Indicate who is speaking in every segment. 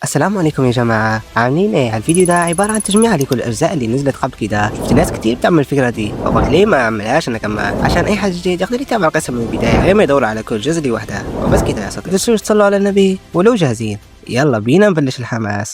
Speaker 1: السلام عليكم يا جماعة، عاملين ايه؟ الفيديو ده عبارة عن تجميع لكل الأجزاء اللي نزلت قبل كده. شفت ناس كتير بتعمل الفكرة دي، فقلت ليه ما أعملهاش أنا كمان، عشان أي حد جديد يقدر يتابع القصة من البداية غير ما يدور على كل جزء لوحده. وبس كده يا صديقي، تنسوش تصلوا على النبي ولو جاهزين يلا بينا نبلش الحماس.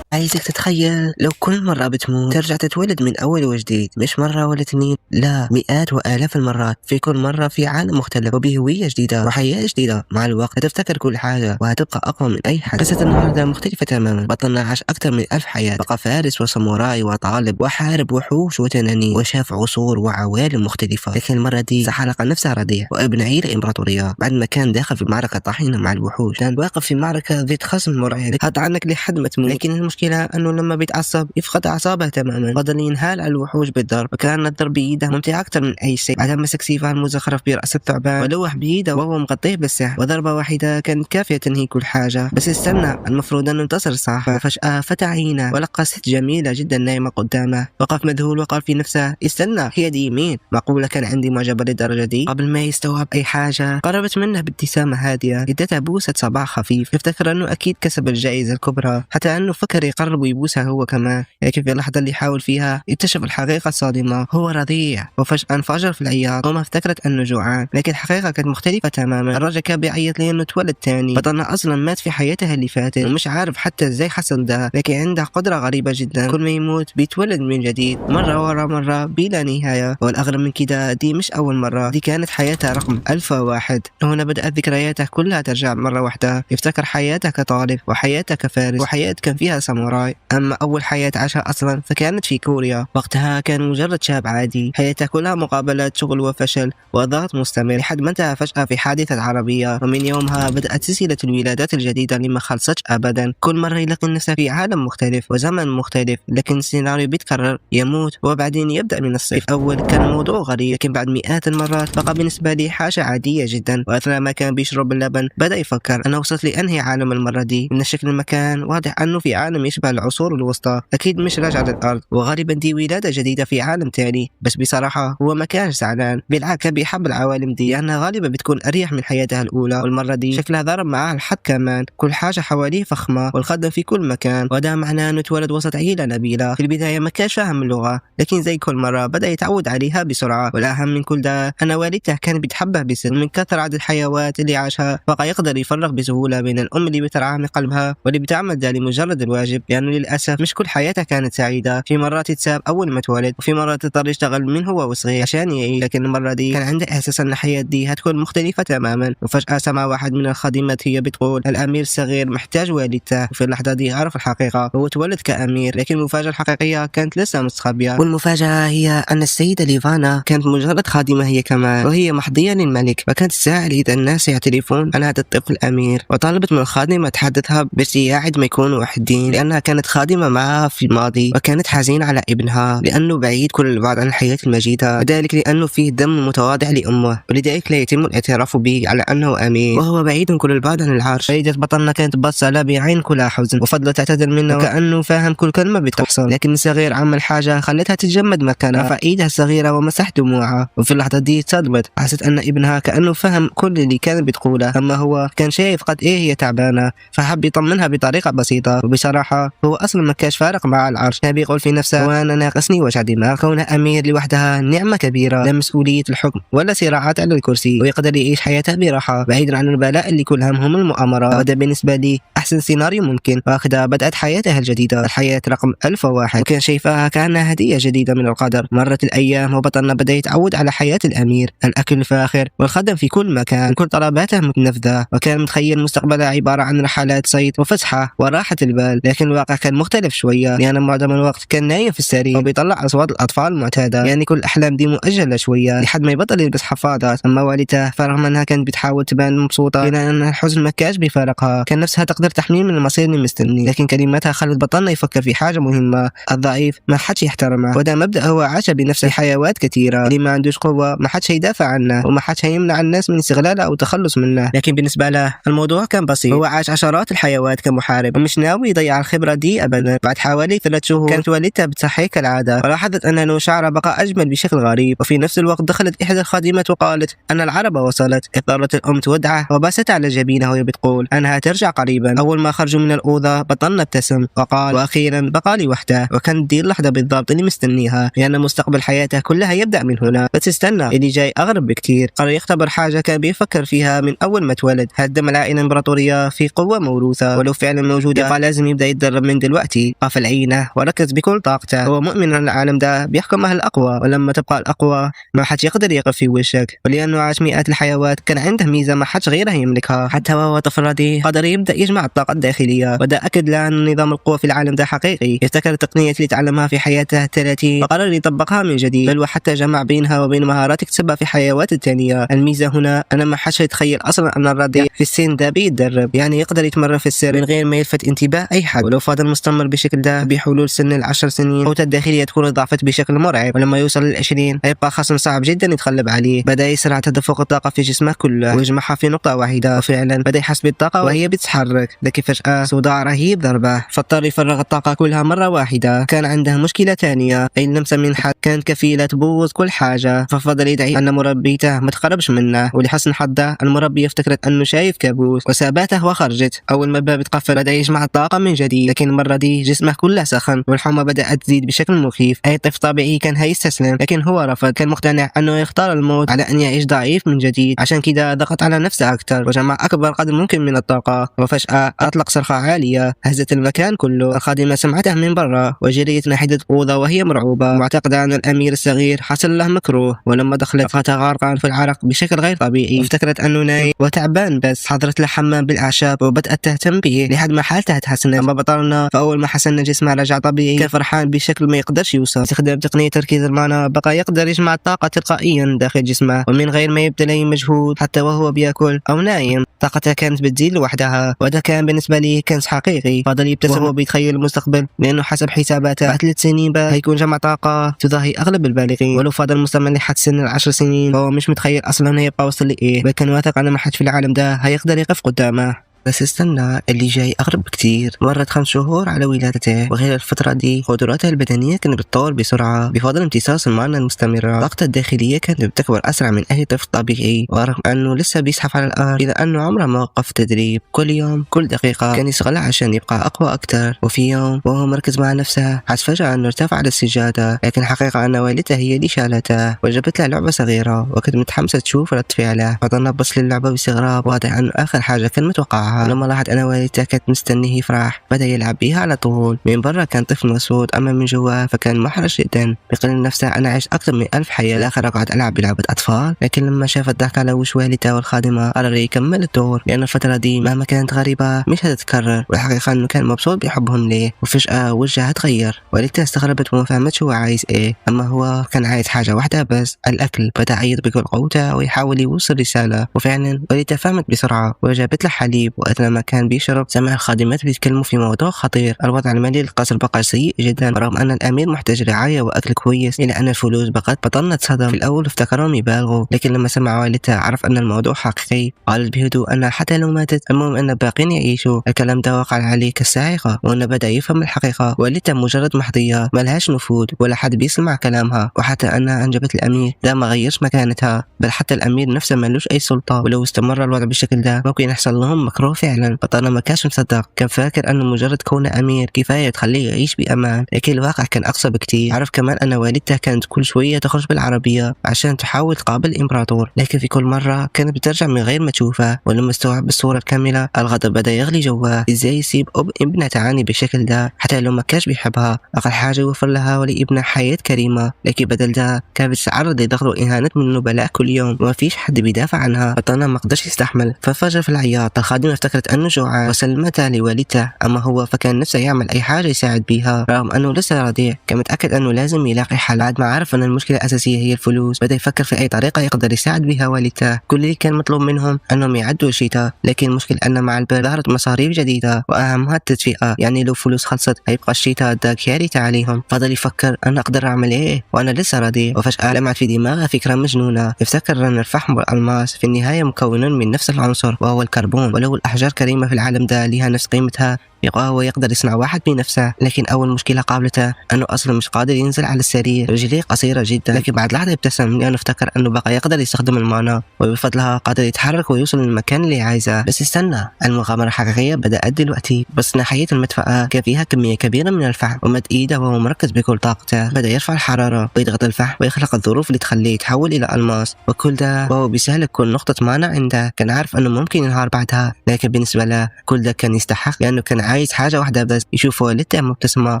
Speaker 1: عايزك تتخيل لو كل مرة بتموت ترجع تتولد من أول وجديد، مش مرة ولا اثنين، لا مئات وآلاف المرات، في كل مرة في عالم مختلف وبهوية جديدة وحياة جديدة. مع الوقت هتفتكر كل حاجة وهتبقى أقوى من أي حد. قصة النهاردة مختلفة تماما. بطلنا عاش أكثر من 1000 حياة، بقى فارس وساموراي وطالب وحارب وحوش وتنانين وشاف عصور وعوالم مختلفة. لكن المرة دي حلقة نفسها رضيع وابن عيلة إمبراطورية بعد ما كان داخل في معركة طاحنة مع الوحوش. كان واقف في معركة ضد خصم مرعب هتعنك لحد ما تموت، لكن المشكلة أنه لما بيتعصب يفقد أعصابه تماما، فضل ينهال على الوحوش بالضرب، وكان الضرب بإيده ممتع أكثر من أي شيء. بعدها مسك سيفه المزخرف برأس الثعبان ولوح بإيده وهو مغطيه بالسحر، وضربة واحدة كانت كافية تنهي كل حاجة. بس استنى، المفروض أنه انتصر صح؟ فجأة فتح عينه ولقى ست جميلة جدا نايمة قدامه. وقف مذهول وقال في نفسه استنى، هي دي مين؟ معقولة كان عندي معجبة للدرجة دي؟ قبل ما يستوعب أي حاجة قربت منه بابتسامة هادية، ادتها بوسة صباح خفيف. افتكر أنه أكيد كسب الجائزة الكبرى، حتى أنه فكر يقرب ويبوسها هو كمان، لكن في اللحظة اللي حاول فيها اكتشف الحقيقة الصادمة، هو رضيع. وفجأة انفجر في العياط وما افتكرت أنه جوعان، لكن الحقيقة كانت مختلفة تماما. الرجل كان بيعيط لأنه اتولد تاني. بطلنا أصلا مات في حياته اللي فاتت ومش عارف حتى ازاي حصل ده، لكن عنده قدرة غريبة جدا، كل ما يموت بيتولد من جديد مرة ورا مرة بلا نهاية. والأغرب من كده دي مش أول مرة، دي كانت حياته رقم 1001. هنا بدأت ذكرياته كلها ترجع مرة واحدة. يفتكر حياته كطالب وحياته كفارس وحياة كان فيها ساموراي. أما أول حياة عاشها أصلا فكانت في كوريا، وقتها كان مجرد شاب عادي، حياته كلها مقابلات شغل وفشل وضغط مستمر، لحد ما انتهى فجأة في حادثة عربية. ومن يومها بدأت سلسلة الولادات الجديدة اللي ما خلصتش أبدا. كل مرة يلاقي نفسه في عالم مختلف وزمن مختلف، لكن السيناريو بيتكرر، يموت وبعدين يبدأ من الصفر. أول كان الموضوع غريب، لكن بعد مئات المرات بقى بالنسبة لي حاجة عادية جدا. وأثناء ما كان بيشرب اللبن بدأ يفكر أنا وصلت لأنهي عالم المرة دي؟ من شكل المكان واضح أنه في عالم يشبه العصور الوسطى، أكيد مش راجع للأرض، وغالبا دي ولادة جديدة في عالم تاني. بس بصراحة هو ما كانش زعلان، بالعكس كان بيحب العوالم دي لأنها غالبا بتكون أريح من حياته الأولى. والمرة دي شكلها ضرب معاه الحد كمان، كل حاجة حواليه فخمة والخدم في كل مكان، وده معناه أنه اتولد وسط عيلة نبيلة. في البداية ما كانش فاهم اللغة، لكن زي كل مرة بدأ يتعود عليها بسرعة. والأهم من كل ده أن والدته كان بتحبه بسر، ومن كثر عدد الحيوات اللي عاشها بقى يقدر يفرق بسهولة بين الأم اللي بترعاه من قلبها واللي بتعمل ده لمجرد الواجب، لأنه للأسف مش كل حياته كانت سعيدة. في مرات يتساب أول ما اتولد، وفي مرات اضطر يشتغل من هو وصغير عشان يعيش، لكن المرة دي كان عنده إحساس أن الحياة دي هتكون مختلفة تماما. وفجأة سمع واحد من الخادمات هي بتقول الأمير الصغير محتاج والدته، وفي اللحظة دي عرف الحقيقة، هو اتولد كأمير، لكن المفاجأة الحقيقية كانت لسه مستخبية. والمفاجأة هي أن السيدة ليفانا كانت مجرد خادمة هي كمان، وهي محظية للملك، وكانت تساعد إذا الناس يعترفون أن هذا الطفل أمير. وطلبت من الخادمة تحدثها بارتياح ما يكونوا وحدين، لأنها كانت خادمة معها في الماضي، وكانت حزينة على ابنها لأنه بعيد كل البعد عن الحياة المجيدة، وذلك لأنه فيه دم متواضع لأمه، ولذلك لا يتم الاعتراف به على أنه أمير، وهو بعيد كل البعد عن العرش. سيدة بطلنا كانت باصة له بعين كلها حزن، وفضلت تعتذر منه وكأنه فاهم كل كلمة بتحصل، لكن الصغير عمل حاجة خلتها تتجمد مكانها. رفع ايدها الصغيرة ومسح دموعها، وفي اللحظة دي اتصدمت، حست أن ابنها كأنه فهم كل اللي كانت بتقوله، أما هو كان شايف قد إيه هي تعبانة، فحب يطمنها بطريقة بسيطة. وبصراحة هو أصلا ما كانش فارق مع العرش، كان بيقول في نفسه وأنا ناقصني وجع دماغ، كونه أمير لوحدها نعمة كبيرة، لا مسؤولية الحكم ولا صراعات على الكرسي، ويقدر يعيش حياته براحة بعيدا عن البلاء اللي كل همهم المؤامرة. وده بالنسبة لي أحسن سيناريو ممكن. وهكذا بدأت حياته الجديدة، الحياة رقم 1001، وكان شايفاها كأنها هدية جديدة من القدر. مرت الأيام وبطلنا بدأ يتعود على حياة الأمير، الأكل الفاخر والخدم في كل مكان، كل طلباته متنفذة، وكان متخيل مستقبله عبارة عن رحلات صيد وفسحة وراحة البال. لكن الواقع كان مختلف شوية، لأن معظم الوقت كان نايم في السرير وبيطلع أصوات الأطفال المعتادة، يعني كل الأحلام دي مؤجلة شوية لحد ما يبطل يلبس حفاضات. أما والدته فرغم أنها كانت بتحاول تبان مبسوطة، إلا أن الحزن ما كانش بيفارقها، كان نفسها تقدر تحميه من المصير اللي مستني. لكن كلماتها خلت بطلنا يفكر في حاجة مهمة، الضعيف ما حدش يحترمه، وده مبدأ هو عاش بنفسه في حيوات كثيرة، اللي ما عندوش قوة ما حدش هيدافع عنه، وما حدش هيمنع الناس من استغلاله أو التخلص منه. لكن بالنسبة له الموضوع كان بسيط، هو عاش عشرات الحيوات كمحارب ومش ناوي يضيع الخبرة دي ابدا. بعد حوالي 3 شهور كانت والدتها بتصحيه كالعادة، ولاحظت ان لون شعره بقى اجمل بشكل غريب. وفي نفس الوقت دخلت احدى الخادمات وقالت ان العربة وصلت. اضطرت الام تودعه وباست على جبينه وهي بتقول انها ترجع قريبا. اول ما خرجوا من الاوضة بطلنا ابتسم وقال واخيرا بقى لي وحده. وكانت دي اللحظة بالضبط اللي مستنيها، لان مستقبل حياته كلها يبدا من هنا. بس استنى، اللي جاي اغرب بكتير. قرر يختبر حاجة كان بيفكر فيها من اول ما اتولد. هل دم العائلة الامبراطورية في قوة موروثه؟ ولو فعلا موجودة يبقى لازم يبدا يتدرب من دلوقتي. قفل عينه وركز بكل طاقته. هو مؤمن ان العالم ده بيحكمه الاقوى، ولما تبقى الاقوى ما حدش يقدر يقف في وشك. ولانه عاش مئات الحيوات كان عنده ميزة ما حدش غيره يملكها. حتى وهو طفل رضيع قدر يبدا يجمع الطاقة الداخلية، وده اكد له ان نظام القوة في العالم ده حقيقي. افتكر التقنية اللي تعلمها في حياته 30 وقرر يطبقها من جديد، بل وحتى جمع بينها وبين مهارات اكتسبها في حيوات الثانية. الميزة هنا أن ما حدش يتخيل اصلا ان الرضيع في السن ده بيتدرب، يعني يقدر يتمرن في السر من غير ما يلفت انتباه اي حد. ولو فضل مستمر بشكل ده بحلول سن ال10 سنين قوته الداخلية تكون ضعفت بشكل مرعب، ولما يوصل لل20 هيبقى خصم صعب جدا يتغلب عليه. بدا يسرع تدفق الطاقة في جسمه كله ويجمعها في نقطة واحدة، وفعلا بدا يحس بالطاقة وهي بتتحرك. لكن فجاة صداع رهيب ضربه، فاضطر يفرغ الطاقة كلها مرة واحدة. كان عنده مشكلة ثانية، اي لمسه من حد كانت كفيله تبوظ كل حاجة، ففضل يدعي ان مربيته ما تقربش منه. ولحسن حظه المربيه افتكرت انه شايف كابوس وسابته وخرجت. اول ما الباب اتقفل بدا يجمع الطاقة من جديد، لكن المرة دي جسمه كله سخن والحمى بدات تزيد بشكل مخيف. اي طفل طبيعي كان هيستسلم، لكن هو رفض. كان مقتنع انه يختار الموت على ان يعيش ضعيف من جديد. عشان كده ضغط على نفسه اكثر وجمع اكبر قدر ممكن من الطاقة. وفجاة اطلق صرخة عالية هزت المكان كله. الخادمة سمعته من برا وجريت ناحية الاوضة وهي مرعوبه، معتقده ان الامير الصغير حصل له مكروه. ولما دخلت لقته غارقا في العرق بشكل غير طبيعي، وافتكرت انه نايم وتعبان، بس حضرت له حمام بالاعشاب وبدات تهتم به لحد ما حالته تحسنت. اما بطلنا فاول ما حس ان جسمه رجع طبيعي كان فرحان بشكل ما يقدرش يوصف. استخدام تقنية تركيز المانا بقى يقدر يجمع الطاقة تلقائيا داخل جسمه ومن غير ما يبذل اي مجهود، حتى وهو بياكل او نايم طاقته كانت بتزيد لوحدها. وده كان بالنسبة لي كنز حقيقي. فضل يبتسم وهو بيتخيل المستقبل، لانه حسب حساباته بعد 3 سنين بقى هيكون جمع طاقة تضاهي اغلب البالغين. ولو فضل مستمر لحد سن ال10 سنين فهو مش متخيل اصلا هيبقى وصل لايه، بل كان واثق ان ما حد في العالم ده هيقدر يقف قدامه. بس استنى، اللي جاي أغرب بكتير. مرت 5 شهور على ولادته، وخلال الفترة دي قدراته البدنية كانت بتتطور بسرعة بفضل امتصاص المعنى المستمرة. طاقته الداخلية كانت بتكبر أسرع من أي طفل طبيعي، ورغم أنه لسه بيزحف على الأرض إلا أنه عمره ما وقف تدريب. كل يوم كل دقيقة كان يشغلها عشان يبقى أقوى أكتر. وفي يوم وهو مركز مع نفسه حس فجأة أنه ارتفع على السجادة، لكن الحقيقة أن والدته هي اللي شالته وجابت له لعبة صغيرة، وكانت متحمسة تشوف رد فعله. فظل بص للعبة باستغراب، واضح أنه آخر حاجة كان متوقعها. لما لاحظ أن والدته كانت مستنيه يفرح بدأ يلعب بيها على طول. من برا كان طفل مبسوط، أما من جوا فكان محرج جدا. بيقول لنفسه أنا عشت أكثر من 1000 حياة، الآخر أقعد ألعب بلعبة أطفال. لكن لما شاف الضحك على وش والدته والخادمة قرر يكمل الدور، لأن الفترة دي مهما كانت غريبة مش هتتكرر. والحقيقة أنه كان مبسوط بحبهم ليه. وفجأة وجهها تغير، والدته استغربت وما فهمتش هو عايز إيه. أما هو كان عايز حاجة واحدة بس، الأكل. بدأ يعيط بكل قوته ويحاول يوصل رسالة، وفعلا والدته فهمت بسرعة وجابت له حليب. وأثناء ما كان بيشرب سمع الخادمات بيتكلموا في موضوع خطير. الوضع المالي للقصر بقى سيء جدا، رغم أن الأمير محتاج رعاية وأكل كويس، إلا أن الفلوس بقت بطلنا اتصدم. في الأول افتكرهم يبالغوا، لكن لما سمع والدته عرف أن الموضوع حقيقي. قالت بهدوء أن حتى لو ماتت المهم أن الباقين يعيشوا. الكلام ده وقع عليه كالصاعقة، وأنه بدأ يفهم الحقيقة. والدته مجرد محظية ملهاش نفوذ ولا حد بيسمع كلامها، وحتى أنها أنجبت الأمير ده ما غيرش مكانتها، بل حتى الأمير نفسه ملوش أي سلطة. ولو استمر الوضع بالشكل ده ممكن يحصل لهم مكروه فعلا. بطلنا ما كانش مصدق، كان فاكر أنه مجرد كونه أمير كفاية تخليه يعيش بأمان، لكن الواقع كان أقصى بكتير. عرف كمان أن والدته كانت كل شوية تخرج بالعربية عشان تحاول تقابل الإمبراطور، لكن في كل مرة كانت بترجع من غير ما تشوفه. ولما استوعب الصورة الكاملة الغضب بدأ يغلي جواه. إزاي يسيب أب ابنه تعاني بالشكل ده حتى لو ما كانش بيحبها؟ أقل حاجة يوفر لها ولابنه حياة كريمة، لكن بدل ده كانت بتتعرض لضغط وإهانات من النبلاء كل يوم وما فيش حد بيدافع عنها. بطلنا ما قدرش يستحمل فانفجر في العياط. الخادمة افتكرت أنه جوعان وسلمتها لوالدته، أما هو فكان نفسه يعمل أي حاجة يساعد بيها رغم أنه لسه رضيع. كان متأكد أنه لازم يلاقي حل. بعد ما عرف أن المشكلة الأساسية هي الفلوس بدأ يفكر في أي طريقة يقدر يساعد بها والدته. كل اللي كان مطلوب منهم أنهم يعدوا الشتاء، لكن المشكلة أن مع البرد ظهرت مصاريف جديدة وأهمها التدفئة، يعني لو فلوس خلصت هيبقى الشتاء ده كارثة عليهم. فضل يفكر أنا أقدر أعمل إيه وأنا لسه رضيع. وفجأة لمعت في دماغه فكرة مجنونة. افتكر أن الفحم والألماس في النهاية مكونون من نفس العنصر وهو الكربون، ولو الأحجار كريمة في العالم ده لها نفس قيمتها يبقى هو يقدر يصنع واحد بنفسه. لكن اول مشكلة قابلته انه اصلا مش قادر ينزل على السرير، رجليه قصيرة جدا. لكن بعد لحظة ابتسم لانه افتكر انه بقى يقدر يستخدم ال mana، وبفضلها قادر يتحرك ويوصل للمكان اللي عايزه. بس استنى، المغامرة الحقيقية بدات دلوقتي. بس ناحية المدفأة كان فيها كمية كبيرة من الفحم، ومد ايده وهو مركز بكل طاقته، بدا يرفع الحرارة ويضغط الفحم ويخلق الظروف اللي تخليه يتحول الى الماس. وكل ده وهو بيستهلك كل نقطة mana عنده. كان عارف انه ممكن ينهار بعدها، لكن بالنسبة له كل ده كان يستحق، لانه كان عايز حاجة واحدة بس، يشوف والدته مبتسمة.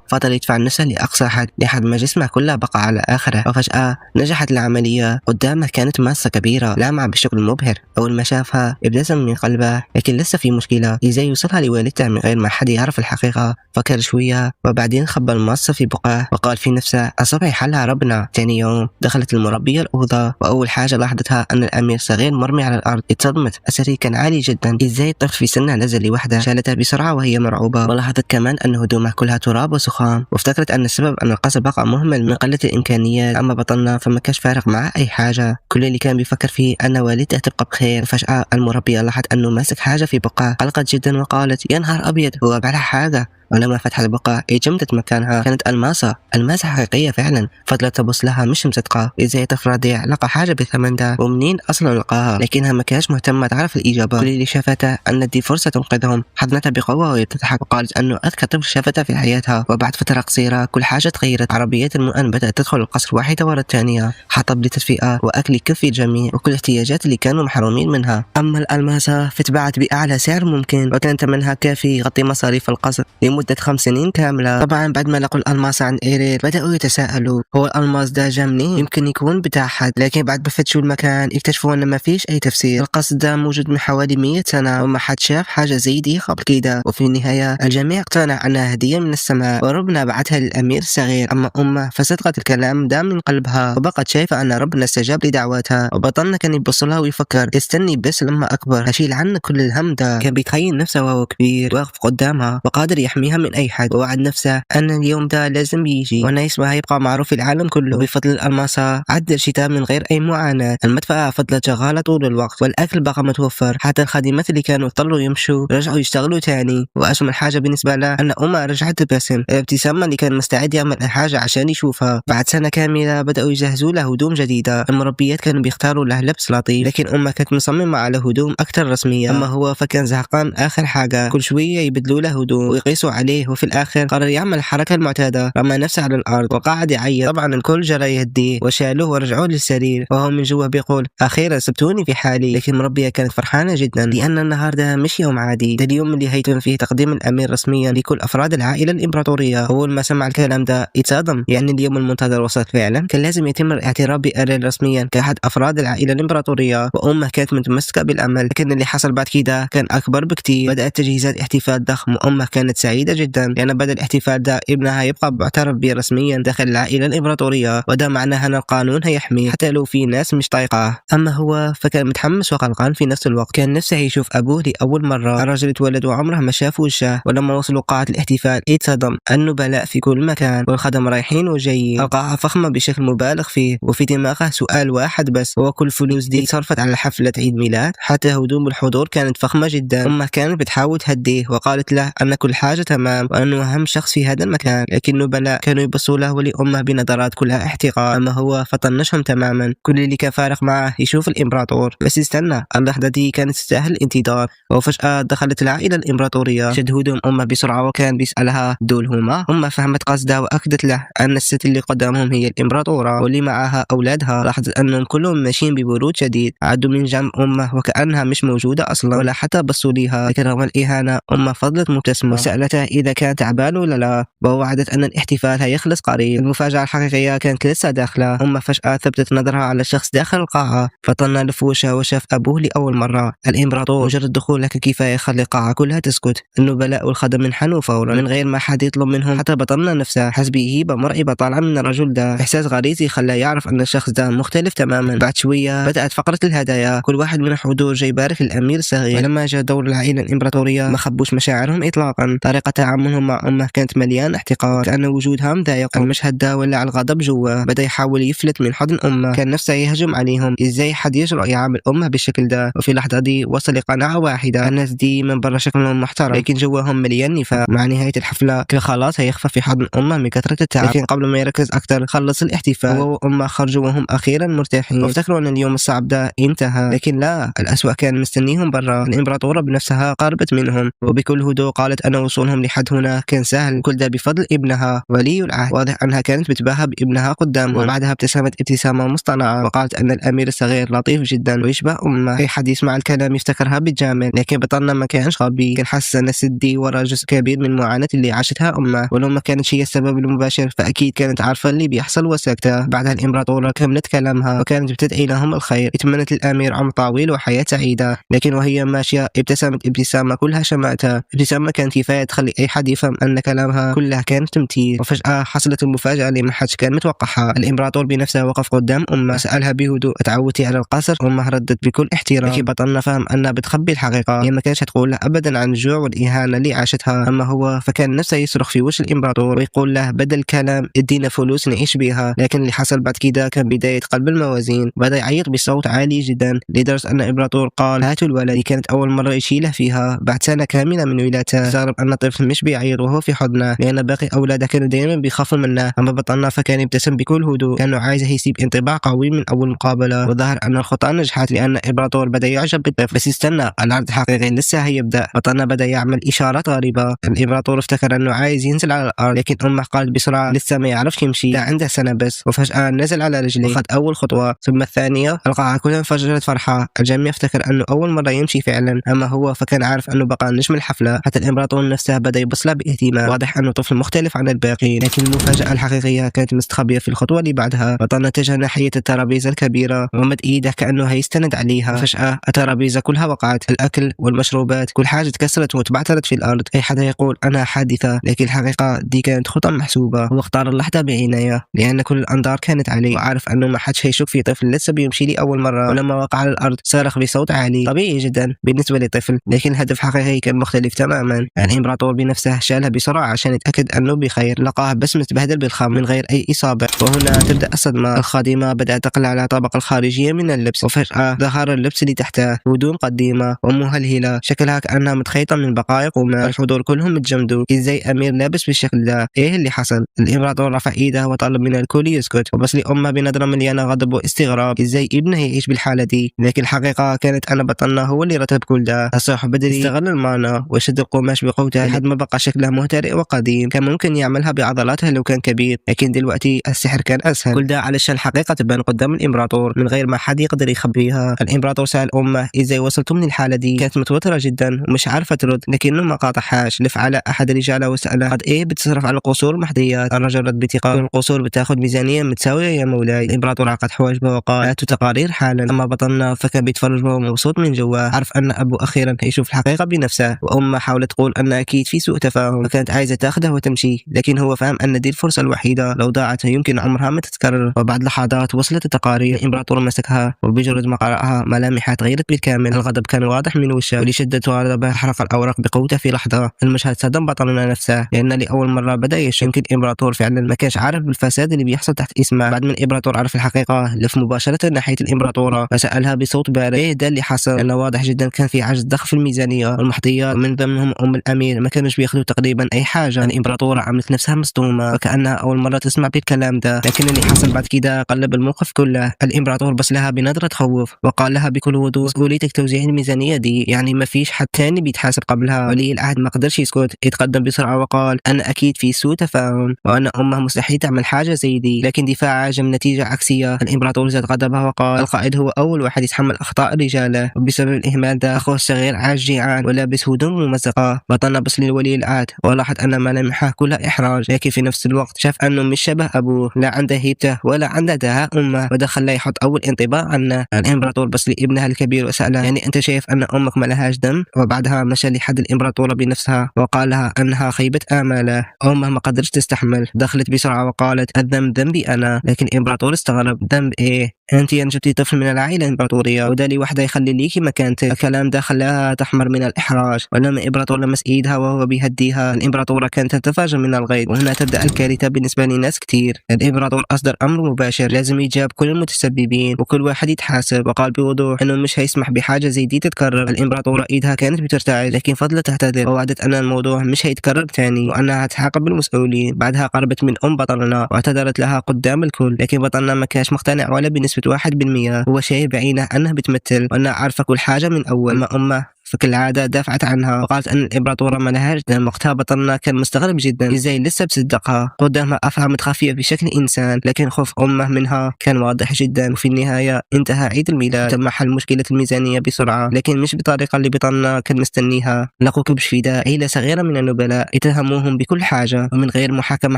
Speaker 1: فضل يدفع نفسه لاقصى حد لحد ما جسمه كله بقى على اخره. وفجاة نجحت العملية. قدامه كانت ماسه كبيرة لامعة بشكل مبهر. اول ما شافها ابتسم من قلبه، لكن لسه في مشكلة، ازاي يوصلها لوالدته من غير ما حد يعرف الحقيقة. فكر شوية وبعدين خبى الماسة في بقعة وقال في نفسه الصبح يحلها ربنا. ثاني يوم دخلت المربيه الاوضة، واول حاجة لاحظتها ان الامير صغير مرمي على الارض. اتصدمت، السرير كان عالي جدا، ازاي الطفل في سنة نزل لوحده؟ شالته بسرعة وهي مرعوبه، ولاحظت كمان ان هدومه كلها تراب وسخام، وافتكرت ان السبب ان القصر بقى مهمل من قلة الامكانيات. اما بطلنا فما كانش فارق معاه اي حاجة، كل اللي كان بيفكر فيه ان والدته تبقى بخير. فجاة المربيه لاحظت انه ماسك حاجة في بقعة، قلقت جدا وقالت يا نهار ابيض، هو بلع حاجة. ولما فتحت البقعة جمدت مكانها، كانت ألماسة، ألماسة حقيقية فعلا. فضلت تبص لها مش مصدقة، ازاي طفل رضيع لقى حاجة بالثمن ده ومنين أصلا لقاها؟ لكنها ما كانتش مهتمة تعرف الإجابة. كل اللي شافته أن دي فرصة تنقذهم. حضنتها بقوة وهي تضحك وقالت أنه أذكى طفل شافته في حياتها. وبعد فترة قصيرة كل حاجة تغيرت. عربيات المؤن بدأت تدخل القصر واحدة ورا الثانية، حطب لتدفئة وأكل يكفي الجميع وكل الاحتياجات اللي كانوا محرومين منها. أما الألماسة فتباعت بأعلى سعر ممكن، وكان ثمنها كافي يغطي مصاريف القصر لمدة 5 سنين كاملة. طبعا بعد ما لقوا الألماس عن إيريل بدأوا يتساءلوا هو الألماس ده جا منين؟ يمكن يكون بتاع حد. لكن بعد ما فتشوا المكان اكتشفوا أن ما فيش أي تفسير. القصر ده موجود من حوالي 100 سنة وما حد شاف حاجة زي دي قبل كده. وفي النهاية الجميع اقتنع أنها هدية من السماء وربنا بعتها للأمير الصغير. أما أمه فصدقت الكلام ده من قلبها وبقت شايفة أن ربنا استجاب لدعواتها. وبطلنا كان يبص لها ويفكر استني بس لما أكبر هشيل عنك كل الهم ده. كان بيتخيل نفسه وهو كبير واقف قدامها وقادر يحميها من أي حد، ووعد نفسه أن اليوم ده لازم يجي وأن اسمها يبقى معروف في العالم كله. وبفضل الألماسة عدى الشتاء من غير أي معاناة. المدفأة فضلت شغالة طول الوقت والأكل بقى متوفر، حتى الخادمات اللي كانوا اضطروا يمشوا رجعوا يشتغلوا تاني. وأجمل حاجة بالنسبة له أن أمها رجعت تبتسم، الابتسامة اللي كان مستعد يعمل أي حاجة عشان يشوفها. بعد سنة كاملة بدأوا يجهزوا له هدوم جديدة. المربيات كانوا بيختاروا له لبس لطيف، لكن أمه كانت مصممة على هدوم أكثر رسمية. أما هو فكان زهقان آخر حاجة، كل شوية يبدلوا له هدوم ويقيسوا عليه. وفي الآخر قرر يعمل الحركة المعتادة، رمى نفسه على الأرض وقعد يعيط. طبعا الكل جرى يهديه وشالوه ورجعوه للسرير، وهو من جوا بيقول أخيرا سبتوني في حالي. لكن المربية كانت فرحانة جدا لأن النهار ده مش يوم عادي، ده اليوم اللي هيتم فيه تقديم الأمير رسميا لكل أفراد العائلة الإمبراطورية. أول ما سمع الكلام ده اتصدم، يعني اليوم المنتظر وصل فعلا. كان لازم يتم الاعتراف بأريل رسميا كأحد أفراد العائلة الإمبراطورية، وأمه كانت متمسكة بالأمل. لكن اللي حصل بعد كده كان أكبر بكتير. بدأت تجهيزات احتفال ضخم، وأمه كانت سعيدة جدا لأن بدأ الاحتفال ده ابنها يبقى معترف به رسميا داخل العائلة الإمبراطورية، وده معناه أن القانون هيحميه حتى لو في ناس مش طايقاه. أما هو فكان متحمس وقلقان في نفس الوقت، كان نفسه يشوف أبوه لأول مرة. الرجل اتولد وعمره ما شاف وجهه. ولما وصلوا قاعة الاحتفال اتصدم، النبلاء في كل مكان والخدم رايحين وجايين. القاعة فخمة بشكل مبالغ فيه، وفي دماغه سؤال واحد بس، هو كل فلوس دي صرفت على حفلة عيد ميلاد؟ حتى هدوم الحضور كانت فخمة جدا. أمه كانت بتحاول تهديه وقالت له أن كل حاجة تمام وأنه أهم شخص في هذا المكان، لكن النبلاء كانوا يبصوا له ولأمه بنظرات كلها احتقار. أما هو فطنشهم تماما، كل اللي كان فارق معه يشوف الإمبراطور. بس استنى، اللحظة دي كانت تستاهل الانتظار. وفجأة دخلت العائلة الإمبراطورية. شد هدوم أمه بسرعة وكان بيسألها دول هما. أمه فهمت قصده وأكدت له أن الست اللي قدامهم هي الإمبراطورة واللي معها أولادها. لاحظت أنهم كلهم ماشيين ببرود شديد، عدوا من جنب أمه وكأنها مش موجودة أصلا ولا حتى بصوا ليها. لكن رغم الإهانة أمه فضلت مبتسمة وسألته إذا كان تعبان ولا لا، ووعدت أن الاحتفال هيخلص قريب. المفاجأة الحقيقية كانت لسه داخلة. أمه فجأة ثبتت نظرها على شخص داخل القاعة، فطلنا لفوشة وشاف أبوه لأول مرة، الإمبراطور. مجرد دخوله كفاية يخلي القاعة كلها تسكت. النبلاء والخدم انحنوا فورا من غير ما حد يطلب منهم. حتى بطلنا نفسه حس بهيبة مرعبة طالعة من الرجل ده، إحساس غريزي خلاه يعرف أن الشخص ده مختلف تماما. بعد شوية بدأت فقرة الهدايا، كل واحد من الحضور جاي يبارك للأمير الصغير. ولما جاء دور العائلة الإمبراطورية ما خبوش مشاعرهم إطلاقا. طريقة تعاملهم مع أمه كانت مليانة احتقار، كأن وجودها مضايقه. المشهد ده ولع الغضب جواه، بدأ يحاول يفلت من حضن أمه، كان نفسه يهجم عليهم. إزاي حد يجرؤ يعامل أمه بالشكل ده؟ وفي اللحظة دي وصل لقناعة واحدة، الناس دي من برا شكلهم محترم لكن جواهم مليان نفاق. مع نهاية الحفلة كان خلاص هيخفى في حضن أمه من كثرة التعب، لكن قبل ما يركز أكثر خلص الاحتفال. هو وأمه خرجوا وهم أخيرا مرتاحين، وافتكروا أن اليوم الصعب ده انتهى، لكن لا، الأسوأ كان مستنيهم برا. الإمبراطورة بنفسها قربت منهم وبكل هدوء قالت أن وصولهم لحد هنا كان سهل، كل ده بفضل ابنها ولي العهد. واضح أنها كانت بتباهى بابنها قدامهم. وبعدها ابتسمت ابتسامة مصطنعة وقالت أن الأمير الصغير لطيف جدا ويشبه أمه، أي حد يسمع الكلام يفتكرها بتجامل. لكن بطلنا ما كانش غبي، كان حاسس أن الست دي ورا جزء كبير من المعاناة اللي عاشتها أمه، ولو ما كانت هي السبب المباشر فأكيد كانت عارفة اللي بيحصل وساكتة. بعدها الإمبراطورة كملت كلامها وكانت بتدعي لهم الخير، اتمنت الأمير عمر طويل وحياة سعيدة. لكن وهي ماشية ابتسمت ابتسامة كلها شماتة، ابتسامة كانت كفاية تخلي أي حد يفهم أن كلامها كلها كانت تمثيل. وفجأة حصلت المفاجأة اللي ما حدش كان متوقعها. الإمبراطور بنفسه وقف قدام أمه، سألها بهدوء تعودتي على القصر؟ أمه ردت بكل احترام، لكن بطلنا فهم أنها بتخبي الحقيقة، هي ما كانتش تقول له أبدا عن الجوع والإهانة اللي عاشتها. أما هو فكان نفسه يصرخ في وجه الإمبراطور ويقول له بدل كلام ادينا فلوس نعيش بها. لكن اللي حصل بعد كده كان بداية قلب الموازين. بدأ يعيط بصوت عالي جدا لدرجة أن الإمبراطور قال هاتوا الولد، اللي كانت أول مرة يشيله فيها بعد سنة كاملة من ولادته. استغرب أن الطفل مش بيعيط وهو في حضنه، لأن باقي أولاده كانوا دائما بيخافوا منه. أما بطلنا فكان يبتسم بكل هدوء، كأنه عايز يسيب انطباع قوي من أول مقابلة. وظهر أن الخطأ نجحت لأن الإمبراطور بدأ يعجب بالطفل. بس استنى، العرض الحقيقي لسه هيبدأ. بطلنا بدأ يعمل إشارات غريبة، الإمبراطور افتكر أنه عايز ينزل على الأرض، لكن أمه قالت بسرعة لسه ما يعرفش يمشي، ده عنده سنة بس. وفجأة نزل على رجليه وخد أول خطوة ثم الثانية. القاعة كلها انفجرت فرحة، الجميع افتكر أنه أول مرة يمشي فعلا. أما هو فكان عارف أنه بقى نجم الحفلة، حتى الإمبراطور نفسه بدأ يبص له باهتمام، واضح أنه طفل مختلف عن الباقيين. لكن المفاجأة الحقيقية كانت مستخبية في الخطوة اللي بعدها. بطلنا اتجه ناحية الترابيزة الكبيرة ومد إيده كأنه هيستند عليها. فجأة الترابيزة كلها وقعت، الأكل والمشروبات كل حاجة تكسرت وتبعثرت في الأرض. أي حدا يقول أنها حادثة، لكن الحقيقة دي كانت خطة محسوبة. هو اختار اللحظة بعناية لأن كل الأنظار كانت عليه، وعارف أنه ما حدش هيشك في طفل لسه بيمشي لأول مرة. ولما وقع على الأرض صرخ بصوت عالي، طبيعي جدا بالنسبة لطفل، لكن الهدف الحقيقي كان مختلف تماما. الإمبراطور بنفسه شالها بسرعة عشان يتأكد أنه بخير، لقاه بس متبهدل بالخمر من غير أي إصابة. وهنا تبدأ الصدمة. الخادمة بدأت تقلع على الطبقة الخارجية من اللبس، وفجأة ظهر اللبس اللي تحته، هدوم قديمة ومهلهلة، شكلها كأنها متخيطة من بقايا قماش. الحضور كلهم اتجمدوا، إزاي أمير لابس بالشكل ده؟ إيه اللي حصل؟ الإمبراطور رفع إيده وطلب من الكل يسكت، وبص لأمه بنظرة مليانة غضب واستغراب، إزاي ابنه يعيش بالحالة دي؟ لكن الحقيقة كانت أن بطلنا هو اللي رتب كل ده. الصبح بدري استغل المعنى وشد القماش بقوته لحد ما بقى شكله مهترئ وقديم، كان ممكن يعملها بعضلاته لو كان كبير، لكن دلوقتي السحر كان أسهل. كل ده علشان الحقيقة تبان قدام الإمبراطور من غير ما حد يقدر يخبيها. الإمبراطور سأل أمه إزاي وصلتم للحالة دي؟ كانت متوترة جدا ومش عارفة ترد، لكنه ما قاطعهاش. لف على أحد رجاله وسأله قد إيه بتصرف على القصور محظيات؟ الرجل رد بثقة القصور بتاخذ ميزانية متساوية يا مولاي. الإمبراطور عقد حواجبه وقال هاتوا تقارير حالا. أما بطلنا فكان بيتفرج وهو مبسوط من جواه، عرف أن أبوه أخيرا هيشوف الحقيقة بنفسه. وأمه حاولت تقول أن أكيد في سوء تفاهم، وكانت عايزة تاخده وتمشي، لكن هو فهم أن دي الفرصة الوحيدة، لو ضاعت يمكن عمرها ما تتكرر. وبعد لحظات وصلت التقارير، الإمبراطور مسكها وبمجرد ما قرأها ملامحها تغيرت بالكامل، الغضب كان واضح من وجهه، ولشدة غضبه حرق الأوراق بقوته في لحظة. المشهد صدم بطلنا نفسه، لأن لأول مرة بدأ يشك يمكن الإمبراطور فعلا ما كانش عارف بالفساد اللي بيحصل تحت اسمه. بعد ما الإمبراطور عرف الحقيقة لف مباشرة ناحية الإمبراطورة وسألها بصوت بارد ايه ده اللي حصل؟ لأنه واضح جدا كان في عجز ضخم في الميزانية والمحظيات، ومن ضمنهم أم الأمير ما كانوش بياخذوا تقريبا أي حاجة. الإمبراطورة عملت نفسها مصدومة وكأنها أول مرة تسمع بالكلام ده، لكن اللي حصل بعد كده قلب الموقف كله. الإمبراطور بص لها بنظرة خوف وقال لها بكل وضوح مسؤوليتك توزيع الميزانية دي، يعني ما فيش حد تاني بيتحاسب قبلها. ولي العهد ما قدرش يسكت، يتقدم بسرعة وقال أنا أكيد في سوء تفاهم وأن أمه مستحيل تعمل حاجة زي دي. لكن دفاعه جاب نتيجة عكسية. الإمبراطور زاد غضبه وقال القائد هو أول واحد يتحمل أخطاء رجاله، وبسبب الإهمال ده أخوه الصغير عاش جيعان ولابس هدوم ممزقة. بطلنا بص للولي العهد ولاحظ أن ملامحه كلها إحراج، لكن في نفس الوقت شاف أنه مش شبه أبوه، لا عنده هيبته ولا عنده دهاء أمه، وده خلاه يحط أول انطباع عنه. الإمبراطور بص لابنها الكبير وسأله يعني أنت شايف أن أمك ما لهاش دم؟ وبعدها مشى لحد الإمبراطورة بنفسها وقال لها أنها خيبة آماله، أمه ما قدرتش تستحمل، دخلت بسرعة وقالت الذنب ذنبي أنا. لكن الإمبراطور استغرب، ذنب إيه؟ أنت أنجبتي طفل من العائلة الإمبراطورية وده لوحده يخلي ليكي مكانتك. الكلام ده خلاها تحمر من الإحراج. ولما الإمبراطور لمس إيدها وهو وهو بيهديها. الإمبراطورة كانت تتفاجأ من الغيظ، وهنا تبدأ الكارثة بالنسبة لناس كتير. الإمبراطور أصدر أمر مباشر، لازم يجاب كل المتسببين وكل واحد يتحاسب، وقال بوضوح أنه مش هيسمح بحاجة زي دي تتكرر. الإمبراطورة إيدها كانت بترتعش، لكن فضلت تعتذر ووعدت أن الموضوع مش هيتكرر تاني وأنها هتعاقب المسؤولين. بعدها قربت من أم بطلنا واعتذرت لها قدام الكل، لكن بطلنا ما كانش مقتنع ولا بنسبة 1%. هو شايف بعينه أنها بتمثل وأنها عارفة كل حاجة من أول. أما أمه فكالعادة دافعت عنها وقالت أن الإمبراطورة ما لهاش ذنب. وقتها بطلنا كان مستغرب جدا إزاي لسه بصدقها. قدامها أفعى متخفية بشكل إنسان، لكن خوف أمه منها كان واضح جدا. وفي النهاية انتهى عيد الميلاد، تم حل مشكلة الميزانية بسرعة، لكن مش بالطريقة اللي بطلنا كان مستنيها. لقوا كبش فداء عيلة صغيرة من النبلاء، اتهموهم بكل حاجة ومن غير محاكمة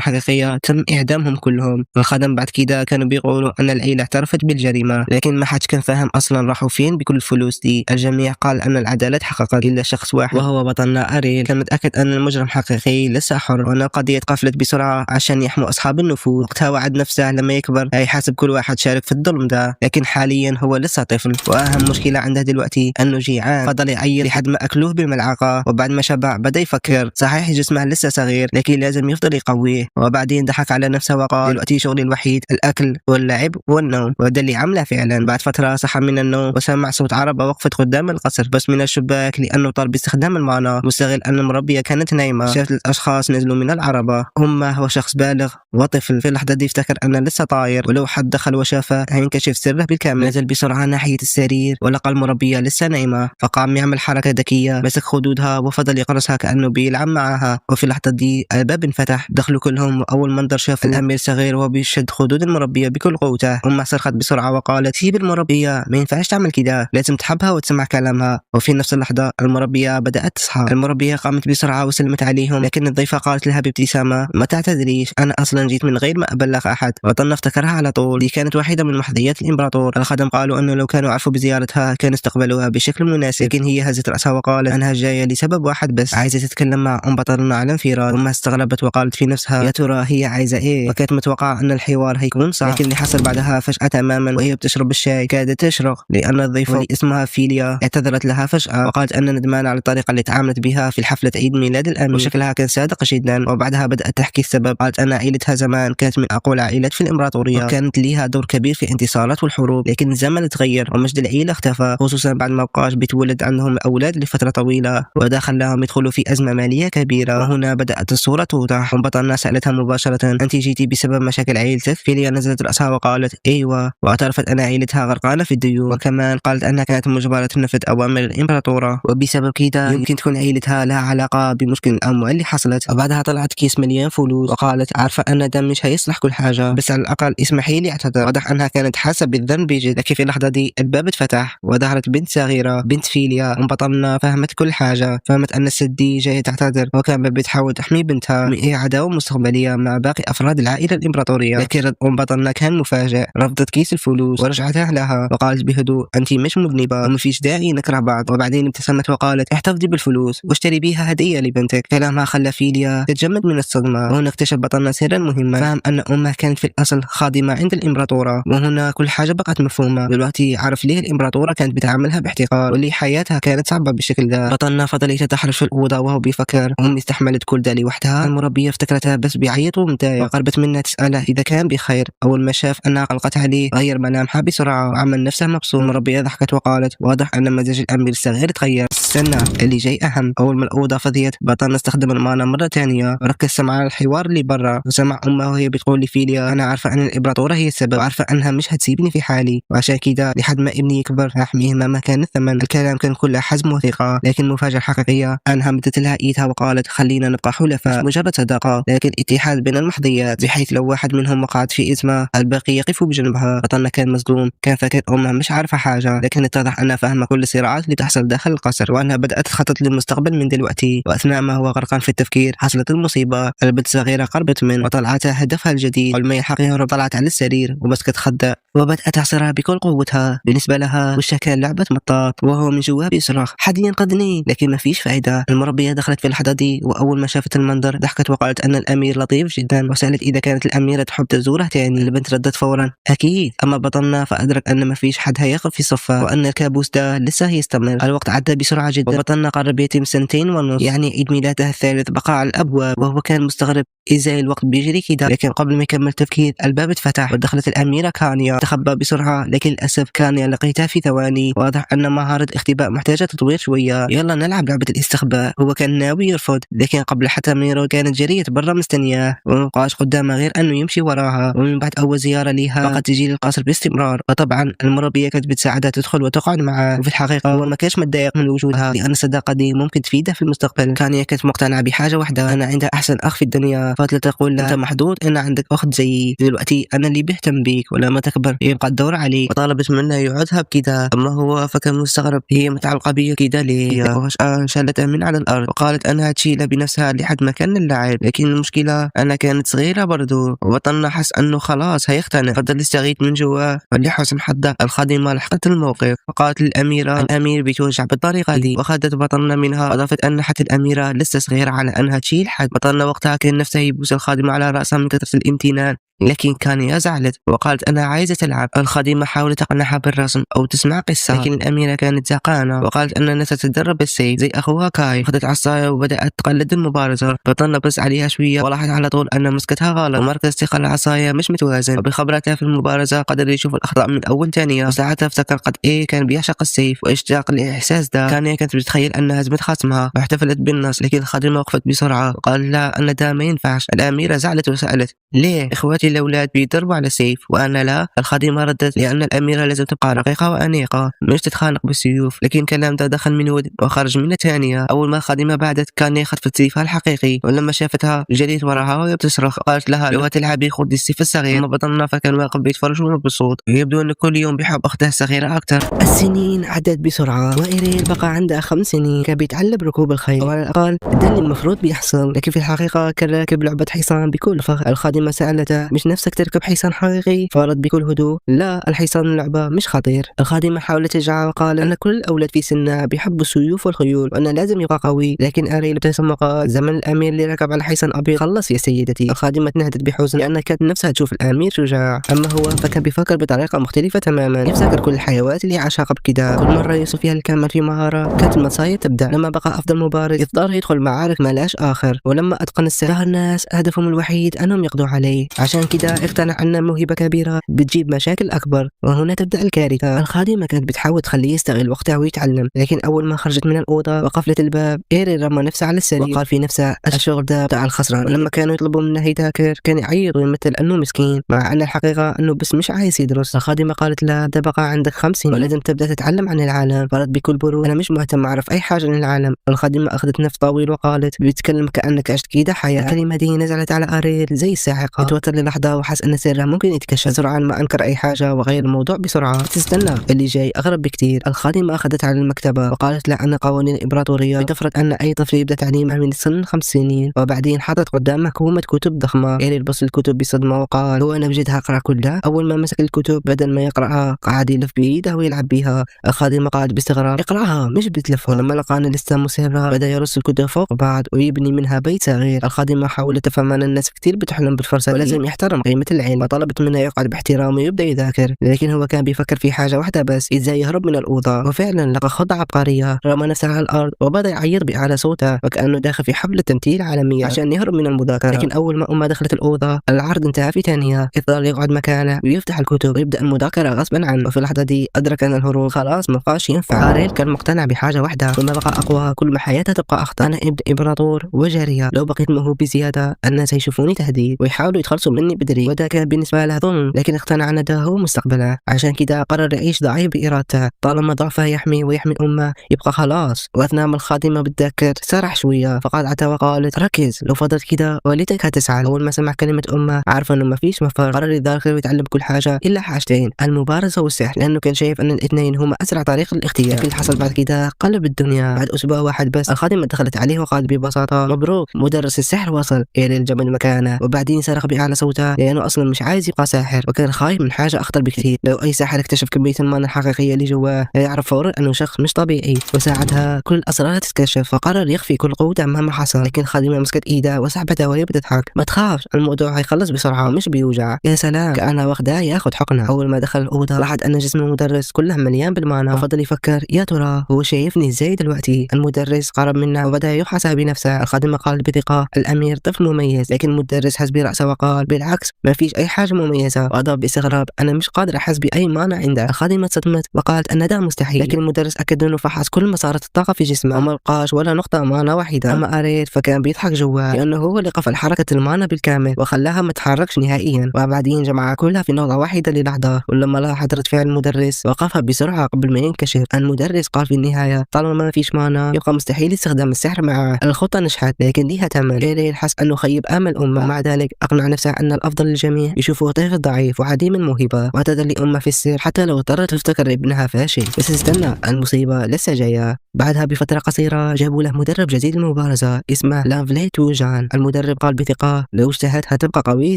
Speaker 1: حقيقية تم إعدامهم كلهم. الخدم بعد كده كانوا بيقولوا أن العيلة اعترفت بالجريمة، لكن ما حدش كان فاهم أصلا راحوا فين بكل الفلوس دي. الجميع قال أن العدالة تحققت إلا شخص واحد وهو بطلنا أريل، كان متأكد أن المجرم حقيقي لسه حر، وأن القضية اتقفلت بسرعة عشان يحموا أصحاب النفوذ. وقتها وعد نفسه لما يكبر هيحاسب كل واحد شارك في الظلم ده، لكن حاليا هو لسه طفل، وأهم مشكلة عنده دلوقتي أنه جيعان. فضل يعيط لحد ما أكلوه بالملعقة، وبعد ما شبع بدأ يفكر. صحيح جسمه لسه صغير لكن لازم يفضل يقويه. وبعدين ضحك على نفسه وقال دلوقتي شغلي الوحيد الأكل واللعب والنوم، وده اللي عمله فعلا. بعد فترة صحى من النوم وسمع صوت عربة وقفت قدام القصر، بس من الشباك لأنه طار باستخدام المانا، مستغل أن المربية كانت نايمة. شافت الأشخاص نزلوا من العربة، أمه وشخص بالغ وطفل. في اللحظة دي افتكر أنه لسه طاير، ولو حد دخل وشافه هينكشف سره بالكامل. نزل بسرعة ناحية السرير ولقى المربية لسه نايمة، فقام يعمل حركة ذكية، مسك خدودها وفضل يقرصها كأنه بيلعب معها. وفي اللحظة دي الباب انفتح، دخلوا كلهم، وأول منظر شافوا الأمير الصغير وهو بيشد خدود المربية بكل قوته. أمه صرخت بسرعة وقالت سيب المربية، ما ينفعش تعمل كده، لازم تحبها وتسمع كلامها. وفي نفس اللحظة المربية بدأت تصحى. المربية قامت بسرعة وسلمت عليهم، لكن الضيفة قالت لها بابتسامة ما تعتذريش، أنا أصلا جيت من غير ما أبلغ أحد. وطلنا افتكرها على طول، دي كانت واحدة من محظيات الإمبراطور. الخدم قالوا أنه لو كانوا عرفوا بزيارتها كانوا استقبلوها بشكل مناسب، لكن هي هزت رأسها وقالت أنها جاية لسبب واحد بس، عايزة تتكلم مع أم بطلنا على انفراد. أمها استغربت وقالت في نفسها يا ترى هي عايزة إيه، وكانت متوقعة أن الحوار هيكون صعب، لكن اللي حصل بعدها فجأة تماما وهي بتشرب الشاي كادت تشرق، لأن الضيفة اللي اسمها فيليا اعتذرت لها فجأة وقالت أن ندمانة على الطريقة اللي تعاملت بها في حفلة عيد ميلاد الأمير، وشكلها كان صادق جدا. وبعدها بدأت تحكي السبب، قالت أن عائلتها زمان كانت من أقوى العائلات في الإمبراطورية، وكانت ليها دور كبير في انتصارات والحروب، لكن الزمن تغير ومجد العيلة اختفى، خصوصا بعد ما بقاش بيتولد عندهم أولاد لفترة طويلة، وده خلاهم يدخلوا في أزمة مالية كبيرة. وهنا بدأت الصورة توضح. وبطلنا سألتها مباشرة أنت جيتي بسبب مشاكل عائلتك؟ فيليا نزلت رأسها وقالت أيوة، واعترفت أن عائلتها غرقانة في الديون، وكمان قالت أنها كانت مجبرة تنفذ أوامر الإمبراطورة، وبسبب كده يمكن تكون عائلتها لها علاقة بمشكلة الأموال اللي حصلت. وبعدها طلعت كيس مليان فلوس وقالت عارفة أن ده مش هيصلح كل حاجة، بس على الأقل اسمحي لي أعتذر. واضح أنها كانت حاسة بالذنب بجد. لكن في اللحظة دي الباب اتفتح وظهرت بنت صغيرة، بنت فيليا. أم بطلنا فهمت كل حاجة، فهمت أن الست دي جاية تعتذر وكانت بتحاول تحمي بنتها من أي عداوة مستقبلية مع باقي أفراد العائلة الإمبراطورية. لكن رد أم بطلنا كان مفاجئ، رفضت كيس الفلوس ورجعتها لها وقالت بهدوء أنت مش مذنبة ومفيش داعي نكره بعض. وبعدين ابتسمت وقالت احتفظي بالفلوس واشتري بيها هدية لبنتك. كلامها خلى فيليا تتجمد من الصدمة. وهنا اكتشف بطلنا سرا مهما، فهم أن أمه كانت في الأصل خادمة عند الإمبراطورة، وهنا كل حاجة بقت مفهومة. دلوقتي عرف ليه الإمبراطورة كانت بتعاملها باحتقار وليه حياتها كانت صعبة بالشكل ده. بطلنا فضل يتدحرج في الأوضة وهو بيفكر أمي استحملت كل ده لوحدها. المربية افتكرتها بس بيعيط ومتضايق، وقربت منها تسأله إذا كان بخير. أول ما شاف أنها قلقت عليه غير ملامحها بسرعة وعمل نفسه مبسوط. المربية ضحكت وقالت واضح أن مزاج الأمير الصغير تغير، استنى اللي جاي أهم. أول ما الأوضة فضيت بطلنا استخدم المانا مرة ثانية وركز سمع على الحوار اللي برا، وسمع أمه وهي بتقول لفيليا أنا عارفة أن الإمبراطورة هي السبب، وعارفة أنها مش هتسيبني في حالي، وعشان كده لحد ما ابني يكبر هحميه مهما كان الثمن. الكلام كان كله حزم وثقة، لكن المفاجأة الحقيقية أنها مدت لها إيدها وقالت خلينا نبقى حلفاء، مش مجرد صداقة لكن اتحاد بين المحظيات، بحيث لو واحد منهم وقعت في أزمة الباقي يقف بجنبها. بطلنا كان مصدوم، كان فاكر أمه مش عارفة حاجة، لكن اتضح أنها فاهمة كل الصراعات اللي تحصل داخل القصر، وأنها بدأت تخطط للمستقبل من دلوقتي. وأثناء ما هو غرقان في التفكير حصلت المصيبة، البنت الصغيرة قربت منه وطلعتها هدفها الجديد. قبل ما يلحق يهرب طلعت على السرير ومسكت خده وبدأت تعصرها بكل قوتها. بالنسبة لها وشها كان لعبة مطاط، وهو من جواه بيصرخ حد ينقذني، لكن ما فيش فائدة. المربية دخلت في اللحظة دي، وأول ما شافت المنظر ضحكت وقالت أن الأمير لطيف جدا، وسألت إذا كانت الأميرة تحب تزوره تاني. البنت ردت فورا أكيد. أما بطلنا فأدرك أن ما فيش حد هيقف في صفه، وأن الكابوس ده لسه هيستمر. الوقت الوقت عدى بسرعة جدا، وبطلنا قرب يتم 2.5 سنين، يعني عيد ميلاده الثالث بقى على الأبواب، وهو كان مستغرب ازاي الوقت بيجري كده. لكن قبل ما يكمل تفكير الباب اتفتح ودخلت الأميرة كانيا. تخبى بسرعة، لكن للأسف كانيا لقيتها في ثواني. واضح أن مهارة الاختباء محتاجة تطوير شوية. يلا نلعب لعبة الاستخباء. هو كان ناوي يرفض، لكن قبل حتى ما يرد كانت جريت برا مستنياه، وما بقاش قدامه غير أنه يمشي وراها. ومن بعد أول زيارة ليها بقت تجي للقصر باستمرار، وطبعا المربية كانت بتساعدها تدخل وتقعد معاه. وفي الحقيقة هو ما كانش متضايق من وجودها، لأن الصداقة دي ممكن تفيده في المستقبل. كانيا كانت مقتنعة بحاجة واحدة، أنا عندها أحسن أخ في الدنيا. فضلت تقول له أنت محظوظ أن عندك أخت زيي، دلوقتي أنا اللي بهتم بيك، ولما تكبر يبقى الدور عليك. وطلبت منه يقعدها بكده. أما هو فكان مستغرب، هي متعلقة بيه كده ليه؟ وفجأة شالتها من على الأرض وقالت أنها تشيلها بنفسها لحد مكان اللعب، لكن المشكلة أنها كانت صغيرة برضو. وبطلنا حس أنه خلاص هيختنق، فضل يستغيث من جواه. ولحسن حظه الخادمة لحقت الموقف وقالت للأميرة الأمير بيتوجع بالطريقة دي، وأخذت بطلنا منها. أضافت أن حتى الأميرة لسه صغيرة على أنها تشيل حد. بطلنا وقتها كان نفسه يبوس الخادمة على رأسها من كثرة الامتنان، لكن كانيا زعلت وقالت أنا عايزة تلعب. الخادمة حاولت تقنعها بالرسم أو تسمع قصة، لكن الأميرة كانت زهقانة وقالت أنها ستتدرب بالسيف زي أخوها كاي. أخذت عصاية وبدأت تقلد المبارزة. بطلنا بس عليها شوية ولاحظ على طول أن مسكتها غلط ومركز ثقل العصاية مش متوازن، وبخبرتها في المبارزة قدر يشوف الأخطاء من أول ثانية. وساعتها افتكر قد إيه كان بيعشق السيف واشتاق للإحساس ده. كانيا كانت بتتخيل أنها هزمت خصمها واحتفلت بالنصر، لكن الخادمة وقفت بسرعة وقال لها أن ده ما ينفعش. الأميرة زعلت وسألت ليه إخواتي الأولاد بيضربوا على سيف وأنا لا؟ الخادمة ردت لأن الأميرة لازم تبقى رقيقة وأنيقة، مش تتخانق بالسيوف. لكن كلام ده دخل من ودن وخرج من الثانية. أول ما الخادمة بعدت كان خطفت سيفها الحقيقي، ولما شافتها جريت وراها وهي بتصرخ، قالت لها لو تلعبي خذي السيف الصغير. أما بطلنا فكان واقف بيتفرج ومبسوط، يبدو أن كل يوم بيحب أخته الصغيرة أكثر. السنين عدت بسرعة، وإيريل بقى عندها 5 سنين. كان بيتعلم ركوب الخيل، أو على الأقل ده اللي المفروض بيحصل، لكن في الحقيقة كان راكب لعبة حصان بكل فخر. الخادمة سألته مش نفسك تركب حصان حقيقي؟ فرد بكل هدوء لا، الحصان اللعبة مش خطير. الخادمة حاولت تشجعه وقال أن كل الأولاد في سنها بيحبوا السيوف والخيول وأن لازم يبقى قوي، لكن أريل ابتسم وقال زمن الأمير اللي ركب على حصان أبيض خلص يا سيدتي. الخادمة تنهدت بحزن لأنها كانت نفسها تشوف الأمير شجاع، أما هو فكان بيفكر بطريقة مختلفة تماما، يفتكر كل الحيوات اللي عاشها قبل كده. كل مرة يوصل فيها الكمال في مهارة كانت المصايب تبدأ. لما بقى أفضل مبارز يضطر يدخل معارك ملاش آخر، ولما أتقن السحر ظهر الناس هدفهم الوحيد أنهم يقضوا عليه. عشان كده اقتنع أن موهبة كبيرة بتجيب مشاكل أكبر، وهنا تبدأ الكارثة. الخادمة كانت بتحاول تخليه يستغل وقتها ويتعلم، لكن أول ما خرجت من الأوضة وقفلت الباب إيري رمى نفسه على السرير وقال في نفسه الشغل ده بتاع الخسران. ولما كانوا يطلبوا منه يذاكر كان يعيط ويمثل أنه مسكين، مع أن الحقيقة أنه بس مش عايز يدرس. الخادمة قالت له ده بقى عندك 5 سنين ولازم تبدأ تتعلم عن العالم. فرد بكل برود أنا مش مهتم أعرف أي حاجة عن العالم. الخادمة أخذت نفس طويل وقالت بيتكلم كأنك عشت كده حياة. الكلمة دي نزلت على أريل زي الصاعقة. اتوتر للحظة وحس أن سره ممكن يتكشف. سرعان ما أنكر أي حاجة وغير الموضوع بسرعة. تستنى اللي جاي أغرب بكتير. الخادمة أخذت على المكتبة وقالت لها أن قوانين الإمبراطورية بتفرض أن أي طفل يبدأ تعليمه من سن 5 سنين، وبعدين حطت قدامه كومة كتب ضخمة. إيريل بص الكتب بصدمة وقال هو أنا بجد هقرأ كلها؟ أول ما مسك الكتب بدل ما يقرأها قعد يلف بإيده ويلعب بيها. الخادمة قالت باستغراب اقرأها مش بتلفها. لما لقى أن لسه مصرة بدأ يرص الكتب فوق بعض ويبني منها بيت صغير. الخادمة حاولت تفهم أن الناس كتير بتحلم بالفرصة ولازم يحترم قيمة العلم، وطلبت منه يقعد باحترام ويبدأ يذاكر، لكن هو كان بيفكر في حاجة واحدة بس، إزاي يهرب من الأوضة. وفعلا لقى خطة عبقرية، رمى نفسه على الأرض وبدأ يعيط بأعلى صوته وكأنه داخل في حفلة تمثيل عالمية عشان يهرب من المذاكرة. لكن أول ما أمه دخلت الأوضة العرض انتهى في ثانية. اضطر يقعد مكانه ويفتح الكتب ويبدأ المذاكرة غصبا عنه. وفي اللحظة دي أدرك أن الهروب خلاص ما بقاش ينفع. أريل كان مقتنع بحاجة واحدة، كل ما بقى أقوى كل ما حياته تبقى أخطر. أنا ابن إمبراطور وجارية، لو بقيت موهوب بزيادة الناس هيشوفوني تهديد ويحاولوا يتخلصوا مني بدري، وده كان بالنسبة له ظلم. لكن اقتنع أن ده هو مستقبله، عشان كده قرر يعيش ضعيف بإرادته. طالما ضعفه يحمي ويحمي أمه يبقى خلاص. وأثناء ما الخادمة بتذاكر سرح شوية، فقاطعتها وقالت ركز، لو فضلت كده والدتك هتسعى. أول ما سمع كلمة أمه عرف أنه ما فيش مفر، قرر يذاكر ويتعلم كل حاجة إلا حاجتين، المبارزة والسحر، لأنه كان شايف أن الاثنين هما أسرع طريق للاغتيال. لكن اللي حصل بعد كده قلب الدنيا. بعد أسبوع واحد بس الخادمة دخلت عليه وقالت ببساطة مبروك، مدرس السحر وصل. إيريل جمد مكانه وبعدين صرخ بأعلى صوته قوته لانه اصلا مش عايز يبقى ساحر، وكان خايف من حاجة اخطر بكثير. لو اي ساحر اكتشف كمية ال mana الحقيقية اللي جواه هيعرف فورا انه شخص مش طبيعي، وساعتها كل الاسرار تتكشف. فقرر يخفي كل قوته مهما حصل. لكن الخادمة مسكت ايده وسحبتها وهي بتضحك، ما تخافش الموضوع هيخلص بسرعة مش بيوجع. يا سلام، كأنها واخداه ياخذ حقنه. اول ما دخل الاوضة لاحظ ان جسم المدرس كله مليان بال mana، وفضل يفكر يا ترى هو شايفني ازاي دلوقتي. المدرس قرب منه وبدا يفحصها بنفسه. الخادمة قالت بثقة الامير طفل مميز، لكن المدرس هز برأسه وقال بالعكس ما فيش اي حاجة مميزة. واضاف باستغراب انا مش قادر احس باي mana عنده. الخادمة اتصدمت وقالت ان ده مستحيل، لكن المدرس اكد انه فحص كل مسارات الطاقة في جسمه وما لقاش ولا نقطة mana واحدة. اما اريل فكان بيضحك جواه لانه هو اللي قفل حركة ال mana بالكامل وخلاها ما تتحركش نهائيا، وبعدين جمعها كلها في نقطة واحدة للحظة. ولما لاحظ رد فعل المدرس وقفها بسرعة قبل ما ينكشف. المدرس قال في النهاية طالما ما فيش mana يبقى مستحيل استخدام السحر معه. الخطة نجحت لكن ليها ثمن. إيريل حس انه خيب امل امه، ومع ذلك اقنع نفسه ان الافضل للجميع يشوفه طفل ضعيف وعديم الموهبة، واعتذر لامه في السر حتى لو اضطرت تفتكر ابنها فاشل. بس استنى، المصيبة لسه جاية. بعدها بفترة قصيرة جابوا له مدرب جديد للمبارزة اسمه لانفليت جان. المدرب قال بثقة لو اجتهدت هتبقى قوي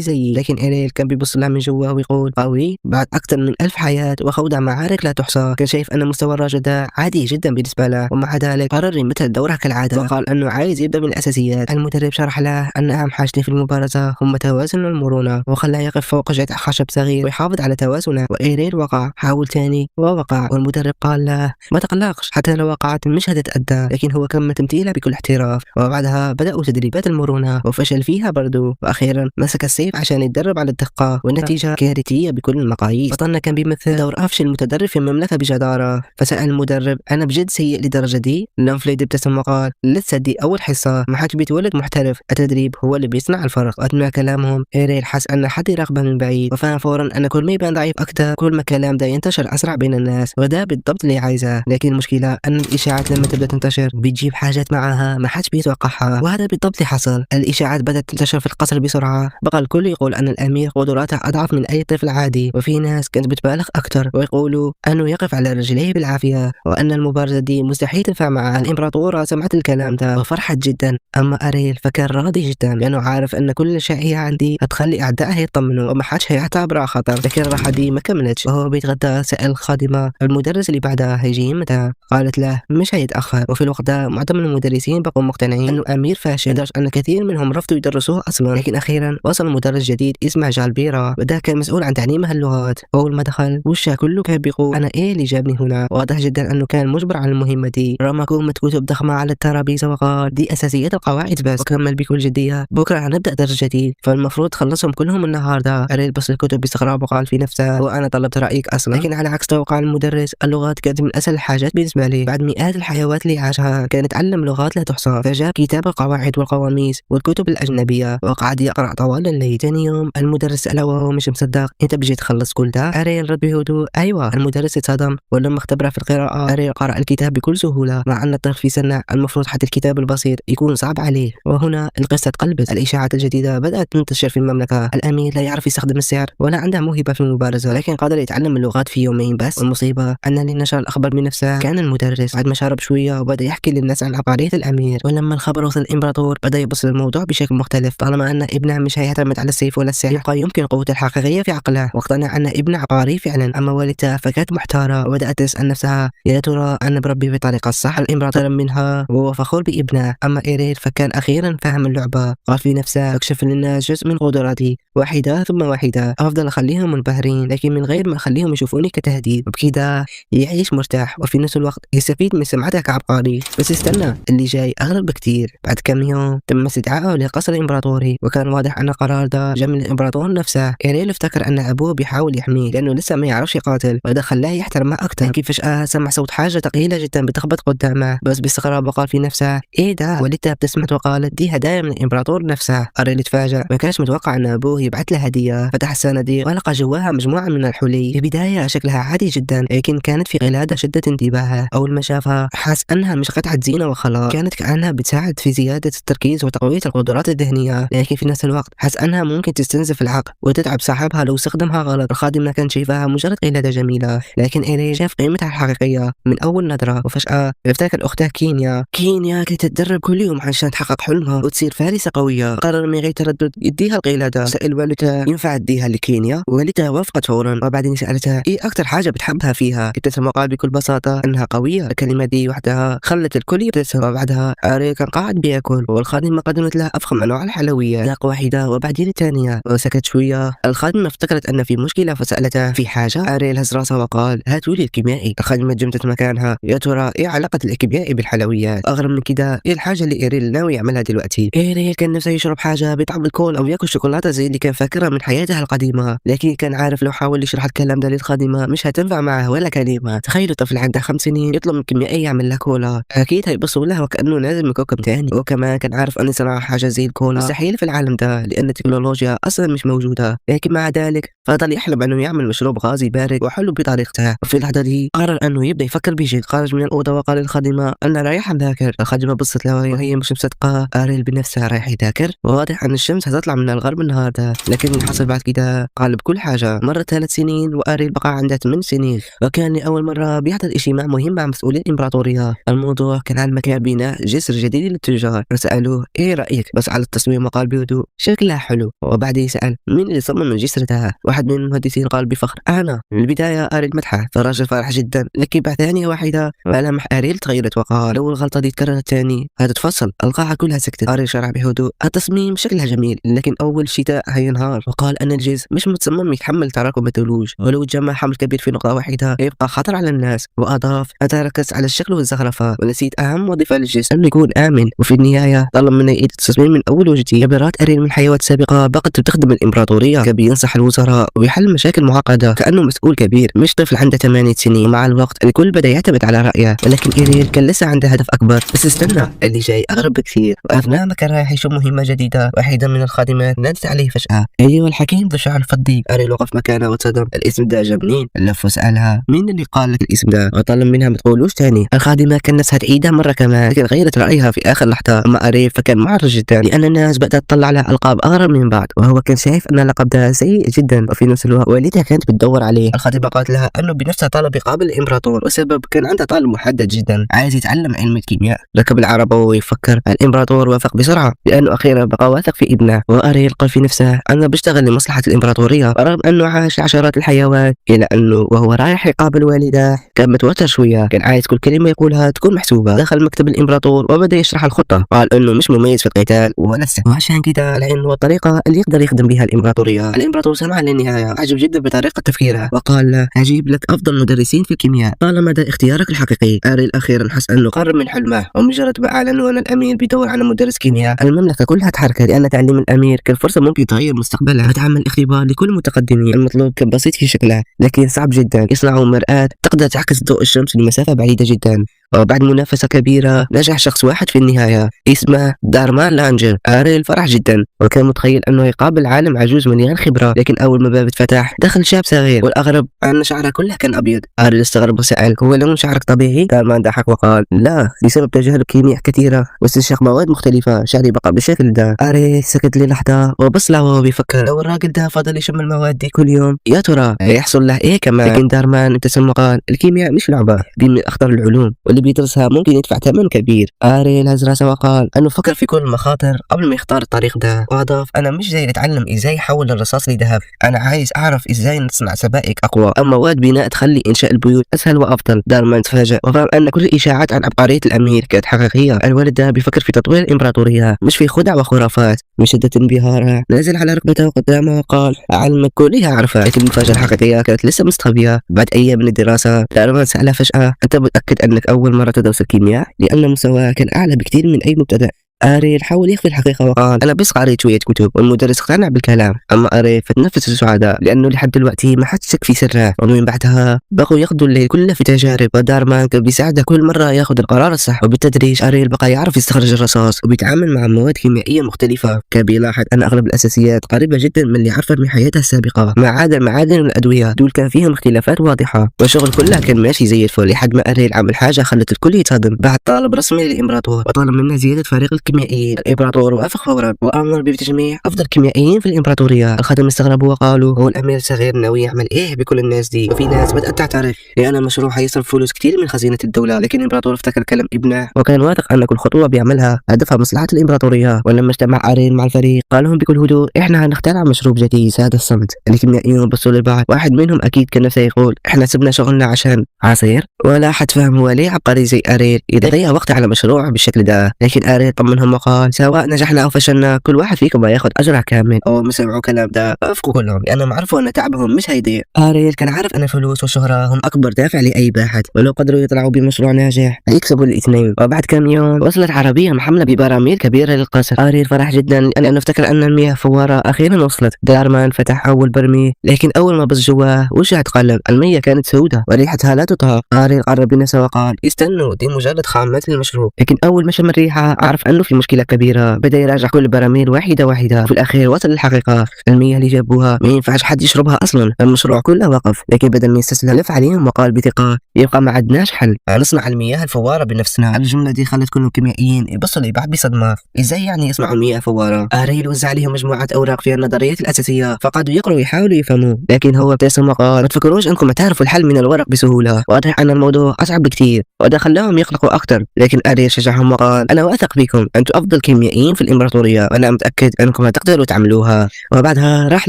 Speaker 1: زيي، لكن إيريل كان بيبص لها من جوا ويقول قوي؟ بعد أكثر من 1000 حياة وخوض معارك لا تحصى. كان شايف أن مستوى الراجل ده عادي جدا بالنسبة له، ومع ذلك قرر يمثل دوره كالعادة وقال أنه عايز يبدأ من الأساسيات. المدرب شرح له أن أهم حاجتين في المبارزة هم توازن والمرونة، وخلاه يقف فوق جذع خشب صغير ويحافظ على توازنه. وإيريل وقع، حاول تاني ووقع، والمدرب قال له ما تقلقش حتى لو وقعت مش هتتأدى، لكن هو كمل تمثيله بكل احتراف. وبعدها بدأوا تدريبات المرونة وفشل فيها برضو، وأخيرا مسك السيف عشان يتدرب على الدقة، والنتيجة كارثية بكل المقاييس. بطلنا كان بيمثل دور أفشل متدرب في المملكة بجدارة. فسأل المدرب أنا بجد سيء لدرجة دي؟ لانفليد ابتسم وقال لسه دي أول حصة، ما حدش بيتولد محترف، التدريب هو اللي بيصنع الفرق. وأثناء كلامهم إيريل حس أن حد يراقبه من بعيد، وفهم فورا أن كل ما يبان ضعيف أكثر كل ما كلام ده ينتشر أسرع بين الناس، وده بالضبط اللي عايزاه. لكن المشكلة أن الإشاعات لما تبدأ تنتشر بتجيب حاجات معاها ما حدش بيتوقعها، وهذا بالضبط اللي حصل. الإشاعات بدأت تنتشر في القصر بسرعة، بقى الكل يقول أن الأمير قدراته أضعف من أي طفل عادي، وفي ناس كانت بتبالغ أكثر ويقولوا أنه يقف على رجليه بالعافية وأن المبارزة دي مستحيل تنفع معاه. الإمبراطورة سمعت الكلام ده وفرحت جدا. أما أريل فكان راضي جدا لأنه عارف أن كل الشائعة عندي هتخلي أعدائه يطمنوا وما حدش هيعتبرها خطر. لكن الراحة دي ما كملتش. وهو بيتغدى سأل الخادمة المدرس اللي بعدها هيجي متى؟ قالت له مش هيتأخر. وفي الوقت ده معظم المدرسين بقوا مقتنعين أنه أمير فاشل لدرجة أن كثير منهم رفضوا يدرسوه أصلا. لكن أخيرا وصل مدرس جديد اسمه جالبيرا، وده كان مسؤول عن تعليمها اللغات. أول ما دخل وشه كله كان بيقول أنا إيه اللي جابني هنا؟ واضح جدا أنه كان مجبر على المهمة دي. رمى كومة كتب ضخمة على الترابيزة وقال دي أساسيات القواعد بس، وكمل بكل جدية بكرة هنبدأ درس جديد فالمفروض تخلصهم كلهم النهاردة. أريل بص الكتب باستغراب وقال في نفسه وأنا طلبت رأيك أصلا. لكن على عكس توقع المدرس اللغات كانت من أسهل الحاجات بالنسبة لي. بعد مئات الحيوات اللي عاشها كان يتعلم لغات لا تحصى، فجاب كتاب القواعد والقواميس والكتب الأجنبية وقعد يقرأ طوال الليل. ثاني يوم المدرس سأله وهو مش مصدق أنت بجي تخلص كل ده؟ أريل رد بهدوء أيوة. المدرس اتصدم، ولما اختبره في القراءة أريل قرأ الكتاب بكل سهولة، مع أن الطفل في سنة المفروض حتى الكتاب البسيط يكون صعب عليه. وهنا القصة اتقلبت. الإشاعات الجديدة بدأت تنتشر في المملكة. الأمير لا يعرف يستخدم السحر ولا عنده موهبة في المبارزة، لكن قادر يتعلم اللغات في يومين بس. والمصيبة أن اللي نشر الأخبار بنفسه كان المدرس. بعد ما شرب شوية وبدأ يحكي للناس عن عبقرية الأمير. ولما الخبر وصل الإمبراطور بدأ يبص للموضوع بشكل مختلف. طالما أن ابنه مش هيعتمد على السيف ولا السحر يبقى يمكن قوته الحقيقية في عقله، واقتنع أن ابنه عبقري فعلا. أما والدته فكانت محتارة وبدأت تسأل نفسها يا ترى أنا بربي بطريقة الصح؟ الإمبراطور منها وهو فخور بابنه. أما إيريل فكان أخيرا فهم اللعبة، قال في نفسه أكشف للناس جزء من قدراتي واحدة ثم واحدة، أفضل أخليهم منبهرين لكن من غير ما أخليهم يشوفوني كتهديد، وبكده يعيش مرتاح وفي نفس الوقت يستفيد من سمعته كعبقري. بس استنى، اللي جاي أغرب بكتير. بعد كم يوم تم استدعائه لقصر الإمبراطوري، وكان واضح أن القرار ده جاء من الإمبراطور نفسه. إيريل افتكر أن أبوه بيحاول يحميه لأنه لسه ما يعرفش يقاتل، وده خلاه يحترمه أكثر. لكن فجأة سمع صوت حاجة ثقيلة جدا بتخبط قدامه، بس باستغراب وقال في نفسه إيه ده؟ والدته ابتسمت وقالت دي هدايا من الإمبراطور نفسه. أريل اتفاجأ، ما كانش متوقع أن أبوه يبعث له هدية. فتح الصناديق ولقى جواها مجموعة من الحلي. في البداية شكلها عادي جدا، لكن كانت في قلادة شدت انتباهه. أول ما شافها حس أنها مش قطعة زينة وخلاص، كانت كأنها بتساعد في زيادة التركيز وتقوية القدرات الذهنية، لكن في نفس الوقت حس أنها ممكن تستنزف العقل وتتعب صاحبها لو استخدمها غلط. الخادم ما كان شايفها مجرد قلادة جميلة، لكن إيريل شاف قيمتها الحقيقية من أول نظرة. وفجأة افتكر أختها كينيا. كينيا كانت تتدرب كل يوم عشان تحقق حلمها وتصير فارسة قوية. قرر من غير تردد يديها القلادة. سأل لوالدته ينفع اديها لكينيا؟ والدتها وافقت فورا، وبعدين سالتها ايه اكتر حاجة بتحبها فيها؟ ابتسم وقال بكل بساطة انها قوية. الكلمة دي وحدها خلت الكل يبتسم. وبعدها اريل كان قاعد بياكل، والخادمه قدمت له افخم انواع الحلويات، ذاق واحدة وبعدين الثانية وسكت شوية. الخادمة افتكرت ان في مشكلة فسالتها في حاجة؟ اريل هز راسه وقال هاتوا لي الكيميائي. الخادمة جمدت مكانها، يا ترى ايه علاقة الكيميائي بالحلويات؟ اغرب من كده ايه الحاجة اللي اريل ناوي يعملها دلوقتي؟ اريل كان نفسه يشرب حاجة بطعم الكولا او ياكل شوكولاتة زي اللي كان فاكرها من حياته القديمة، لكن كان عارف لو حاول يشرح الكلام ده للخادمه مش هتنفع معه ولا كلمة. تخيلوا طفل عنده 5 سنين يطلب من كيميائي يعمل له كولا، اكيد هيبصوا له وكانه نازل من كوكب تاني. وكمان كان عارف ان صناعة حاجة زي الكولا مستحيل في العالم ده لان التكنولوجيا اصلا مش موجودة، لكن مع ذلك فضل يحلم انه يعمل مشروب غازي بارد وحلو بطريقته. وفي اللحظة دي قرر انه يبدا يفكر بجد. خرج من الاوضة وقال للخادمه انا رايح اذاكر. الخادمة بصت له وهي مش مصدقه، اريل بنفسها رايح يذاكر؟ وواضح ان الشمس هتطلع من الغرب النهارده. لكن اللي حصل بعد كده قلب كل حاجة. مرت 3 سنين واريل بقى عنده 8 سنين، وكان لاول مرة بيحضر اجتماع مهم مع مسؤولين الامبراطورية. الموضوع كان عن مكان بناء جسر جديد للتجار. فسالوه ايه رايك؟ بس على التصميم وقال بهدوء شكلها حلو. وبعدين سال مين اللي صمم الجسر ده؟ واحد من المهندسين قال بفخر انا. من البداية اريل مدحه، فالراجل فرح جدا، لكن بعد ثانية واحدة ملامح اريل تغيرت وقال لو الغلطة دي تكررت تاني هتتفصل. القاعة كلها سكتت. اريل شرح بهدوء التصميم شكلها جميل، لكن اول شتاء هينهار. وقال ان الجسر مش متصمم يتحمل تراكم الثلوج، ولو تجمع حمل كبير في نقطة واحدة يبقى خطر على الناس. واضاف اتركز على الشكل والزخرفه ونسيت اهم وظيفة للجسر انه يكون امن. وفي النهاية طلب منه يعيد التصميم من اول وجديد. خبرات اريل من حيوات سابقه بقت بتخدم الامبراطورية، كان بينصح الوزراء ويحل مشاكل معقدة كانه مسؤول كبير مش طفل عنده 8 سنين. مع الوقت الكل بدا يعتمد على رايه، ولكن اريل كان لسه عنده هدف اكبر. بس استنى، اللي جاي اغرب بكثير. واثناء ما كان رايح يشوف مهمة جديدة، واحدة من الخادمات نادت عليه فجاة ايوه الحكيم ذو الشعر الفضي. اريل وقف مكانه وتصدم، الاسم ده جاب منين؟ لف وسالها مين اللي قال لك الاسم ده؟ وطلب منها ما تقولوش تاني. الخادمة كان نفسها تعيدها مرة كمان، لكن غيرت رايها في اخر لحظة. اما اريل فكان معرج جدا لان الناس بدات تطلع له القاب اغرب من بعض، وهو كان شايف ان اللقب ده سيء جدا. وفي نفس الوقت والدتها كانت بتدور عليه. الخادمة قالت لها انه بنفسها طلب يقابل الامبراطور، والسبب كان عنده طالب محدد جدا عايز يتعلم علم الكيمياء. ركب العربة وهو يفكر. الامبراطور وافق بسرعة لانه اخيرا بقى واثق في ابنه. واريل قال في نفسه انا بشتغل لمصلحة الامبراطورية، رغم انه عاش عشرات الحيوات، الا انه وهو رايح يقابل والده كان متوتر شوية، كان عايز كل كلمة يقولها تكون محسوبة. دخل مكتب الامبراطور وبدا يشرح الخطة. قال انه مش مميز في القتال ولا السحر، وعشان كده العلم هو الطريقة اللي يقدر يخدم بها الامبراطورية. الامبراطور سمع للنهاية، عجب جدا بطريقة تفكيره وقال له هجيب لك افضل مدرسين في الكيمياء طالما ده اختيارك الحقيقي. اريل اخيرا حس انه قرب من حلمه، ومجرد ما اعلنوا ان الامير بيدور على مدرس كيمياء المملكة كلها تحركت، لان تعليم الامير كان فرصة ممكن تغير مستقبله. فتعمل اختبار لكل المتقدمين. المطلوب كان بسيط في شكله لكن صعب جدا، يصنعوا مرآة تقدر تعكس ضوء الشمس لمسافة بعيدة جدا. وبعد منافسة كبيرة نجح شخص واحد في النهاية اسمه دارمان لانجر. اريل فرح جدا وكان متخيل انه يقابل عالم عجوز مليان خبرة، لكن اول ما باب اتفتح دخل شاب صغير، والاغرب ان شعره كله كان ابيض. اريل استغرب وسأل هو لون شعرك طبيعي؟ دارمان ضحك وقال لا، بسبب تجارب كيمياء كثيرة واستنشاق مواد مختلفة شعري بقى بالشكل ده. اريل سكت للحظة وبص له وهو بيفكر لو الراجل ده فضل يشم المواد دي كل يوم يا ترى هيحصل له ايه كمان؟ لكن دارمان ابتسم وقال الكيمياء مش لعبة، دي من اخطر العلوم واللي بيدرسها ممكن يدفع ثمن كبير. اريل هز راسه وقال انه فكر في كل المخاطر قبل ما يختار الطريق ده، واضاف انا مش جاي اتعلم ازاي احول الرصاص لذهب، انا عايز اعرف ازاي نصنع سبائك اقوى او مواد بناء تخلي انشاء البيوت اسهل وافضل. دارمان تفاجأ وفهم ان كل الاشاعات عن عبقرية الامير كانت حقيقية. الولد ده بيفكر في تطوير الامبراطورية مش في خدع وخرافات. من شدة انبهاره نزل على ركبته قدامه وقال علمك كلها عرفه. لكن المفاجأة الحقيقية كانت لسه مستخبية. بعد ايام من الدراسة دارمان سأله فجأة انت متأكد انك اول مرة تدرس الكيمياء؟ لأن مستواه كان أعلى بكثير من أي مبتدئ. اريل حاول يخفي الحقيقة وقال أنا بس قريت شوية كتب، والمدرس اقتنع بالكلام. أما اريل فتنفس السعداء لأنه لحد دلوقتي ما حد شك في سره. ومن بعدها بقوا يقضوا الليل كله في تجارب، ودارمان كان بيساعده كل مرة ياخذ القرار الصح. وبالتدريج اريل بقى يعرف يستخرج الرصاص وبيتعامل مع مواد كيميائية مختلفة. كان بيلاحظ أن أغلب الأساسيات قريبة جدا من اللي عرفه من حياته السابقة، ما عدا المعادن والأدوية دول كان فيهم اختلافات واضحة. والشغل كله كان ماشي زي الفل لحد ما اريل عمل حاجة خلت الكل يتصدم. بعد طالب رسمي للإمبراطور وطلب منه زيادة فريق الكيمياء الكيميائيين. الإمبراطور وافق فورا وأمر بتجميع أفضل كيميائيين في الإمبراطورية. الخدم استغربوا وقالوا هو الأمير الصغير ناوي يعمل إيه بكل الناس دي؟ وفي ناس بدأت تعترف لأن المشروع هيصرف فلوس كتير من خزينة الدولة. لكن الإمبراطور افتكر كلام ابنه وكان واثق أن كل خطوة بيعملها هدفها مصلحة الإمبراطورية. ولما اجتمع أريل مع الفريق قال لهم بكل هدوء إحنا هنخترع مشروب جديد. ساد الصمت. الكيميائيون بصوا لبعض، واحد منهم أكيد كان نفسه يقول إحنا سبنا شغلنا عشان عصير، ولا أحد فهم هو ليه عبقري زي أريل يضيع وقت على مشروع بالشكل ده. لكن أريل طمنهم وقال سواء نجحنا أو فشلنا كل واحد فيكم هياخد أجره كامل. أول ما سمعوا كلام ده وافقوا كلهم لأنهم عرفوا أن تعبهم مش هيضيع. أريل كان عارف أن الفلوس والشهرة هم أكبر دافع لأي باحث، ولو قدروا يطلعوا بمشروع ناجح هيكسبوا الاثنين. وبعد كم يوم وصلت عربية محملة ببراميل كبيرة للقصر. أريل فرح جدا لأنه افتكر أن المياه فوارة أخيرا وصلت. دارمان فتح أول برميل، لكن أول ما بص جواه وجهه اتقلب. المياه كانت سوداء وريحتها لا تطاق. أريل قرب بنفسه وقال استنوا، دي مجرد خامات للمشروب. لكن أول ما شم الريحة عرف أنه في مشكلة كبيرة. بدأ يراجع كل براميل واحدة واحدة. في الأخير وصل للحقيقة، المياه اللي جابوها ما ينفعش حد يشربها أصلا. المشروع كله وقف. لكن بدل ما يستسلم لف عليهم وقال بثقة يبقى ما عندناش حل، نصنع المياه الفوارة بنفسنا. الجملة دي خلت كل الكيميائيين يبصوا لبعض بصدمة، ازاي يعني يصنعوا مياه فوارة؟ أريل وزع عليهم مجموعة أوراق فيها النظريات الأساسية، فقعدوا يقروا ويحاولوا يفهموا. لكن هو ابتسم وقال ما تفكروش أنكم تعرفوا الحل من الورق بسهولة، واضح أن الموضوع أصعب بكثير، وده خلاهم يقلقوا أكثر. لكن أريل شجعهم وقال أنا واثق فيكم، أنتم أفضل كيميائيين في الإمبراطورية وأنا متأكد أنكم هتقدروا تعملوها. وبعدها راح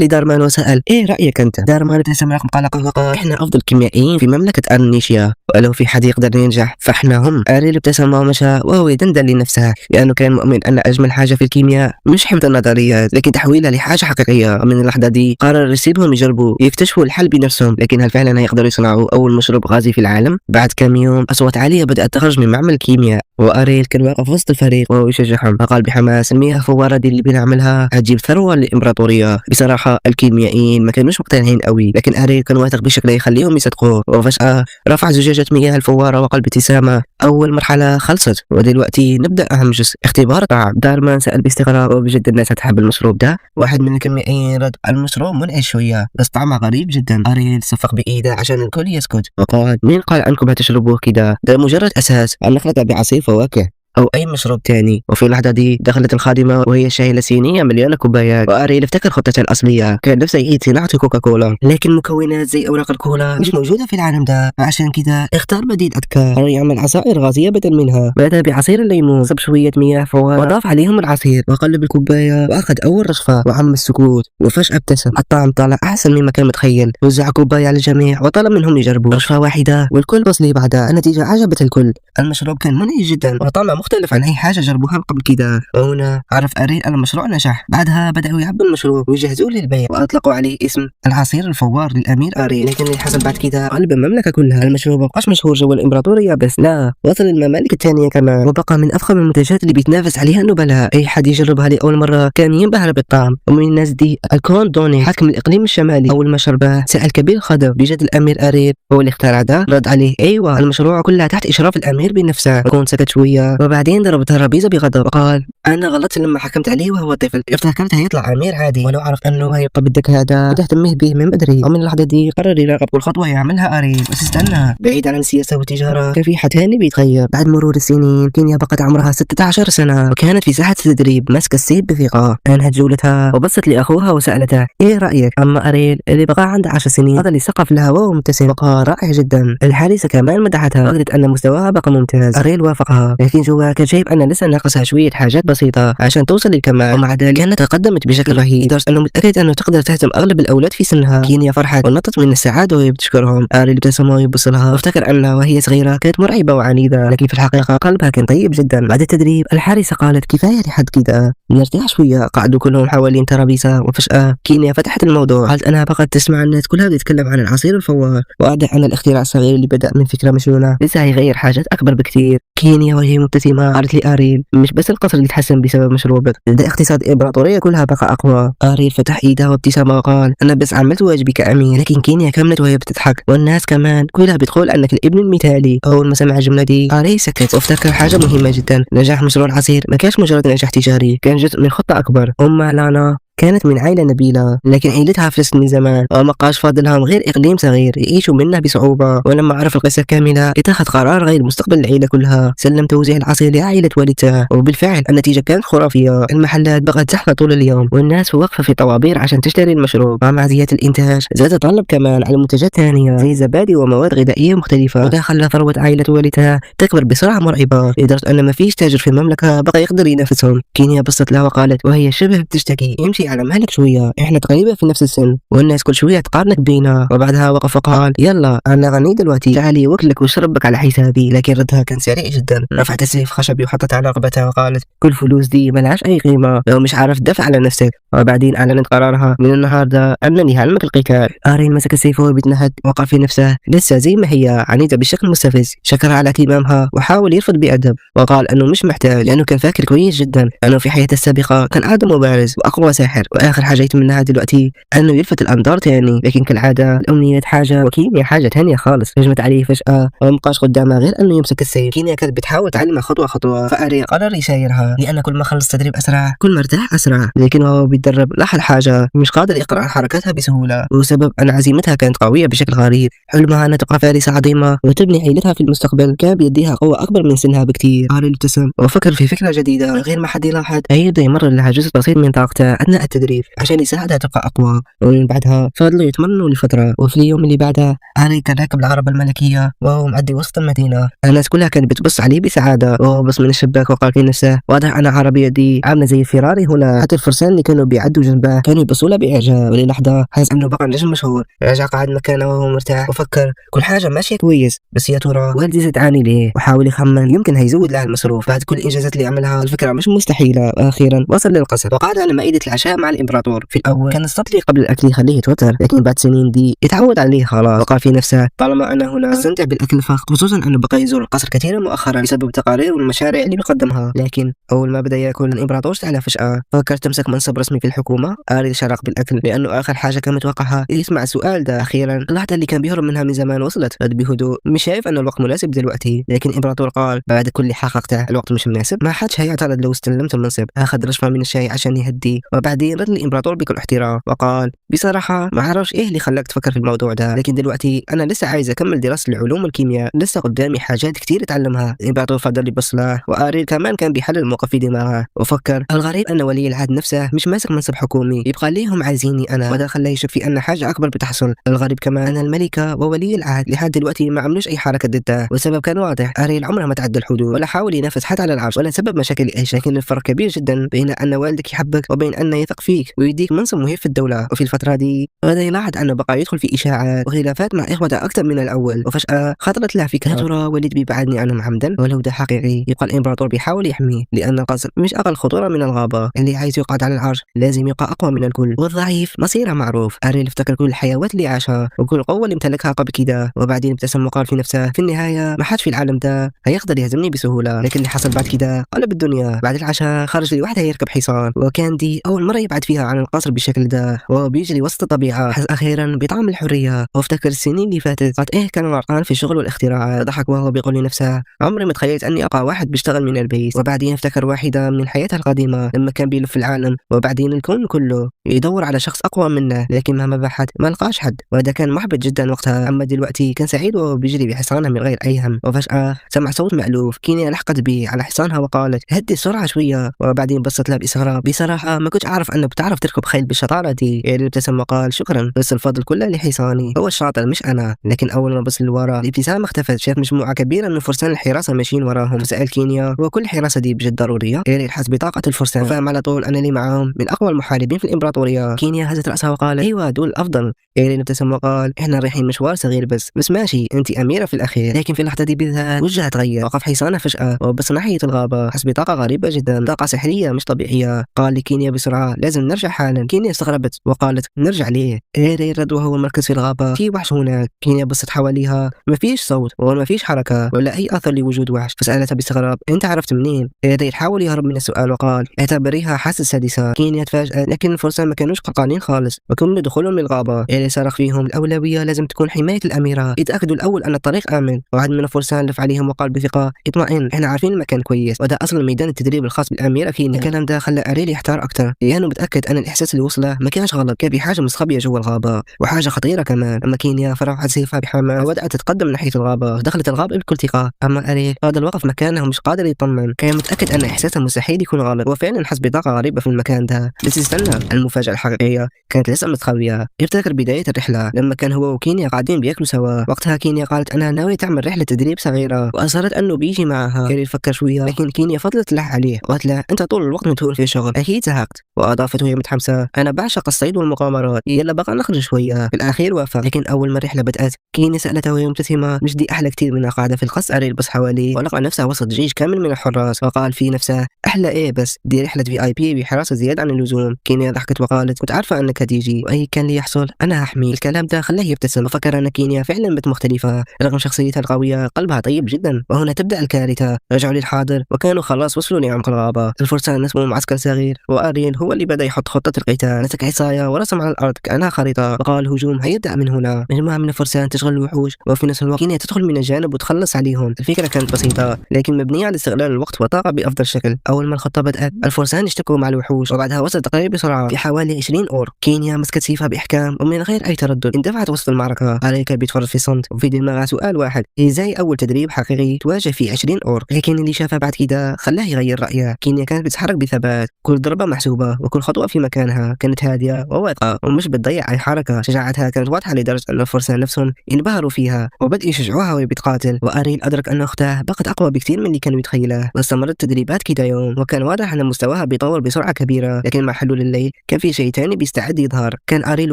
Speaker 1: لدارمان وسأل إيه رأيك أنت؟ دارمان ابتسم رغم قلقه وقال إحنا أفضل كيميائيين في مملكة أرنيشيا، ولو في حد يقدر ينجح فإحنا هم. أريل ابتسم ومشى وهو يدندن لنفسه، لأنه كان مؤمن أن أجمل حاجة في الكيمياء مش حفظ النظريات لكن تحويلها لحاجة حقيقية. ومن اللحظة دي قرر يسيبهم يجربوا يكتشفوا الحل بنفسهم. لكن هل فعلا يقدروا يصنعوا أول مشروب غازي في العالم؟ بعد كم يوم أصوات عالية بدأت تخرج من معمل الكيمياء، وأريل كان واقف وسط الفريق وهو يشجعهم. فقال بحماس المياه الفوارة دي اللي بنعملها هتجيب ثروة للإمبراطورية. بصراحة الكيميائيين ما كانوش مقتنعين قوي، لكن أريل كان واثق بشكل يخليهم يصدقوه. وفجأة رفع زجاجة مياه الفوارة وقال بابتسامة أول مرحلة خلصت، ودلوقتي نبدأ أهم جزء، اختبار الطعم. دارمان سأل باستغراب وبجد الناس هتحب المشروب ده؟ واحد من الكيميائيين رد المشروب منعش شوية بس طعمه غريب جدا. أريل صفق بإيده عشان الكل يسكت وقال مين قال أنكم هتشربوه كده؟ ده مجرد أساس، هنخلطه بعصير فواكه أو أي مشروب تاني. وفي اللحظة دي دخلت الخادمة وهي شايلة صينية مليانة كوبايات، وأريل افتكر خطته الأصلية، كان نفسه يعيد صناعة كوكاكولا، لكن مكونات زي أوراق الكولا مش موجودة في العالم ده، فعشان كده اختار بديل أذكى، قرر يعمل عصائر غازية بدل منها. بدأ بعصير الليمون، صب شوية مياه فوارة وضاف عليهم العصير وقلب الكوباية وأخذ أول رشفة وعم السكوت، وفجأة ابتسم، الطعم طلع أحسن مما كان متخيل. وزع كوباية على الجميع وطلب منهم يجربوا رشفة واحدة، والكل بص لبعضها. النتيجة عجبت الكل، المشروب كان منعش جدا وطعمه مختلف عن أي حاجة جربوها قبل كده. وهنا عرف أريل أن المشروع نجح. بعدها بدأوا يعبوا المشروب ويجهزوه للبيع وأطلقوا عليه اسم العصير الفوار للأمير أريل. لكن اللي حصل بعد كده قلب المملكة كلها. المشروب ما بقاش مشهور جوا الإمبراطورية بس، لا، وصل للممالك الثانية كمان، وبقى من أفخم المنتجات اللي بيتنافس عليها النبلاء. أي حد يجربها لأول مرة كان ينبهر بالطعم. ومن الناس دي الكونت دوني حاكم الإقليم الشمالي. أول ما شربه سأل كبير الخدم بجد الأمير أريل هو اللي اخترع ده؟ رد عليه أيوة، المشروع كلها تحت إشراف الأمير بنفسه. الكونت سكت شوية وبعدين ضرب الترابيزة بغضب وقال أنا غلطت لما حكمت عليه وهو طفل، افتكرت هيطلع أمير عادي، ولو عرف أنه هيبقى بالذكاء هذا تهتمه به من بدري. ومن اللحظة دي قرر يراقب كل خطوة يعملها أريل. بس استنى، بعيد عن السياسة والتجارة كان في حد ثاني بيتغير. بعد مرور السنين كينيا بقت عمرها 16 سنة وكانت في ساحة التدريب ماسكة السيف بثقة. أنهت جولتها وبصت لأخوها وسألته إيه رأيك؟ أما أريل اللي بقى عنده 10 سنين فضل يسقف الهواء ومبتسم وقال رائع جدا. الحارسة كمان مدحتها وقالت أن مستواها بقى ممتاز. أريل وافقها، لكن جوا كان شايف أن لسه ناقصها شوية حاجات بسيطة عشان توصل للكمال، ومع ذلك كانت تقدمت بشكل رهيب لدرجة أنه متأكد أنه تقدر تهزم أغلب الأولاد في سنها. كينيا فرحت ونطت من السعادة وهي بتشكرهم. أريل ابتسم ويبص لها وافتكر أنها وهي صغيرة كانت مرعبة وعنيدة، لكن في الحقيقة قلبها كان طيب جدا. بعد التدريب الحارسة قالت كفاية لحد كده، نرتاح شوية. قعدوا كلهم حوالين ترابيزة، وفجأة كينيا فتحت الموضوع. قالت أنها بقت تسمع الناس كلها بتتكلم عن العصير الفوار، واضح أن الاختراع الصغير اللي بدأ من فكرة مجنونة لسه هيغير حاجات أكبر بكثير. كينيا وهي مبتسمة قالت لأريل مش بس القصر اللي تحسن بسبب مشروبك، ده اقتصاد الإمبراطورية كلها بقى أقوى. أريل فتح إيده وابتسامة وقال أنا بس عملت واجبي كأمير. لكن كينيا كملت وهي بتضحك، والناس كمان كلها بتقول أنك الابن المثالي. أول ما سمع الجملة دي أريل سكت وافتكر حاجة مهمة جدا، نجاح مشروع العصير ما كانش مجرد نجاح تجاري، كان جزء من خطة أكبر. أم لانا كانت من عائلة نبيلة، لكن عيلتها فلست من زمان وما بقاش فاضلهم غير إقليم صغير يعيشوا منه بصعوبة. ولما عرف القصة كاملة اتخذ قرار غير مستقبل العيلة كلها، سلم توزيع العصير لعائلة والدته، وبالفعل النتيجة كانت خرافية. المحلات بقت زحمة طول اليوم والناس واقفة في طوابير عشان تشتري المشروب. مع زيادة الإنتاج زاد الطلب كمان على منتجات ثانية زي الزبادي ومواد غذائية مختلفة، وده خلى ثروة عائلة والدتها تكبر بسرعة مرعبة، لدرجة أن ما فيش تاجر في المملكة بقى يقدر ينافسهم. كينيا بصت لها وقالت وهي شبه بتشتكي: امشي على مهلك شوية، احنا تقريبا في نفس السن والناس كل شوية تقارنك بينا. وبعدها وقف وقال: يلا انا غني دلوقتي، تعالي وكلك وشربك على حسابي. لكن ردها كان سريع جدا، رفعت السيف خشبي وحطت على رقبتها وقالت: كل فلوس دي ملهاش اي قيمة لو مش عارف تدافع على نفسك. وبعدين اعلنت قرارها: من النهارده انني هعلمك القتال. ارين مسك السيف وهو بيتنهد وقال في نفسه: لسه زي ما هي عنيدة بشكل مستفز. شكرها على اهتمامها وحاول يرفض بأدب وقال انه مش محتاج، لانه كان فاكر كويس جدا انه في حياته السابقة كان اعظم مبارز واقوى ساحر، واخر حاجة يتمناها دلوقتي انه يلفت الانظار تاني. لكن كالعادة الامنيات حاجة وكيميا حاجة تانية خالص. هجمت عليه فجأة ومبقاش قدامها غير انه يمسك السيف. كينيا كانت بتحاول تعلمه خطوة خطوة، فاري قرر يسايرها لان كل ما خلص تدريب اسرع كل ما ارتاح اسرع. لكن وهو بيتدرب لاحظ حاجة: مش قادر يقرأ حركاتها بسهولة، وسبب ان عزيمتها كانت قوية بشكل غريب. حلمها ان تبقى فارسه عظيمة وتبني عيلتها في المستقبل كان بيديها قوة اكبر من سنها بكتير. اري ابتسم وفكر في فكرة جديدة غير ما حد يلاحظ، هيبدا يمرر لها جزء بسيط من طاقته اثناء التدريب عشان يساعدها تبقى اقوى. ومن بعدها فضلوا يتمرنوا لفترة. وفي اليوم اللي بعدها اري كان راكب العربة الملكية وهو معدي وسط المدينة. الناس كلها كانت بتبص عليه بسعادة، وهو بص من الشباك وقال في نفسه: واضح انا عربية دي عامله زي الفيراري هنا. حتى الفرسان اللي كانوا بيعدوا جنبه كانوا يبصوا له باعجاب. وللحظه حس انه بقى نجم مشهور. رجع قعد مكانه وهو مرتاح وفكر كل حاجة ماشية كويس، بس يا ترى والدي ستعاني ليه؟ وحاول يخمن يمكن هيزود لها المصروف بعد كل الانجازات اللي عملها. الفكرة مش مستحيلة. واخيرا وصل للقصر وقعد على مائدة العشاء مع الامبراطور. في الاول كان السطل قبل الاكل يخليه يتوتر، لكن بعد سنين دي اتعود عليه خلاص. وقال في نفسه: طالما انا هنا استمتع بالاكل الفخم، خصوصا انه بقى يزور القصر كثيرا مؤخرا بسبب التقارير والمشاريع اللي بيقدمها. لكن اول ما بدا ياكل الامبراطور سأله فجاة: فكرت تمسك منصب رسمي في الحكومة؟ اريل شرق بالاكل لانه اخر حاجة كان متوقعها يسمع السؤال ده. اخيرا اللحظة اللي كان بيهرب منها من زمان وصلت. رد بهدوء: مش شايف انه الوقت مناسب دلوقتي. لكن الامبراطور قال: بعد كل اللي حققته الوقت مش مناسب، ما حدش هيعترض لو استلمت المنصب. اخذ رشفه من الشاي عشان يهدي، وبعدين رد الامبراطور بكل احترام وقال: بصراحة ما اعرفش ايه اللي خلاك تفكر في الموضوع ده، لكن دلوقتي انا لسه عايز اكمل دراسة العلوم والكيمياء، لسه قدامي حاجات كتير اتعلمها. الامبراطور فضل يبص له، واريل كمان كان بيحلل الموقف في دماغه وفكر: الغريب ان ولي العهد نفسه مش ماسك منصب حكومي، يبقى ليهم عايزيني انا، وده خلاه يشك في ان حاجة اكبر بتحصل. الغريب كمان ان الملكة وولي العهد لحد دلوقتي ما عملوش اي حركة ضده، والسبب كان واضح: اريل عمره ما تعدى الحدود ولا حاول ينافس حتى على العرش ولا سبب مشاكل اي شيء. لكن الفرق كبير جدا بين ان والدك يحبك وبين ان يثق فيك ويديك منصب مهم في الدولة. وفي الفترة دي بدا يلاحظ انه بقى يدخل في اشاعات وخلافات مع اخوته اكثر من الاول. وفجاة خطرت له فكرة: ترى وليد بيبعدني عنهم عمدا؟ ولو ده حقيقي يبقى الامبراطور بيحاول يحميه، لان القصر مش اقل خطورة من الغابة. اللي عايز يقعد على العرش لازم يبقى اقوى من الكل، والضعيف مصيره معروف. اريل افتكر كل الحيوات اللي عاشها وكل القوة اللي امتلكها قبل كده، وبعدين ابتسم وقال في نفسه: في النهاية ما حدش في العالم ده هيقدر يهزمني بسهولة. لكن اللي حصل بعد كده قلب الدنيا. بعد العشاء خرج لوحده يركب حصان، وكان دي اول مرة يبعد فيها عن القصر بالشكل ده وهو بيجري وسط الطبيعة. حس اخيرا بطعم الحرية وافتكر السنين اللي فاتت قد ايه كان غرقان في الشغل والاختراعات. ضحك وهو بيقول لنفسه: عمري ما تخيلت اني ابقى واحد بيشتغل من البيت. وبعدين افتكر واحدة من حياته القديمة لما كان بيلف العالم وبعدين الكون كله يدور على شخص اقوى منه، لكن مهما بحث ما لقاش حد، وهذا كان محبط جدا وقتها. اما دلوقتي كان سعيد وهو بيجري بحصانه من غير اي هم. وفجاة سمع صوت مألوف. كينيا لحقت به على حصانها وقالت: هدي السرعة شوية. وبعدين بصت لها باستغراب: بصراحة ما كنتش اعرف انه بتعرف تركب خيل بالشطاره دي. يعني ابتسم وقال: شكرا، بس الفضل كله لحصاني، هو الشاطر مش انا. لكن اول ما بص لورا الابتسامة اختفت، شاف مجموعة كبيرة من فرسان الحراسة ماشيين وراهم. فسال كينيا: هو كل الحراسة دي بجد ضرورية؟ إيريل حس بطاقة الفرسان وفهم على طول ان اللي معاهم من اقوى المحاربين في الامبراطورية. كينيا هزت راسها وقالت: ايوه دول الافضل. إيرين ابتسم وقال: احنا رايحين مشوار صغير بس ماشي، انت اميره في الاخير. لكن في اللحظة دي بالذات وجهها تغير، وقف حصانه فجاة وبص ناحية الغابة، حس بطاقة غريبة جدا، طاقة سحريه مش طبيعية. قال لكينيا بسرعة: لازم نرجع حالا. كينيا استغربت وقالت: نرجع ليه؟ إيرين رد وهو مركز في الغابة: في وحش هناك. كينيا بصت حواليها، ما فيش صوت وما فيش حركة ولا اي اثر لوجود وحش. فسالتها باستغراب: انت عرفت منين؟ إيرين حاول يهرب من السؤال وقال: اعتبريها حاسه سادسة. كينيا تفاجأت، لكن الفرسان ما كانوش قلقانين خالص وكملوا دخولهم للغابه. إيرين صرخ فيهم: الاولوية لازم تكون حماية الاميرة، اتاكدوا الاول ان الطريق امن. وعد من الفرسان لف عليهم وقال بثقة: اطمئن، احنا عارفين المكان كويس، وده اصلا ميدان التدريب الخاص بالاميره كينيا. الكلام ده خلى اريل يحتار اكثر لانه لانه متاكد ان الاحساس اللي وصله ما كانش غلط، كان في حاجة مستخبيه جوا الغابة وحاجه خطيرة كمان. اما كينيا فرفعت سيفها بحماس وبدات تتقدم ناحية الغابة، دخلت الغابة بكل ثقة. اما اريل فضل واقف مكانه ومش قادر يطمن، كان متاكد ان احساسه مستحيل يكون غلط، وفعلا حس بطاقة غريبة في المكان ده. بس استنى، المفاجاة الحقيقية كانت لسه متخبيه. يفتكر بداية الرحلة لما كان هو وكينيا قاعدين بياكلوا سوا، وقتها كينيا قالت انها ناوية تعمل رحله تدريب صغيرة واصرت انه بيجي معها. اريل فكر شوية، لكن كينيا فضلت تلح عليه وقالت له انت طول الوقت مشغول في الشغل اكيد زهقت. واضافت وهي متحمسة انا بعشق الصيد والمغامرات، يلا بقى نخرج شوية. في الاخير وافق، لكن اول ما الرحلة بدات كينيا سالته وهي مبتسمة مش دي احلى كتير من قاعدة في القصر؟ اريل بص حواليه ولقى نفسه وسط جيش كامل من الحراس، وقال في نفسه احلى ايه بس دي رحله VIP بحراسه زيادة عن اللزوم. كينيا ضحكت وقالت كنت عارفه انك هتيجي واي كان اللي يحصل انا هحمي. الكلام ده خلاه يبتسم وفكر ان كينيا فعلا بنت مختلفة رغم شخصيتها القوية، قلبها طيب جدا. وهنا تبدا الكارثة. رجعوا للحاضر وكانوا خلاص وصلوا لعمق الغابة. الفرسان نصبوا معسكر صغير، واريل هو اللي بدا يحط خطه القتال. مسك عصاية ورسم على الارض كانها خريطة وقال الهجوم هيبدا من هنا. مجموعة من الفرسان تشغل الوحوش، وفي نفس الوقت كينيا تدخل من الجانب وتخلص عليهم. الفكرة كانت بسيطة لكن مبنية على استغلال الوقت والطاقة بافضل شكل. اول ما الخطة بدات الفرسان اشتكوا مع الوحوش، وبعدها وصل تقرير بسرعة في حوالي 20 orc. كينيا مسكت سيفها باحكام ومن غير اي تردد اندفعت وسط المعركة. اريل كان بيتفرج في صمت وفي دماغه سؤال واحد، ازاي اول تدريب حقيقي تواجه فيه 20 orc؟ لكن اللي شافه بعد كده خلاه يغير رايه. كينيا كانت بتتحرك بثبات، كل ضربه محسوبة وكل خطوة في مكانها، كانت هادية وواثقه ومش بتضيع اي حركة. شجاعتها كانت واضحة لدرجة ان الفرسان نفسهم انبهروا فيها وبدأوا يشجعوها وهي بتقاتل. واريل ادرك ان اختها بقت اقوى بكثير من اللي كانوا يتخيله، واستمرت تدريبات كده يوم، وكان واضح ان مستواها بيطور بسرعة كبيرة. لكن مع حلول الليل كان في شيء ثاني بيستعد يظهر. كان اريل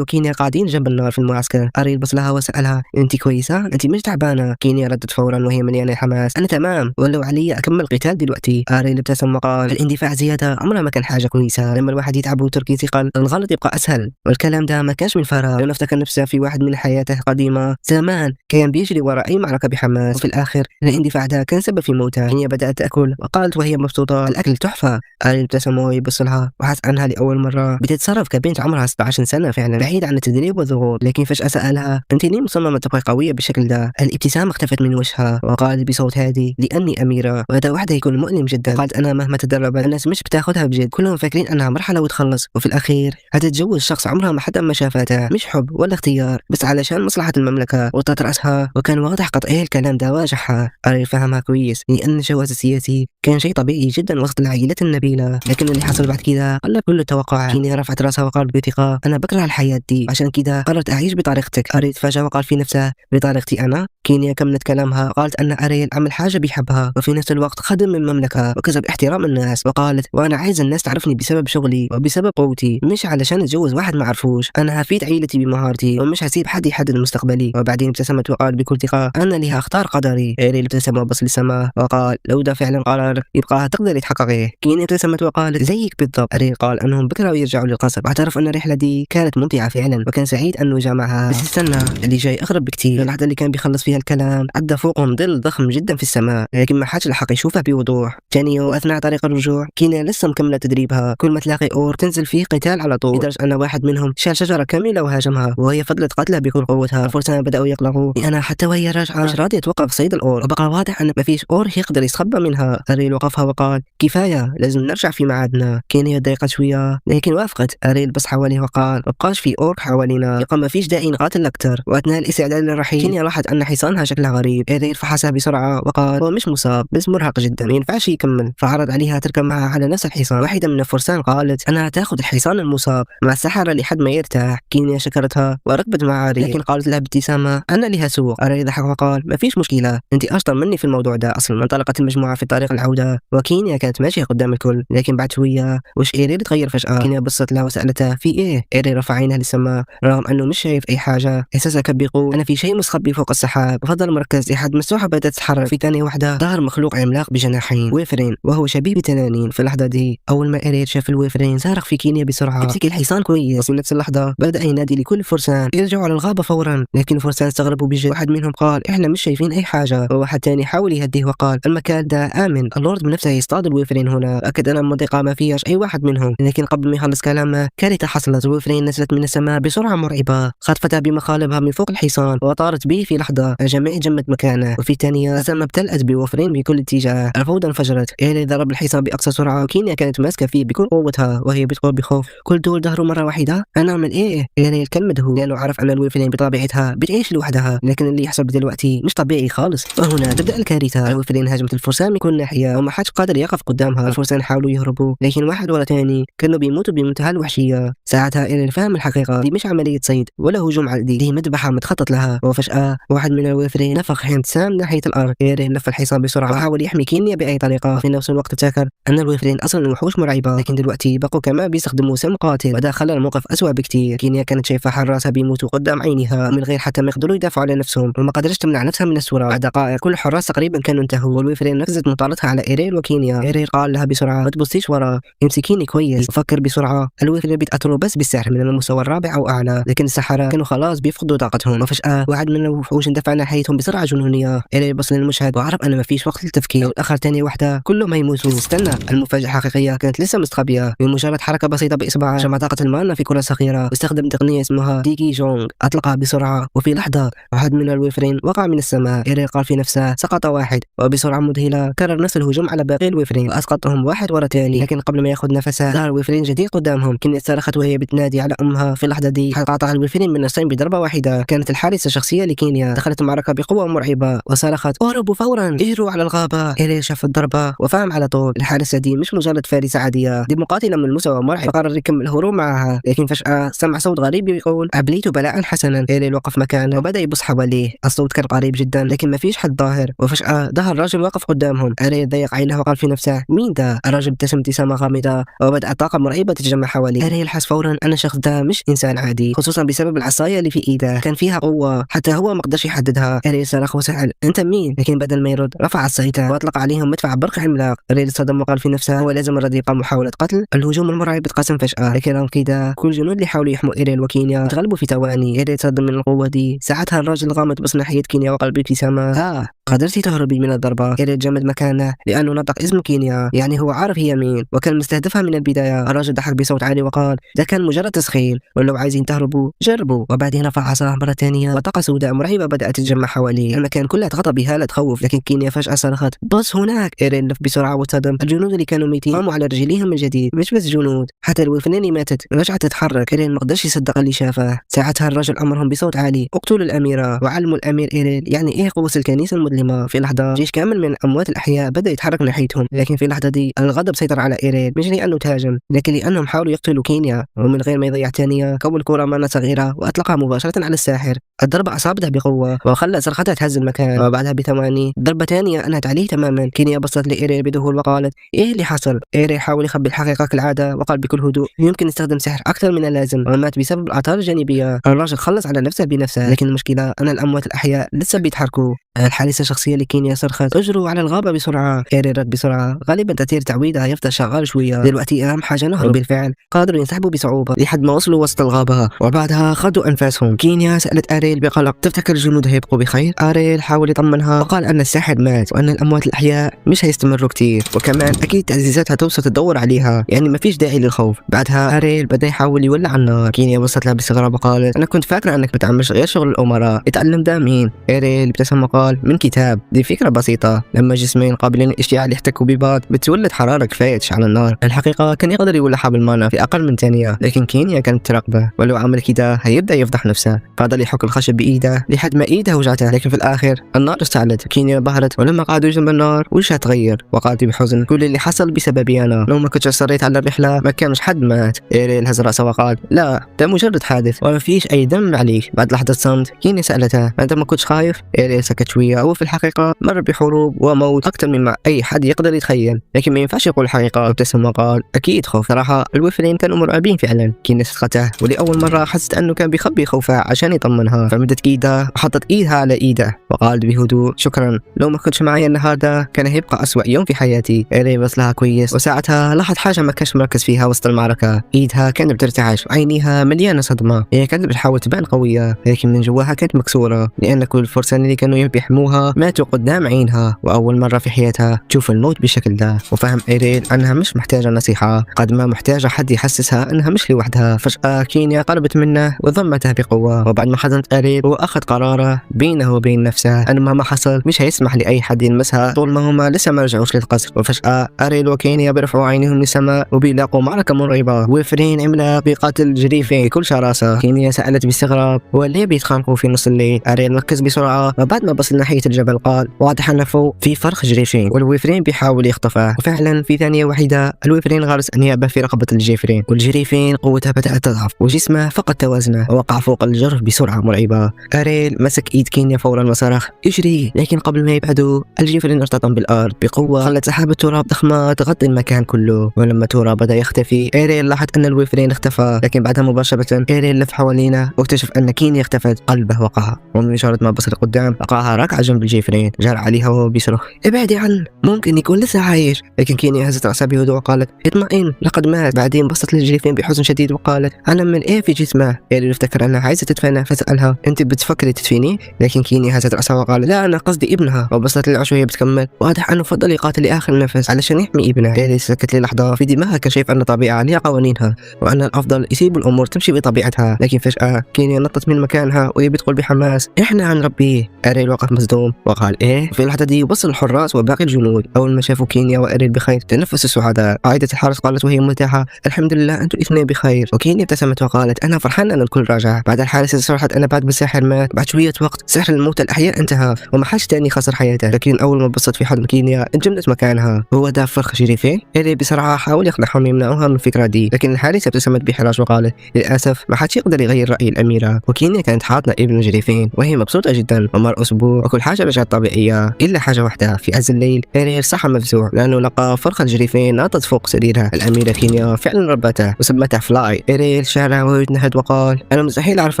Speaker 1: وكينيا قاعدين جنب النار في المعسكر. اريل بص لها وسالها انت كويسة؟ انت مش تعبانة؟ كينيا ردت فورا وهي مليانة حماس انا تمام، ولو علي اكمل قتال دلوقتي. اريل ابتسم وقال الاندفاع زيادة عمرها ما كان حاجة كويسة، لما الواحد يتعب وتركيزه يقل الغلط يبقى اسهل. والكلام ده ما كانش من فراغ، لانه افتكر نفسه في واحد من حياته القديمة زمان كان بيجري وراء اي معركة بحماس، وفي الاخر الاندفاع ده كان سبب في موتها. كينيا بدات تاكل وقالت وهي مبسوطة الاكل تحفة. اريل ابتسم وهو يبص لها وحس انها لاول مرة بتتصرف كبنت عمرها 16 سنة فعلا، بعيد عن التدريب والضغوط. لكن فجاة سالها انت ليه مصممه تبقي قوية بالشكل ده؟ الابتسامة اختفت من وجهها وقالت بصوت هادي لاني اميره، وهذا وحده يكون مؤلم جدا. قالت انا مهما تدربت الناس مش بتاخذها بجد، كلهم فاكرين انها مرحلة وتخلص، وفي الاخير هتتجوز شخص عمرها ما حتى ما شافتها، مش حب ولا اختيار، بس علشان مصلحة المملكة. وطت راسها وكان واضح قد ايه الكلام ده واجعها. اريل فهمها كويس لان الجواز السياسي كان شيء طبيعي جدا وسط العائلات النبيلة، لكن اللي حصل بعد كده قلب كل التوقعات. كينيا رفعت راسها وقالت بثقة انا بكره الحياة دي، عشان كده قررت اعيش بطريقتك. اريل تفاجأ وقال في نفسه بطريقتي انا؟ كينيا كملت كلامها قالت ان اريل عمل حاجة بيحبها وفي نفس الوقت خدم المملكة وكسب احترام الناس، وقالت وانا عايز الناس تعرفني بسبب شغلي وبسبب قوتي، مش علشان اتجوز واحد ما عرفوش. انا هفيد عيلتي بمهارتي ومش هسيب حد يحدد مستقبلي. وبعدين ابتسمت وقالت بكل ثقة انا اللي هختار قدري. اريل ابتسم وبص للسماء وقال لو ده فعلا قرارك يبقى هتقدري تحققيه. كينيا ابتسمت وقالت زيك بالضبط. اريل قال انهم بكره يرجعوا للقصر، واعترف ان الرحلة دي كانت ممتعة فعلا وكان سعيد انه جامعها. بس استنى، اللي جاي اغرب بكتير. اللحظة اللي كان بيخلص فيها الكلام عدى فوقهم ظل ضخم جدا في السماء، لكن ما حدش لحق يشوفه بوضوح. ثاني يوم اثناء طريق الرجوع كينيا لسه مكملة تدريبها، كل ما تلاقي orc تنزل فيه قتال على طول، لدرجة ان واحد منهم شال شجرة كاملة وهاجمها وهي فضلت قتلها بكل قوتها. الفرسان بداوا يقلقوا لانها حتى وهي راجعه مش راضية توقف صيد ال orc، وبقى واضح ان ما فيش orc يقدر يستخبى منها. اريل وقفها وقال كفاية لازم نرجع في ميعادنا. كينيا ضايقت شوية لكن وافقت. اريل بص حواليه وقال ما بقاش في orc حوالينا، يبقى ما فيش داعي نقاتل اكثر. واثناء الاستعداد للرحيل كينيا لاحظت ان حصانها شكله غريب. اريل فحصها بسرعة وقال هو مش مصاب بس مرهق جدا ما ينفعش يكمل، فعرض عليها تركب معها على نفس الحصان. واحدة من الفرسان قالت انها تاخذ الحصان المصاب مع السحرة لحد ما يرتاح. كينيا شكرتها وركبت مع اريل، لكن قالت لها بابتسامة انا اللي هسوق. اريل ضحك وقال ما فيش مشكلة انت اشطر مني في الموضوع ده اصلا. انطلقت المجموعة في طريق العودة وكينيا كانت ماشية قدام الكل، لكن بعد شوية وش اريل تغير فجاة. كينيا بصت لها وسالتها في ايه؟ اريل رفع عينها للسماء رغم انه مش شايف اي حاجة، احساسها كان بيقول انا في شيء مستخبي فوق السحاب. وفضل مركز لحد ما السحب بدات تتحرك. في ثانية واحدة ظهر مخلوق عملاق بجناحين wyvern وهو شبيه بتنانين. في اللحظة دي اول ما اريل شاف ال wyvern صرخ في كينيا بسرعة امسكي الحصان كويس. وفي نفس اللحظة بدا ينادي لكل الفرسان يرجعوا على الغابة فورا، لكن الفرسان استغربوا بجد. واحد منهم قال احنا مش شايفين اي حاجة، وواحد ثاني حاول يهديه وقال المكان ده امن، اللورد بنفسه يصطاد ال wyvern هنا، اكد ان المنطقة ما فيهاش اي واحد منهم. لكن قبل ما يخلص كلامه كارثة حصلت. ال wyvern نزلت من السماء بسرعة مرعبة، خطفتها بمخالبها من فوق الحصان وطارت به في لحظة. الجميع جمد مكانه، وفي ثانية السماء امتلأت ب wyvern بكل اتجاه. الفوضى انفجرت. إيري ضرب الحصان باقصى سرعة وكينيا كانت ماسكه فيه بكل قوتها. وهي بتقول بخوف: كل دول ظهروا مرة واحدة، انا اعمل ايه؟ إيريل كان مذهول لانه عرف ان الويفرين بطبيعتها بتعيش لوحدها، لكن اللي يحصل دلوقتي مش طبيعي خالص. وهنا تبدا الكارثة. الويفرين هاجمت الفرسان من كل ناحية وما حدش قادر يقف قدامها. الفرسان حاولوا يهربوا، لكن واحد ورا تاني كانوا بيموتوا بمنتهى الوحشية. ساعتها إيريل فهم الحقيقة، دي مش عملية صيد ولا هجوم عادي، دي مذبحه متخطط لها. وفجاة واحد من الويفرين نفخ حمض سام ناحية الارض. إيريل لف الحصان بسرعة وحاول يحمي كينيا باي طريقه. في نفس الوقت افتكر ان الويفرين اصلا وحوش مرعبة، لكن دلوقتي بقوا كمان بيستخدموا سم قاتل، وده خلى الموقف اسوأ بكتير. كينيا كانت شايفه حراسها بيموتوا قدام عينها من غير حتى ما يقدروا يدافعوا على نفسهم، وما قدرتش تمنع نفسها من الصراخ. بعد دقائق كل الحراس تقريبا كانوا انتهوا، والويفرين نفذت مطاردتها على إيريل وكينيا. إيريل قال لها بسرعة: ما تبصيش ورا، امسكيني كويس. وفكر بسرعة، الويفرين بيتاثروا بس بالسحر من المستوى الرابع او اعلى، لكن السحرة كانوا خلاص بيفقدوا طاقتهم. وفجاة واحد من الوحوش اندفع ناحيتهم بسرعة جنونيه. إيريل بص للمشهد وعرف ان ما فيش وقت للتفكير، لو تاخر ثانية واحدة كلهم هيموتوا. استنى، المفاجاة الحقيقية كانت لسه مستخبيه. بمجرد حركة بسيطة باصبعه جمع طاقة المانا في كره صغيرة واستخدم تقنية اسمها ديكي جونغ، اطلقها بسرعة، وفي لحظة واحد من الويفرين وقع من السماء. إيريل قال في نفسه: سقط واحد. وبسرعة مذهلة كرر نفس الهجوم على باقي الويفرين واسقطهم واحد ورا ثاني. لكن قبل ما ياخذ نفسه ظهر ويفرين جديد قدامهم. كينيا صرخت وهي بتنادي على امها. في اللحظة دي قاطع الويفرين من نصين بضربه واحدة. كانت الحارسه الشخصية لكينيا. دخلت المعركة بقوة مرعبة وصرخت: اهربوا فورا، اجروا على الغابة. إيريل شاف الضربة وفهم على طول، الحارسه دي مش مجرد فارسه عادية، دي مقاتله من مستوى مرعب. فقرر يكمل الهروب معها، لكن فجاة سمع صوت غريب يقول: ابليت بلاء حسنا. إيريل وقف مكانه وبدا يبص حواليه. الصوت كان قريب جدا لكن ما فيش حد ظاهر. وفجاة ظهر رجل واقف قدامهم. إيريل ضيق عينه وقال في نفسه: مين ده؟ الرجل ابتسم ابتسامة غامضة وبدأت طاقة مرعبة تتجمع حواليه. إيريل حس فورا ان الشخص ده مش انسان عادي، خصوصا بسبب العصاية اللي في ايده، كان فيها قوة حتى هو ما قدرش يحددها. إيريل صرخ وسأل: انت مين؟ لكن بدل ما يرد رفع عصايته واطلق عليهم مدفع برق عملاق. إيريل صدم وقال في نفسه: هو لازم الرد يبقى محاولة قتل. الهجوم المرعب اتقسم فجأة، لكن رغم كده كل الجنود اللي حاولوا يحموا إيريل وكينيا تغلبوا في ثواني. إيريل صدم من القوة دي. ساعتها الرجل الغامض بص ناحية كينيا وقال بابتسامة: قدرتي تهربي من الضربة. إيريل جمد مكانه لأنه نطق اسم كينيا، يعني هو عارف هي مين وكان مستهدفها من البداية. الرجل ضحك بصوت عالي وقال: ده كان مجرد تسخين، ولو عايزين تهربوا جربوا. وبعدين رفع عصاه مرة ثانية وطاقة سوداء مرعبة بدأت تتجمع حواليه. المكان كله تغطى بهالة تخوف، لكن كينيا فجأة صرخت: بص هناك. إيريل لف بسرعة وتصدم. الجنود اللي كانوا ميتين قاموا على رجليهم من جديد، مش بس جنود، حتى الويفرين اللي ماتت رجعت تتحرك. إيريل ما قدرش يصدق اللي شافه. ساعتها الرجل أمرهم بصوت عالي: اقتلوا الأميرة وعلموا الأمير إيريل يعني إيه قوة الكنيسة المظلمة. في لحظة جيش كامل من الأموات الأحياء بدأ يتحرك ناحيتهم، لكن في اللحظة دي الغضب سيطر على إيريل، مش لأنه تهاجم لكن لأنهم حاولوا يقتلوا كينيا. ومن غير ما يضيع ثانية كون كرة مانا صغيرة وأطلقها مباشرة على الساحر. الضربة أصابته بقوة وخلى صرختها تهز المكان، وبعدها بثواني ضربة ثانية أنهت عليه تماما. كينيا بصت لإيريل بذهول وقالت: إيه اللي حصل؟ إيريل حاول يخبي الحقيقة كالعادة وقال بكل هدوء: يمكن استخدم سحر أكثر من اللازم ومات بسبب الآثار الجانبية. الراجل خلص على نفسه بنفسه، لكن المشكلة أن الأموات الأحياء لسه بيتحركوا. الحارسة الشخصية لكينيا صرخت: اجروا على الغابة بسرعة. إيريل رد بسرعة: غالبا تأثير تعويضها يفضل شغال شوية، دلوقتي أهم حاجة نهرب. بالفعل قادروا ينسحبوا بصعوبة لحد ما وصلوا وسط الغابة، وبعدها خدوا أنفاسهم. كينيا سألت أريل بقلق: تفتكر الجنود هيبقوا بخير؟ أريل حاول يطمنها وقال أن الساحر مات وأن الأموات الأحياء مش هيستمروا كتير، وكمان أكيد تعزيزات هتوصل تدور عليها، يعني ما فيش داعي للخوف. بعدها أريل بدأ يحاول يولع النار. كينيا بصت لها باستغراب وقالت: أنا كنت فاكرة أنك بتعملش غير شغل الأمراء، اتعلم ده مين؟ إيريل ابتسم وقال: من كتاب. دي فكرة بسيطة، لما جسمين قابلين للاشتعال يحتكوا ببعض بتولد حرارة كفاية تشعل النار. الحقيقة كان يقدر يولعها بالمانا في أقل من ثانية، لكن كينيا كانت تراقبه، ولو عمل كده هيبدأ يفضح نفسه. فضل يحك الخشب بإيده لحد ما إيده وجعته، لكن في الآخر النار اشتعلت. كينيا بهرت، ولما قعدوا جنب النار وجهها تغير وقالت بحزن: كل اللي حصل بسببي أنا، لو ما كنتش أصريت على الرحلة ما كانش حد مات. إيريل هز رأسه وقال: لا، ده مجرد حادث وما فيش أي ذنب عليك. بعد لحظة صمت كينيا سألتها: أنت ما كنتش خايف؟ إيريل سكت شوية. هو في الحقيقة مر بحروب وموت أكثر مما أي حد يقدر يتخيل، لكن ما ينفعش يقول الحقيقة. ابتسم وقال: أكيد خوف. صراحة الويفرين كانوا مرعبين فعلا. كينيا صدقته، ولأول مرة حست أنه كان بيخبي خوفها عشان يطمنها. فمدت إيدها وحطت إيدها على إيده وقالت بهدوء: شكرا، لو ما كنتش معايا النهارده كان هيبقى أسوأ يوم في حياتي. إيريل بص لها كويس، وساعتها لاحظ حاجة ما كانش مركز فيها وسط المعركة. إيدها كانت بترتعش وعينيها مليانة صدمة. هي كانت بتحاول تبان قوية، لكن من جواها كانت مكسورة، لأن كل الفرسان اللي كانوا بيحموها ماتوا قدام عينها، وأول مرة في حياتها تشوف الموت بالشكل ده. وفهم إيريل أنها مش محتاجة نصيحة قد ما محتاجة حد يحسسها أنها مش لوحدها. فجأة كينيا قربت منه وضمته بقوة، وبعد ما حضنت أريل هو أخذ قراره بينه وبين نفسه أنه مهما حصل مش هيسمح لأي حد يلمسها طول ما هما لسه ما رجعوش للقصر. وفجأة أريل وكينيا بيرفعوا عينيهم للسماء وبيلاقوا معركة مرعبة، ويفرين عملاق بيقاتل جريفين بكل شراسة. كينيا سألت باستغراب هو ليه بيتخانقوا في نص الليل؟ أريل ركز بسرعة وبعد ما بص ناحية الجبل قال واضح أن فوق في فرخ جريفين والويفرين بيحاول يخطفه. وفعلا في ثانية واحدة الويفرين غرس أنيابه في رقبة الجيفرين، والجريفين قوتها بدأت تضعف وجسمه فقد توازنه ووقع فوق الجرف بسرعة مرعبة. أريل مسك إيد كينيا فورا وصرخ اجري، لكن قبل ما يبعدوا الجيفرين ارتطم بالأرض بقوة خلت سحابة تراب ضخمة تغطي المكان كله. ولما التراب بدأ يختفي إيريل لاحظ أن الويفرين اختفى، لكن بعدها مباشرة إيريل لف حوالينا واكتشف أن كينيا اختفت. قلبه وقع، ومجرد ما بص لقدام لقاها راكعة جنب الجيفرين، جرى عليها وهو بيصرخ ابعدي عنه ممكن يكون لسه عايش. لكن كينيا هزت رأسها بهدوء وقالت اطمئن لقد مات. بعدين بصت للجريفين بحزن شديد وقالت أنا من ايه في جسمه. إيريل افتكر أنها عايزة تدفنه فسألها أنت بتفكري تدفنيه؟ لكن كينيا هزت رأسها وقالت لا أنا قصدي ابنها. وبصت للعش وهي بتكمل واضح أنه فضل يقاتل لآخر نفس علشان يحمي ابنه. إيريل سكت للحظة، في دماغها كان شايف أن الطبيعة لها قوانينها وأن الأفضل يسيب الأمور تمشي بطبيعتها. لكن فجأة كينيا نطت من مكانها وهي بتقول بحماس إحنا هنربيه. أريل وقف مصدوم وقال إيه؟ في اللحظة دي وصل الحراس وباقي الجنود. أول ما شافوا كينيا وأريل بخير تنفسوا السعداء. قائدة الحرس قالت وهي مرتاحة الحمد لله أنتم الاثنين بخير. وكينيا ابتسمت وقالت أنا فرحانة أن الكل راجع. بعد الحارس صرحت أن بعد ما الساحر مات بعد شوية وقت سحر الموت الأحياء انتهى وما حدش تاني خسر حياته. لكن أول ما بصت في حضن كينيا انجمدت مكانها. هو ده فرخ جريفين؟ إيريل بسرعة حاول يقنعهم يمنعوها من الفكرة دي، لكن الحارسة ابتسمت بحراج وقالت للأسف ما حدش يقدر يغير رأي الأميرة. وكينيا كانت حاضنة ابن جريفين وهي مبسوطة جدا. ومر أسبوع وكل حاجة رجعت طبيعية إلا حاجة واحدة. في عز الليل إيريل صحى مفزوع لأنه لقى فرخ الجريفين ناطط فوق سريرها. الأميرة كينيا فعلا ربته وسمتها فلاي. إيريل شعره وهو يتنهد وقال أنا مستحيل أعرف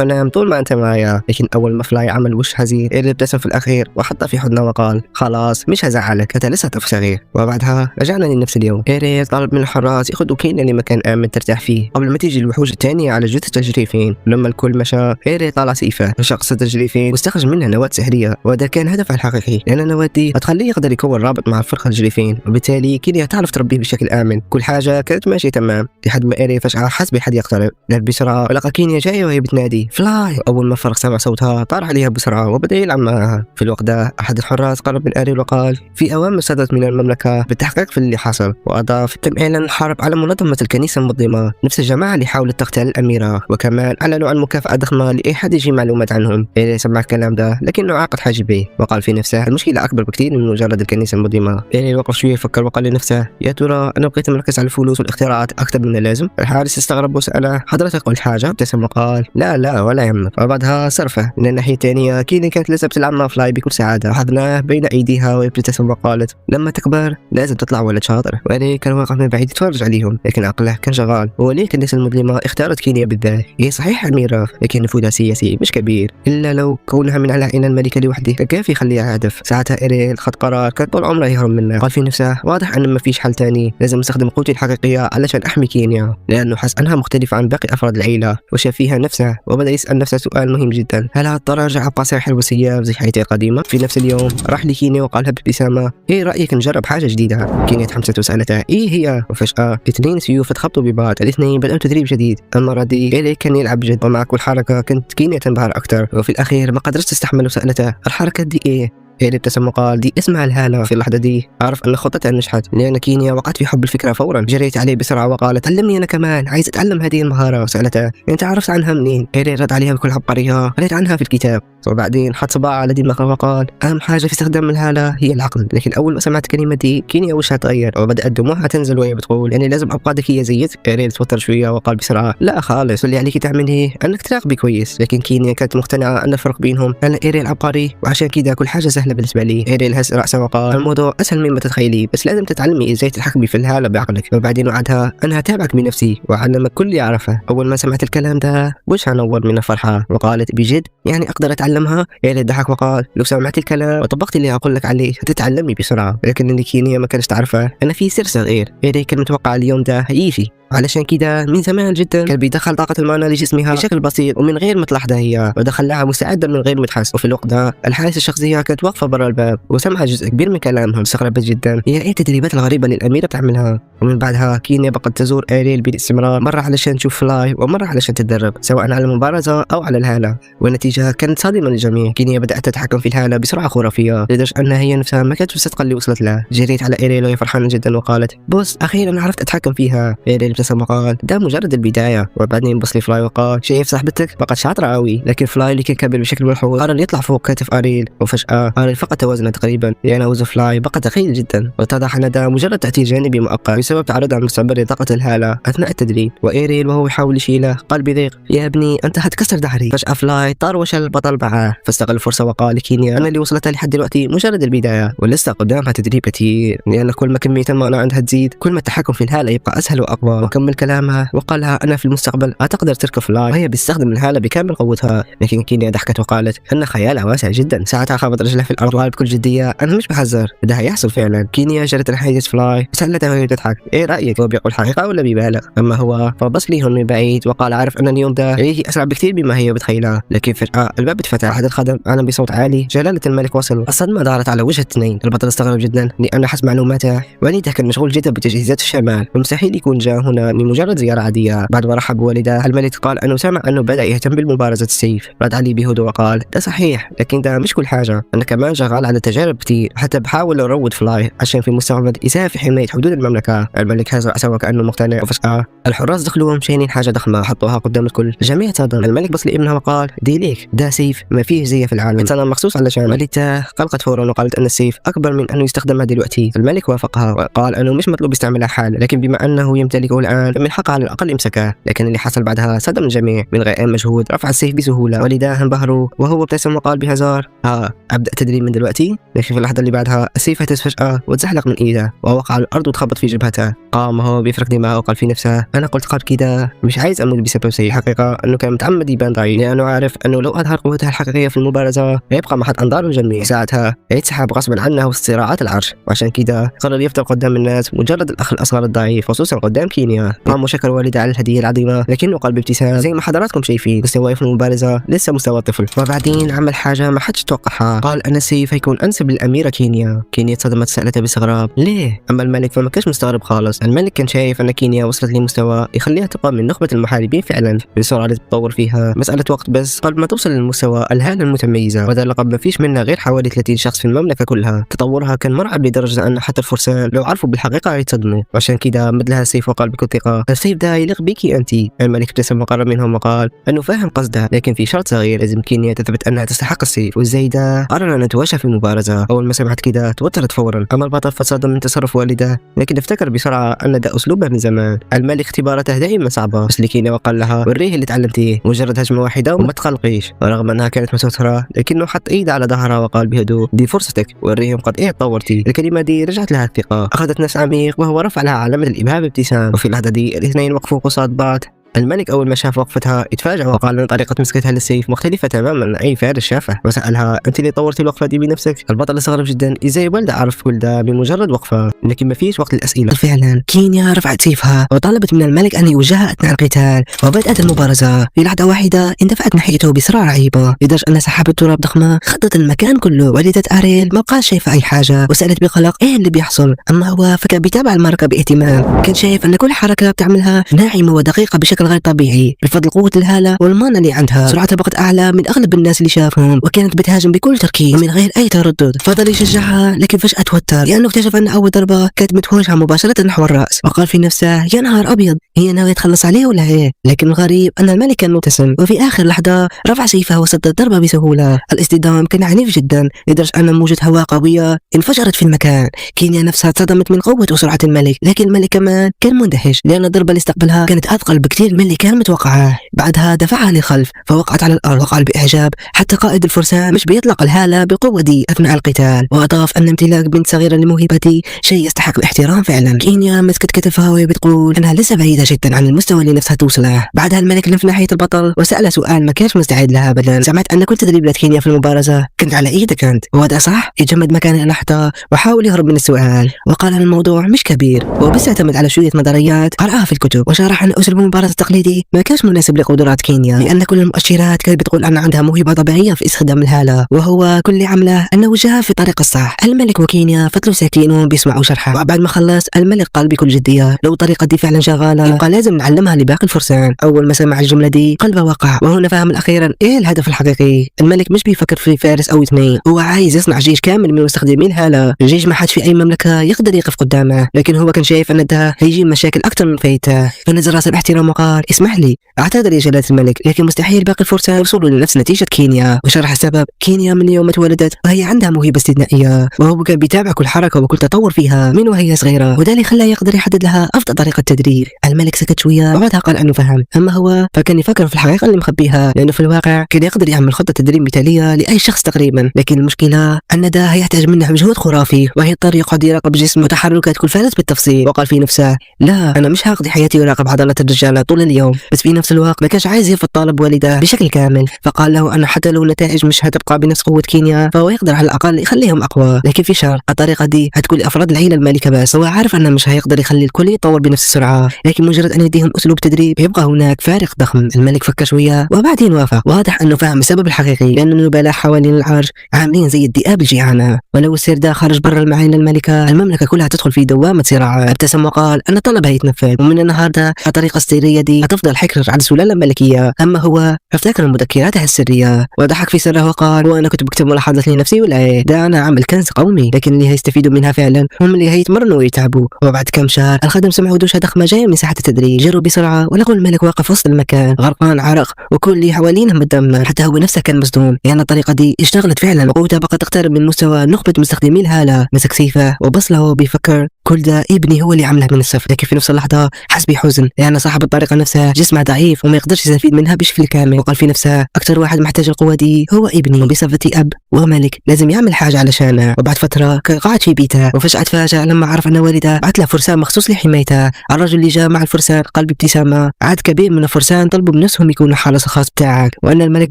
Speaker 1: أنام طول ما أنت معايا. لكن أول ما فلاي عمل وش حزين إيريل ابتسم في الأخير وحطه في حضنه وقال خلاص مش هزعلك أنت لسه طفل صغير. وبعدها رجعنا لنفس اليوم. إيريل طلب من الحراس ياخذوا كينيا لمكان آمن ترتاح فيه قبل ما تيجي الوحوش الثانية على جثة الجريفين. لما الكل مشى إيريل طلع سيفه وشق صدر الجريفين واستخرج منها نواة سحرية، وهذا كان هدفه الحقيقي لأن النواة دي هتخليه يقدر يكون رابط مع فرخ الجريفين، وبالتالي كينيا تعرف تربيه بشكل آمن. كل حاجة كانت ماشية تمام لحد ما إيريل فجأة حس بحد يقترب. لف بسرعة ولقى كينيا جاية وهي بتنادي فلاي. أول ما فرخ سمع صوتها طار عليها بسرعة وبدأ يلعب معها. في الوقت ده أحد الحراس قرب من إيريل وقال في أوامر صدرت من المملكة بالتحقيق في اللي حصل، وأضاف تم إعلان الحرب على منظمة الكنيسة المظلمة نفس الجماعة اللي حاولت تغتال الأميرة، وكمان أعلنوا عن مكافأة ضخمة لأي حد يجي معلومات عنهم. إيريل سمع الكلام ده لكنه عقد حاجبيه وقال في نفسه المشكلة أكبر بكثير من مجرد الكنيسة المظلمة. إيريل وقف شوية يفكر وقال لنفسه يا ترى أنا بقيت مركز على الفلوس والاختراعات أكثر من اللازم. الحارس استغرب وسأله حضرتك قلت حاجة؟ ابتسم وقال لا لا ولا يهمك. وبعدها صرفه. من الناحية الثانية كيني كانت لسه بتلعب مع فلاي بكل سعادة، حضناه بين أيديها وابتسم وقالت لما تكبر لازم تطلع ولد شاطر. وإيريل كان واقف من بعيد يتفرج عليهم لكن عقله كان شغال. وليه الكنيسة المظلمة اختارت كينيا بالذات؟ هي صحيح أميرة لكن نفوذها السياسي مش كبير، إلا لو كونها من العائلة الملكة لوحده كان كافي يخليها هدف. ساعتها إيريل خد قرار كان طول عمره يهرب منه. قال في نفسه واضح أن ما فيش حل تاني، لازم استخدم قوتي الحقيقية علشان أحمي كينيا، لأنه حس أنها مختلفة عن باقي أفراد العيلة وشاف فيها نفسه. وبدأ يسأل نفسه سؤال مهم جدا، هل هضطر أرجع أبقى ساحر وسياف زي حياتي القديمة؟ في نفس اليوم راح لكينيا وقالها بابتسامة إيه رأيك نجرب حاجة جديدة؟ كينيا تحمست وسألتها إيه هي؟ وفجأة اثنين سيوف تخبطوا ببعض، الاثنين بدأوا تدريب جديد. المرة دي إيريل كان يلعب بجد ومع كل حركة كانت كينيا تنبهر أكثر، وفي الأخير ما قدرت تستحمل وسألتها الحركة دي إيه؟ إيريل ابتسم وقال دي اسمها الهالة. في اللحظة دي عرف أن خطته نجحت لأن كينيا وقعت في حب الفكرة فورا. جريت عليه بسرعة وقالت علمني أنا كمان، عايز أتعلم هذه المهارة. وسألته أنت عرفت عنها منين؟ إيريل رد عليها بكل عبقرية قريت عنها في الكتاب. وبعدين حط صباعه على دماغه وقال أهم حاجة في استخدام الهالة هي العقل. لكن أول ما سمعت كلمة دي كينيا وشها تغير وبدأت دموعها تنزل وهي بتقول يعني لازم أبقى ذكية زيك. إيريل توتر شوية وقال بسرعة لا خالص، اللي عليك تعمليه أنك تراقبي كويس. لكن كينيا كانت مقتنعة أن الفرق بينهم أن إيريل عبقري وعشان كده كل حاجة سهلة بالنسبة لي. إيريل هز رأسه وقال الموضوع أسهل مما تتخيلي، بس لازم تتعلمي إزاي تتحكمي في الهالة بعقلك. وبعدين وعدها أنها تابعك بنفسي وأعلمك كل اللي أعرفه. أول ما سمعت الكلام ده وجهها نور من الفرحة وقالت بجد يعني أقدر أتعلمها؟ إيريل ضحك وقال لو سمعت الكلام وطبقت اللي أقول لك عليه هتتعلمي بسرعة. لكن اللي كينيا ما كانش تعرفه أن في سر صغير. إيريل كان متوقع اليوم ده هيجي علشان كده من زمان جدا كان بيدخل طاقة ال mana لجسمها بشكل بسيط ومن غير ما تلاحظها هي، ودخل لها مساعدة من غير ما تحس. وفي الوقت ده الحارس الشخصية كانت واقفة برا الباب وسمع جزء كبير من كلامهم. استغربت جدا هي ايه التدريبات الغريبة اللي الأميرة بتعملها. ومن بعدها كينيا بقت تزور اريل باستمرار، مرة علشان تشوف فلاي ومرة علشان تتدرب سواء على المبارزة أو على الهالة. والنتيجة كانت صادمة للجميع. كينيا بدأت تتحكم في الهالة بسرعة خرافية لدرجة أنها هي نفسها ما كانت مصدقة اللي وصلت له. جريت على إيريل وهي فرحانة جدا وقالت بص أخيرا عرفت أتحكم فيها. إيريل ابتسم وقال ده مجرد البداية. وبعدين بص لفلاي وقال شايف صاحبتك بقت شاطرة قوي. لكن فلاي اللي كان كبير بشكل ملحوظ قرر يطلع فوق كتف أريل، وفجأة أريل فقد توازنه تقريبا لأن وزن فلاي بقى ثقيل جدا. واتضح أن ده مجرد تأثير جانبي مؤقت بسبب تعرضها المستمر لطاقة الهالة أثناء التدريب. وإيريل وهو يحاول يشيله قال بضيق يا ابني أنت هتكسر ظهري. فجأة فلاي طار وشال البطل معاه، فاستغل الفرصة وقال لكينيا أنا اللي وصلتها لحد دلوقتي مجرد البداية ولسه قدامها تدريب كتير، لأن كل ما كمية ال mana عندها تزيد كل ما التحكم في الهالة يبقى أسهل وأقوى. وكمل كلامها وقال لها أنا في المستقبل هتقدر تركب فلاي وهي بتستخدم الهالة بكامل قوتها. لكن كينيا ضحكت وقالت أن خيالها واسع جدا. ساعتها خبط رجلها في الأرض وقال بكل جدية أنا مش بهزر، ده هيحصل فعلا. كينيا جرت ناحية فلاي وسألته وهي تضحك إيه رأيك، هو بيقول حقيقة ولا بيبالغ؟ أما هو فبص ليهم من بعيد وقال عارف أن اليوم ده هيجي أسرع بكثير بما هي بتخيلها. لكن فجأة الباب اتفتح، أحد الخدم أعلن بصوت عالي جلالة الملك وصل. الصدمة ظهرت على وجه الاثنين. البطل استغرب جدا لأن حسب معلوماته والده كان مشغول جدا بتجهيزات الشمال ومستحيل يكون جاء هنا لمجرد زيارة عادية. بعد ما رحب بوالده الملك قال أنه سمع أنه بدأ يهتم بالمبارزة السيف. رد عليه بهدوء وقال ده صحيح لكن ده مش كل حاجة، أنا كمان شغال على تجارب كتير، حتى بحاول أروض فلاي عشان في المستقبل يساهم في حماية حدود المملكة. الملك هز رأسه وكأنه مقتنع. وفجأة الحراس دخلوا شايلين حاجة ضخمة حطوها قدام الكل. الجميع تصدم. الملك بص لابنها وقال دي ليك، ده سيف ما فيه زيه في العالم، اتصنع مخصوص علشان. والدته قلقت فورا وقالت أن السيف أكبر من أنه يستخدمها دلوقتي. الملك وافقها وقال أنه مش مطلوب يستعملها حال، لكن بما أنه يمتلكه الآن فمن حقه على الأقل يمسكه. لكن اللي حصل بعدها صدم الجميع. من غير أي مجهود رفع السيف بسهولة. والداه انبهروا وهو ابتسم وقال بهزار ها أبدأ تدريب من دلوقتي. لكن في اللحظة اللي بعدها السيف اهتز فجأة وتزحلق من إيده ووقع على الأرض وتخبط في جبهته. قام وهو بيفرك دماغه وقال في نفسه أنا قلت قبل كده مش عايز أموت بسبب سيف. الحقيقة أنه كان متعمد يبان ضعيف لأنه عارف أنه لو أظهر قوته الحقيقية في المبارزة هيبقى محط أنظار الجميع، ساعتها هيتسحب غصبا عنه وسط صراعات العرش. وعشان كده قرر يفضل قدام الناس مجرد الأخ الأصغر الضعيف خصوصا قدام كينيا. قام وشكر والده على الهدية العظيمة، لكنه قال بابتسام زي ما حضراتكم شايفين مستواي في المبارزة لسه مستوى طفل. وبعدين عمل حاجة ما حدش توقعها، قال أن السيف هيكون أنسب للأميرة كينيا. كينيا اتصدمت سألته باستغراب ليه؟ أما الملك فما كانش مستغرب خالص. الملك كان شايف أن كينيا وصلت لمستوى يخليها تبقى من نخبة المحاربين فعلا بالسرعة اللي تتطور فيها، مسألة وقت بس قبل ما توصل للمستوى الهالة المتميزة. وهذا اللقب ما فيش منه غير حوالي 30 شخص في المملكة كلها. تطورها كان مرعب لدرجة أن حتى الفرسان لو عرفوا بالحقيقة يتصدموا. وعشان كده مد لها السيف وقال بكل ثقة السيف ده يليق بيكي أنت. الملك ابتسم وقرب منهم وقال أنه فاهم قصده، لكن في شرط صغير لازم كينيا تثبت أنها تستحق السيف. وازاي ده؟ قرر أن تواجه في المبارزة. أول ما سمعت كده توترت فورا. أما البطل فصدم من تصرف والده، لكن افتكر بسرعة أن ده أسلوبه من زمان. الملك اختباراته دائما صعبة، بس لكينيا وقال لها وريه اللي تعلمتيه، مجرد هجمة واحدة وما تقلقيش. ورغم أنها كانت متوترة لكنه حط إيده على ظهرها وقال بهدوء دي فرصتك، وريهم قد إيه تطورتي. الكلمة دي رجعت لها الثقة. أخذت نفس عميق وهو رفع لها علامة الإبهام بابتسام. وفي اللحظة دي الاثنين وقفوا قصاد بعض. الملك أول ما شاف وقفتها اتفاجأ وقال أن طريقة مسكتها للسيف مختلفة تماما عن أي فارس شافه، وسألها أنت اللي طورتي الوقفة دي بنفسك؟ البطل استغرب جدا إزاي والده عرف كل ده بمجرد وقفة، لكن ما فيش وقت للأسئلة.
Speaker 2: فعلا كينيا رفعت سيفها وطلبت من الملك أن يوجهها أثناء القتال، وبدأت المبارزة. في لحظة واحدة اندفعت ناحيته بسرعة رهيبة لدرجة أن سحابة تراب ضخمة خضت المكان كله. والدة أريل ما بقاش شايفة أي حاجة وسألت بقلق إيه اللي بيحصل. أما هو فكان بيتابع المعركة باهتمام، كان شايف أن كل حركة بتعملها ناعمة ودقيقة بشكل غير طبيعي بفضل قوة الهالة وال mana اللي عندها. سرعتها بقت أعلى من أغلب الناس اللي شافهم، وكانت بتهاجم بكل تركيز ومن غير أي تردد. فضل يشجعها لكن فجأة توتر لأنه اكتشف أن أول ضربة كانت متوجهة مباشرة نحو الرأس، وقال في نفسه يا نهار أبيض، هي ناوية تخلص عليه ولا إيه؟ لكن الغريب أن الملك كان مبتسم، وفي آخر لحظة رفع سيفه وصد الضربة بسهولة. الاصطدام كان عنيف جدا لدرجة أن موجة هواء قوية انفجرت في المكان. كينيا نفسها اتصدمت من قوة وسرعة الملك، لكن الملك كمان كان مندهش لأن الضربة اللي استقبلها كانت أثقل بكثير من اللي كان متوقعه. بعدها دفعها للخلف فوقعت على الأرض، وقال بإعجاب حتى قائد الفرسان مش بيطلق الهالة بالقوة دي أثناء القتال. وأضاف أن امتلاك بنت صغيرة لموهبتي شيء يستحق الاحترام فعلا. كينيا مسكت كتفها وهي بتقول أنها لسه بعيدة جدا عن المستوى اللي نفسها توصله. بعدها الملك لف ناحية البطل وسأله سؤال ما كانش مستعد لها أبدا. سمعت أن كل تدريبات كينيا في المبارزة كنت على إيدك أنت، وهذا صح؟ يجمد مكانه لحظة وحاول يهرب من السؤال، وقال أن الموضوع مش كبير وبس اعتمد على شوية نظريات قرأها في الكتب. وشرح أن أسلوب المبارزة التقليدي ما كانش مناسب لقدرات كينيا، لأن كل المؤشرات كانت بتقول أن عندها موهبة طبيعية في استخدام الهالة، وهو كل اللي عمله أنه وجهها في الطريق الصح. الملك وكينيا فضلوا ساكتين وهم بيسمعوا شرحه. وبعد ما خلص الملك قال بكل جدية لو الطريقة دي فعلا شغالة يبقى لازم نعلمها لباقي الفرسان. أول ما سمع الجملة دي قلبه وقع، وهنا فهم أخيرا إيه الهدف الحقيقي. الملك مش بيفكر في فارس أو اثنين، هو عايز يصنع جيش كامل من مستخدمين الهالة، جيش ما حد في أي مملكة يقدر يقف قدامه. لكن هو كان شايف أن ده هيجيب مشاكل أكثر من فايته، فنزل راسه باحترام وقال اسمح لي أعتذر يا جلالة الملك، لكن مستحيل باقي الفرسان يوصلوا لنفس نتيجة كينيا. وشرح السبب، كينيا من يوم ما اتولدت وهي عندها موهبة استثنائية، وهو كان بيتابع كل حركة وكل تطور فيها من وهي صغيرة، وده اللي خلاه يقدر يحدد لها أفضل طريقة تدريب. الملك سكت شوية وبعدها قال أنه فهم. أما هو فكان يفكر في الحقيقة اللي مخبيها، لأنه في الواقع كان يقدر يعمل خطة تدريب مثالية لأي شخص تقريبا، لكن المشكلة أن ده هيحتاج منه مجهود خرافي، وهيضطر يقعد يراقب جسمه وتحركات كل فارس بالتفصيل. وقال في نفسه لا، أنا مش هقضي حياتي يراقب عضلات الرجالة طول اليوم. بس في نفس الوقت ما كانش عايز يرفض طالب والده بشكل كامل، فقال له أنه حتى لو النتائج مش هتبقى بنفس قوة كينيا فهو يقدر على الأقل يخليهم أقوى، لكن في شرط، الطريقة دي هتكون لأفراد العيلة المالكة بس. هو عارف أنه مش هيقدر يخلي الكل يتطور بنفس السرعة، لكن مجرد أن يديهم أسلوب تدريب يبقى هناك فارق ضخم. الملك فكر شوية وبعدين وافق. واضح أنه فهم السبب الحقيقي، لأن النبلاء حوالين العرش عاملين زي الذئاب الجيعانة، ولو السر ده خرج برا العائلة المالكة المملكة كلها تدخل في دوامة صراعات. ابتسم وقال أن الطلب هيتنفذ، ومن النهارده الطريقة السرية دي هتفضل حكر على السلالة الملكية. أما هو فافتكر مذكراته السرية وضحك في سره وقال وأنا كنت بكتب ملاحظات لنفسي ولا إيه؟ ده أنا عامل كنز قومي، لكن اللي هيستفيدوا منها فعلا هم اللي هيتمرنوا ويتعبوا. وبعد كم شهر الخدم سمعوا دوشة ضخمة جاية من ساحة التدريب، جروا بسرعة ولقوا الملك واقف وسط المكان غرقان عرق وكل اللي حوالينه متدمر. حتى هو نفسه كان مصدوم، لأن الطريقة دي اشتغلت فعلا وقوتها بقت تقترب من مستوى نخبة مستخدمي الهالة. مسك سيفه وبص له بيفكر كل ده ابني هو اللي عمله من الصفر. لكن في نفس اللحظة حس بحزن، لأن صاحب الطريقة نفسها جسمه ضعيف وما يقدرش يستفيد منها بشكل كامل. وقال في نفسه أكثر واحد محتاج القوة دي هو ابني، وبصفتي أب وملك لازم يعمل حاجة علشانه. وبعد فترة كان قاعد في بيته وفجأة تفاجأ لما عرف أن والده بعث له فرسان مخصوص لحمايته. الرجل اللي جاء مع الفرسان قال بابتسامة عدد كبير من الفرسان طلبوا بنفسهم يكونوا الحارس الخاص بتاعك، وأن الملك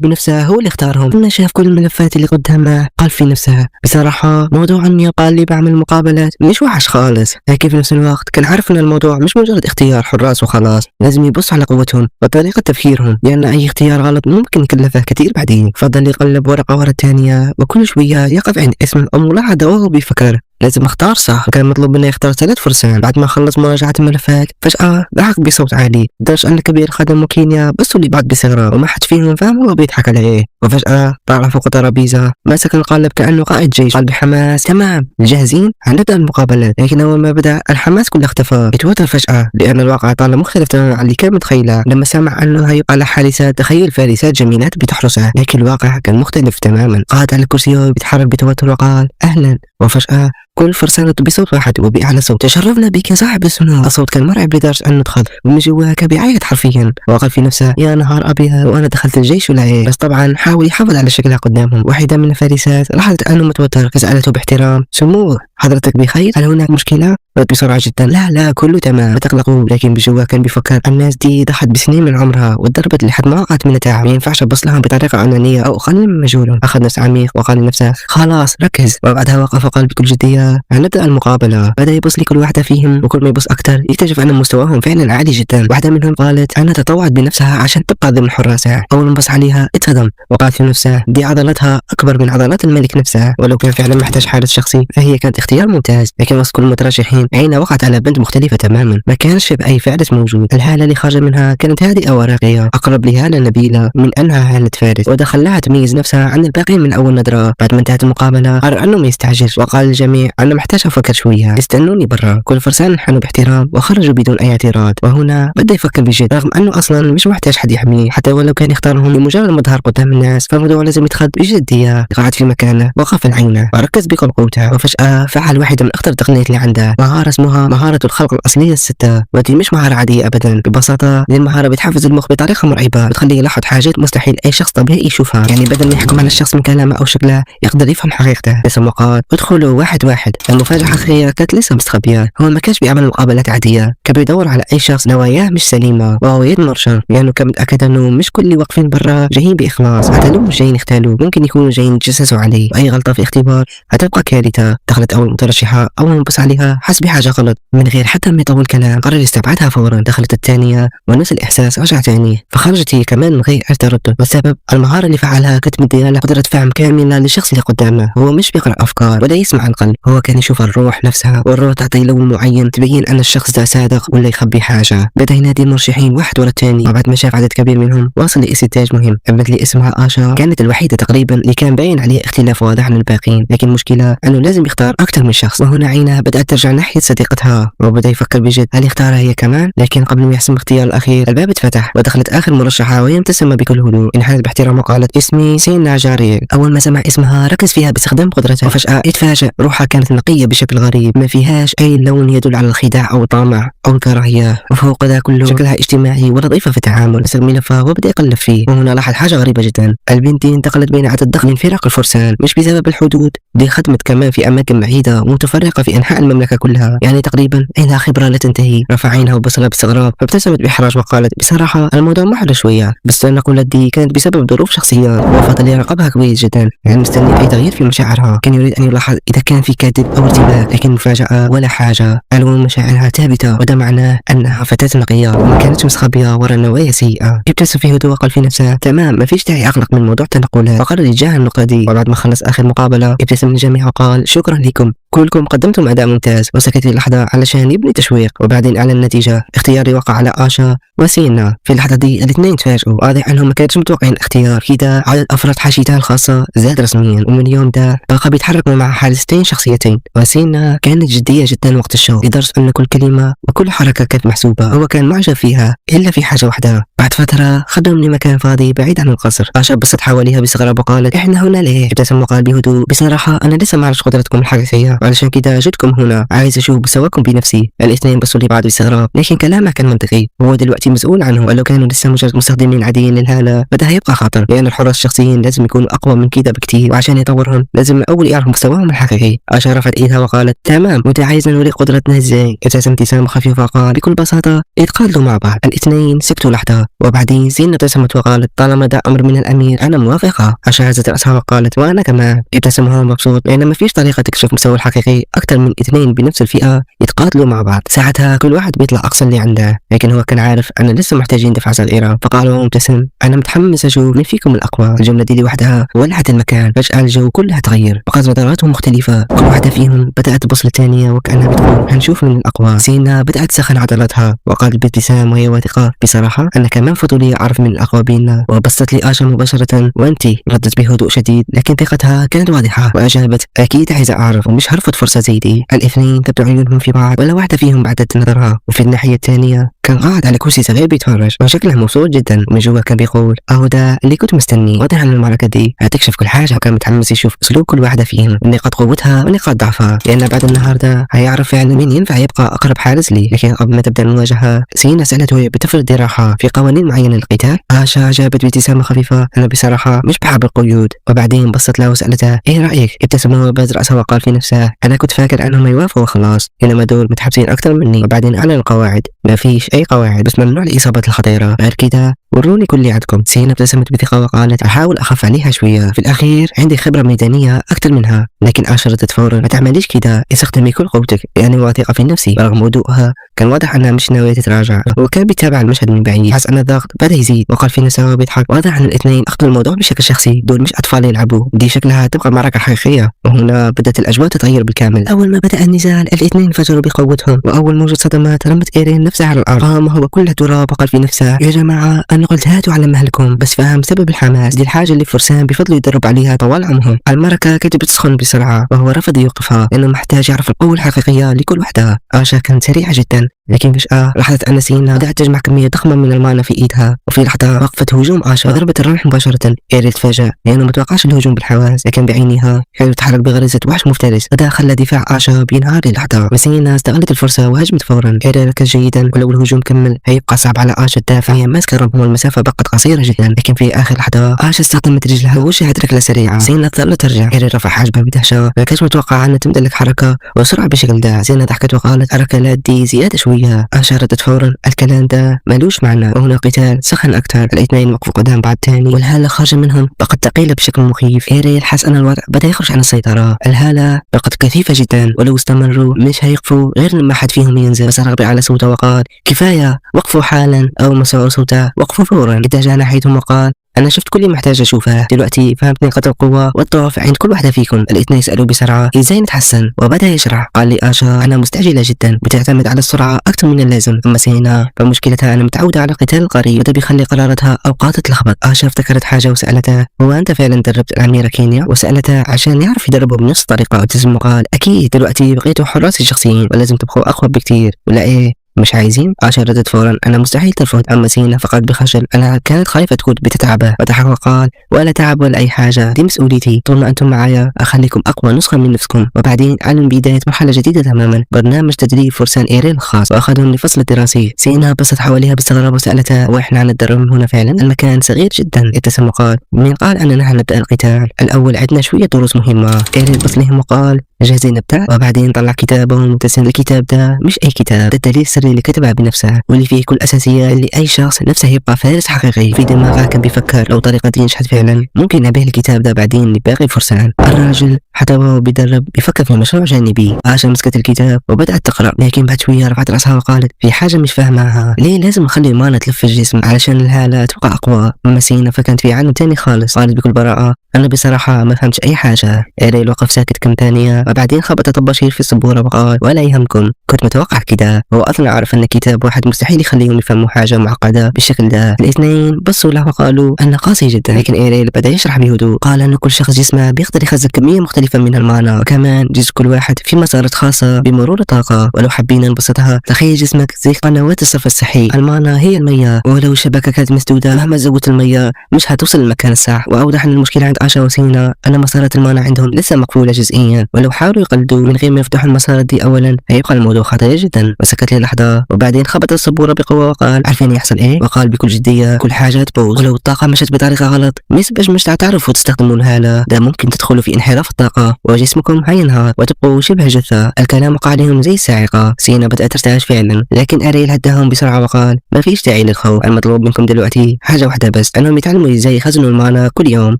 Speaker 2: بنفسه هو اللي اختارهم. لما شاف كل الملفات اللي قدامه قال في نفسه بصراحة موضوع أني قال لي بعمل مقابلات مش وحش خالص، لكن في نفس الوقت كان عارف أن الموضوع مش مجرد اختيار حراس وخلاص، لازم يبص على قوتهم وطريقة تفكيرهم، لأن أي اختيار غلط ممكن يكلفه كثير بعدين. فضل يقلب ورقة ورا الثانية وكل شوية يقف عند اسم أو ملاحظة وهو بيفكر لازم اختار صح. كان مطلوب منه يختار 3 فرسان. بعد ما خلص مراجعة الملفات فجأة ضحك بصوت عالي لدرجة أن كبير الخدم وكينيا بصوا لبعض بصغرة وما حد فيهم فهم هو بيضحك عليه. وفجأة طلع فوق ترابيزة مسك القالب كأنه قائد جيش، قال بحماس تمام جاهزين هنبدأ المقابلات. لكن أول ما بدأ الحماس كله اختفى، اتوتر فجأة لأن الواقع طالع مختلف تماما عن اللي كان متخيله. لما سمع أنه هيبقى له حارسات تخيل فارسات جميلات بتحرسه، لكن الواقع كان مختلف تماما. قعد على الكرسي وهو بيتحرك بتوتر وقال أهلا. وفجأة كل فرسانة بصوت واحد وبأعلى صوت تشرفنا بك يا صاحب السمو. الصوت كان مرعب لدرجة أنه دخل ومن جواه كان بيعيط حرفيا، وقال في نفسه يا نهار أبيض وأنا دخلت الجيش ولا إيه. بس طبعا حاول يحافظ على شكلها قدامهم. واحدة من الفارسات لاحظت أنه متوتر فسألته باحترام سمو حضرتك بخير؟ هل هناك مشكلة؟ رد بسرعة جدا لا لا كله تمام ما تقلقوا. لكن بجواه كان بيفكر الناس دي ضحت بسنين من عمرها واتضربت لحد ما وقعت من التعب، ما ينفعش ابص لهم بطريقة أنانية أو أقلل من مجهولهم. أخذ نفس عميق وقال لنفسه خلاص ركز. وبعدها وقف وقال بكل جدية هنبدأ المقابلة. بدأ يبص لكل واحدة فيهم وكل ما يبص أكثر يكتشف أن مستواهم فعلا عالي جدا. واحدة منهم قالت أنها تطوعت بنفسها عشان تبقى ضمن حراسها. أول ما بص عليها اتصدم وقال في نفسه دي عضلاتها أكبر من عضلات الملك نفسه، ولو كان فعلا محتاج حارس شخصي فهي كانت اختيار ممتاز. لكن وسط كل المترشحين عينه وقعت على بنت مختلفة تماما، ما كانش بأي فارس موجود. الهالة اللي خرج منها كانت هادئة وراقية، أقرب لهالة نبيلة من أنها هالة فارس، وده خلاها تميز نفسها عن الباقي من أول نظرة. بعد ما انتهت المقابلة قرر أنه ما يستعجلش وقال للجميع أنا محتاج أفكر شوية، استنوني برا. كل فرسان انحنوا باحترام وخرجوا بدون أي اعتراض. وهنا بدأ يفكر بجد، رغم أنه أصلا مش محتاج حد يحميه، حتى ولو كان يختارهم لمجرد المظهر قدام الناس فالموضوع لازم يتخذ بجدية. قعد في مكانه وقفل عينه وركز بكل قوته، وفجأة فعل واحدة من أخطر التقنيات اللي عنده، وهو
Speaker 1: مهارة اسمها مهارة الخلق الأصلية الستة، ودي مش مهارة عادية أبدا. ببساطة دي المهارة بتحفز المخ بطريقة مرعبة، بتخليه يلاحظ حاجات مستحيل أي شخص طبيعي يشوفها. يعني بدل ما يحكم على الشخص من كلامه أو شكله يقدر يفهم حقيقته. ابتسم وقال ادخلوا واحد واحد. المفاجأة الحقيقية كانت لسه مستخبية. هو ما كانش بيعمل مقابلات عادية، كان بيدور على أي شخص نواياه مش سليمة وهو يضمر شر، لأنه كان متأكد أنه مش كل اللي واقفين برا جايين بإخلاص. حتى لو مش جايين يختالوا ممكن يكونوا جايين يتجسسوا عليه، وأي غلطة في اختبار هتبقى كارثة. دخلت أول مترشحة، أول ما بص عليها حس بحاجة غلط، من غير حتى ما يطول كلام قرر يستبعدها فورا. دخلت الثانية ونفس الإحساس رجع تاني، فخرجت هي كمان من غير أي تردد. والسبب المهارة اللي فعلها كانت مديها له قدرة فهم كاملة للشخص اللي قدامه. هو مش بيقرأ أفكار ولا يسمع القلب، هو كان يشوف الروح نفسها، والروح تعطي لون معين تبين أن الشخص ده صادق ولا يخبي حاجة. بدأ ينادي المرشحين واحد ورا الثاني، وبعد ما شاف عدد كبير منهم وصل لاستنتاج مهم. البنت اللي اسمها آشا كانت الوحيدة تقريبا اللي كان باين عليها اختلاف واضح عن الباقين، لكن المشكلة أنه لازم يختار أكثر من شخص. وهنا عينها بدأت ترجع ناحية صديقتها، وبدأ يفكر بجد هل يختارها هي كمان. لكن قبل ما يحسم الاختيار الأخير الباب اتفتح ودخلت آخر مرشحة وهي مبتسمة بكل هدوء. انحنت باحترام وقالت اسمي سينا جاريل. أول ما سمع اسمها ركز فيها باستخدام قدرته، وفجأة اتفاجأ. روحها كانت نقية بشكل غريب، ما فيهاش أي لون يدل على الخداع أو الطمع أو الكراهية، وفوق ذا كله شكلها اجتماعي ولطيفة في التعامل. مسك ملفها وبدأ يقلب فيه، وهنا لاحظ حاجة غريبة جدا. البنت دي انتقلت بين عدد ضخم من فرق الفرسان، مش بسبب الحدود، دي خدمت كمان في أماكن بعيدة ومتفرقة في أنحاء المملكة كلها، يعني تقريبا عندها خبرة لا تنتهي. رفع عينها وبصلها باستغراب، فابتسمت بإحراج وقالت بصراحة الموضوع محرج شوية، بس النقلات دي كانت بسبب ظروف شخصية. وفضل يراقبها كويس جدا، يعني مستني أي تغيير في مشاعرها. كان يريد أن يلاحظ إذا كان في كذب أو ارتباك، لكن مفاجأة ولا حاجة. ألوان مشاعرها ثابتة، وده معناه أنها فتاة نقية وما كانتش مستخبية ورا نوايا سيئة. ابتسم في هدوء وقال في نفسه تمام، ما فيش داعي أغلق من موضوع التنقلات، وقرر يتجاهل النقطة دي. وبعد ما خلص آخر مقابلة ابتسم للجميع وقال شكرا لكم كلكم، قدمتم أداء ممتاز. وسكت للحظة علشان يبني تشويق، وبعدين أعلن النتيجة. اختياري وقع على آشا وسينا. في اللحظة دي الاثنين تفاجئوا، واضح أنهم ما كانش متوقعين الاختيار. كده عدد أفراد حاشيتها الخاصة زاد رسميا، ومن يوم ده بقى بيتحركوا مع حارستين شخصيتين. وسينا كانت جدية جدا وقت الشغل، لدرجة أن كل كلمة وكل حركة كانت محسوبة. هو كان معجب فيها إلا في حاجة واحدة. بعد فترة خدهم لمكان فاضي بعيد عن القصر. آشا بصت حواليها باستغراب وقالت إحنا هنا ليه؟ ابتسم وقال بهدوء بصراحة أنا لسه ما أعرفش قدرتكم الحقيقية، وعلشان كده جيتكم هنا، عايز أشوف مستواكم بنفسي. الاثنين بصوا لبعض باستغراب، لكن كلامه كان منطقي. هو دلوقتي مسؤول عنه، ولو كانوا لسه مجرد مستخدمين عاديين للهالة فده هيبقى خطر، لأن الحراس الشخصيين لازم يكونوا أقوى من كده بكتير، وعشان يطورهم لازم الأول يعرف مستواهم الحقيقي. آشا رفعت إيدها وقالت تمام، وأنت عايزنا نوريك قدرتنا إزاي؟ ابتسم ابتسامة خفيفة وقال بكل بساطة اتقاتلوا مع بعض. الاثنين سكتوا لحظة، وبعدين زينة ابتسمت وقالت طالما ده أمر من الأمير أنا موافقة. آشا هزت رأسها وقالت وأنا كمان. ابتسم وهو مبسوط، لأن ما فيش طريقة تكشف مستوى الحقيقي أكثر من اثنين بنفس الفئة يتقاتلوا مع بعض. ساعتها كل واحد بيطلع أقصى اللي عنده، لكن هو كان عارف أن لسه محتاجين دفعة صغيرة، فقال وهو مبتسم أنا متحمس أشوف مين فيكم الأقوى. الجملة دي لوحدها ولعت المكان. فجأة الجو كلها تغير، بقت نظراتهم مختلفة، كل واحدة فيهم بدأت تبص للثانية وكأنها بتقول هنشوف من الأقوى. سينا بدأت تسخن عضلاتها وقالت بابتسام وهي واثقة بصراحة أنا كمان فضولي أعرف من الأقوى بيننا. وبصت لي آشا مباشرة وأنتي؟ ردت بهدوء شديد، لكن ثقتها كانت واضحة، وأجابت أكيد عايزة أعرف ومش هرفض فرصة زي دي. الاثنين تبدو عيونهم في بعض، ولا واحدة فيهم بعدت نظرها. وفي الناحية الثانية كان قاعد على كرسي صغير بيتفرج وشكله مبسوط جدا، ومن جوا كان بيقول اهو ده اللي كنت مستني. واضح ان المعركة دي هتكشف كل حاجة، وكان متحمس يشوف اسلوب كل واحدة فيهم، نقاط قوتها ونقاط ضعفها، لان بعد النهارده هيعرف فعلا مين ينفع يبقى اقرب حارس لي. لكن قبل ما تبدا المواجهة سينا سالته وهي بتفرض ذراعها في قوانين معينة للقتال. آشا جابت بابتسامة خفيفة انا بصراحة مش بحب القيود. وبعدين بصت له وسالته ايه رايك؟ ابتسم هو وباز راسه وقال في نفسه انا كنت فاكر انهم يوافقوا وخلاص، انما دول متحبسين اكثر مني. وبعدين اعلن القواعد، ما فيش اي قواعد، بس ممنوع الاصابات الخطيرة، غير كده وروني كل اللي عندكم. سينا ابتسمت بثقة وقالت احاول اخف عليها شوية، في الاخير عندي خبره ميدانية اكثر منها. لكن آشا ردت فورا ما تعمليش كده، استخدمي كل قوتك، لاني واثقة في نفسي. رغم هدوءها كان واضح انها مش ناوية تتراجع، وكان بيتابع المشهد من بعيد، حس ان الضغط بدا يزيد وقال في نفسه وهو بيضحك واضح ان الاثنين اخذوا الموضوع بشكل شخصي، دول مش اطفال يلعبوا، دي شكلها تبقى معركة حقيقية. وهنا بدات الاجواء تتغير بالكامل. اول ما بدا النزال الاثنين انفجروا بقوتهم، واول موجة صدمات رمت ايرين نفسها على الارض، قام وهو كله تراب وقال في نفسه يا جماعة انا قلت هاتوا على مهلكم، بس فهم سبب الحماس، دي الحاجة اللي فرسان بفضلوا يدرب عليها طوال عمرهم. المعركة كانت بتسخن بسرعة، وهو رفض يوقفها لانه محتاج يعرف القوة الحقيقية لكل وحده. آشا كانت سريعة جدا، لكن فجأة لاحظت أن سينا بدأت تجمع كمية ضخمة من ال mana في إيدها، وفي لحظة وقفت هجوم آشا وضربت الرمح مباشرة. إيريل تفاجأ لأنه متوقعش الهجوم بالحواس، لكن بعينها كانت تتحرك بغريزة وحش مفترس، وده خلى دفاع آشا بينهار للحظة. وسينا استغلت الفرصة وهجمت فورا. إيريل ركز جيدا، ولو الهجوم كمل هيبقى صعب على آشا الدافع، هي ماسكة الرمح والمسافة بقت قصيرة جدا. لكن في آخر لحظة آشا استخدمت رجلها ووجهت ركلة سريعة. سينا اضطرت ترجع. إيريل رفع حاجبه بدهشة، ما كانش متوقع أن تمتلك حركة وسرعة بالشكل ده. سينا ضحكت وقالت الركلات دي زيادة شوية. آشا ردت فورا الكلام ده ملوش معنى. وهنا قتال سخن أكثر، الاثنين وقفوا قدام بعض تاني، والهالة خارجة منهم بقت ثقيلة بشكل مخيف. إيريل حس أن الوضع بدأ يخرج عن السيطرة، الهالة بقت كثيفة جدا، ولو استمروا مش هيقفوا غير لما حد فيهم ينزل. فصرخ بأعلى صوته وقال كفاية، وقفوا حالا، أو ما سمعوا صوته وقفوا فورا. اتجه ناحيتهم وقال أنا شفت كل اللي محتاج أشوفه دلوقتي، فهمت نقاط القوة والضعف عند كل واحدة فيكم. الاثنين سألوا بسرعة إزاي نتحسن، وبدأ يشرح. قال لي آشا أنا مستعجلة جدا، بتعتمد على السرعة أكثر من اللازم. أما سينا فمشكلتها أنا متعودة على القتال القريب، وده بيخلي قراراتها أوقات تتلخبط. آشا افتكرت حاجة وسألتها هو أنت فعلا دربت الأميرة كينيا؟ وسألتها عشان يعرف يدربه بنفس الطريقة. ابتسم وقال أكيد، دلوقتي بقيتوا حراس الشخصيين ولازم تبقوا أقوى بكتير، ولا إيه مش عايزين؟ آشا ردت فورا أنا مستحيل ترفض. أما سينا فقط بخجل أنا كانت خايفة تكون بتتعبه. وضحك وقال ولا تعب ولا أي حاجة، دي مسؤوليتي، طول ما أنتم معايا أخليكم أقوى نسخة من نفسكم. وبعدين أعلن بداية مرحلة جديدة تماما، برنامج تدريب فرسان إيريل الخاص، وأخذهم لفصل الدراسي. سينا بصت حواليها باستغراب وسألتها وإحنا هنتدرب هنا فعلا؟ المكان صغير جدا. ابتسم وقال من قال أننا هنبدأ القتال؟ الأول عندنا شوية دروس مهمة. إيريل بص لهم وقال جاهزين نبدأ؟ وبعدين طلع كتابه مبتسم. الكتاب ده مش أي كتاب، ده الدليل السري اللي كتبها بنفسه، واللي فيه كل أساسية اللي أي شخص نفسه يبقى فارس حقيقي. في دماغه كان بيفكر لو طريقة دي نجحت فعلا ممكن نبيع الكتاب ده بعدين لباقي الفرسان. الراجل حتى وهو بيدرب بيفكر في مشروع جانبي. آشا مسكت الكتاب وبدأت تقرأ، لكن بعد شوية رفعت رأسها وقالت في حاجة مش فاهمها، ليه لازم نخلي ال mana تلف الجسم علشان الهالة تبقى أقوى؟ أما سينا فكانت في عالم تاني خالص، قالت بكل براءة أنا بصراحة ما فهمتش أي حاجة. إيريل وقف ساكت كم ثانية، وبعدين خبط طباشير في السبورة وقال ولا يهمكم، كنت متوقع كده. هو أصلا عارف أن كتاب واحد مستحيل يخليهم يفهموا حاجة معقدة بالشكل ده. الاثنين بصوا له وقالوا أنه قاسي جدا، لكن إيريل بدأ يشرح بهدوء. قال أن كل شخص جسمه بيقدر يخزن كمية مختلفة من ال mana، وكمان جسم كل واحد في مسارات خاصة بمرور الطاقة، ولو حبينا نبسطها تخيل جسمك زي قنوات الصرف الصحي، ال mana هي المية، ولو الشبكة كانت مسدودة مهما زودت المية مش هتوصل للمكان الصح. وأوضح أن المشكلة عند آشا وسينا أن مسارات ال mana عندهم لسه مقفولة جزئيا، ولو حاولوا يقلدوا من غير ما يفتحوا المسارات دي أولا هيبقى الموضوع خطير جدا. وسكت للحظة وبعدين خبط السبورة بقوة وقال عارفين يحصل إيه؟ وقال بكل جدية كل حاجة تبوظ، ولو الطاقة مشت بطريقة غلط مش تعرفوا تستخدموا الهالة ده، ممكن تدخلوا في انحراف الطاقة وجسمكم هينهار وتبقوا شبه جثة. الكلام وقع عليهم زي الصاعقة. سينا بدأت ترتعش فعلا، لكن أريل هداهم بسرعة وقال ما فيش داعي للخوف، المطلوب منكم دلوقتي حاجة واحدة بس، أنهم يتعلموا إزاي يخزنوا ال mana كل يوم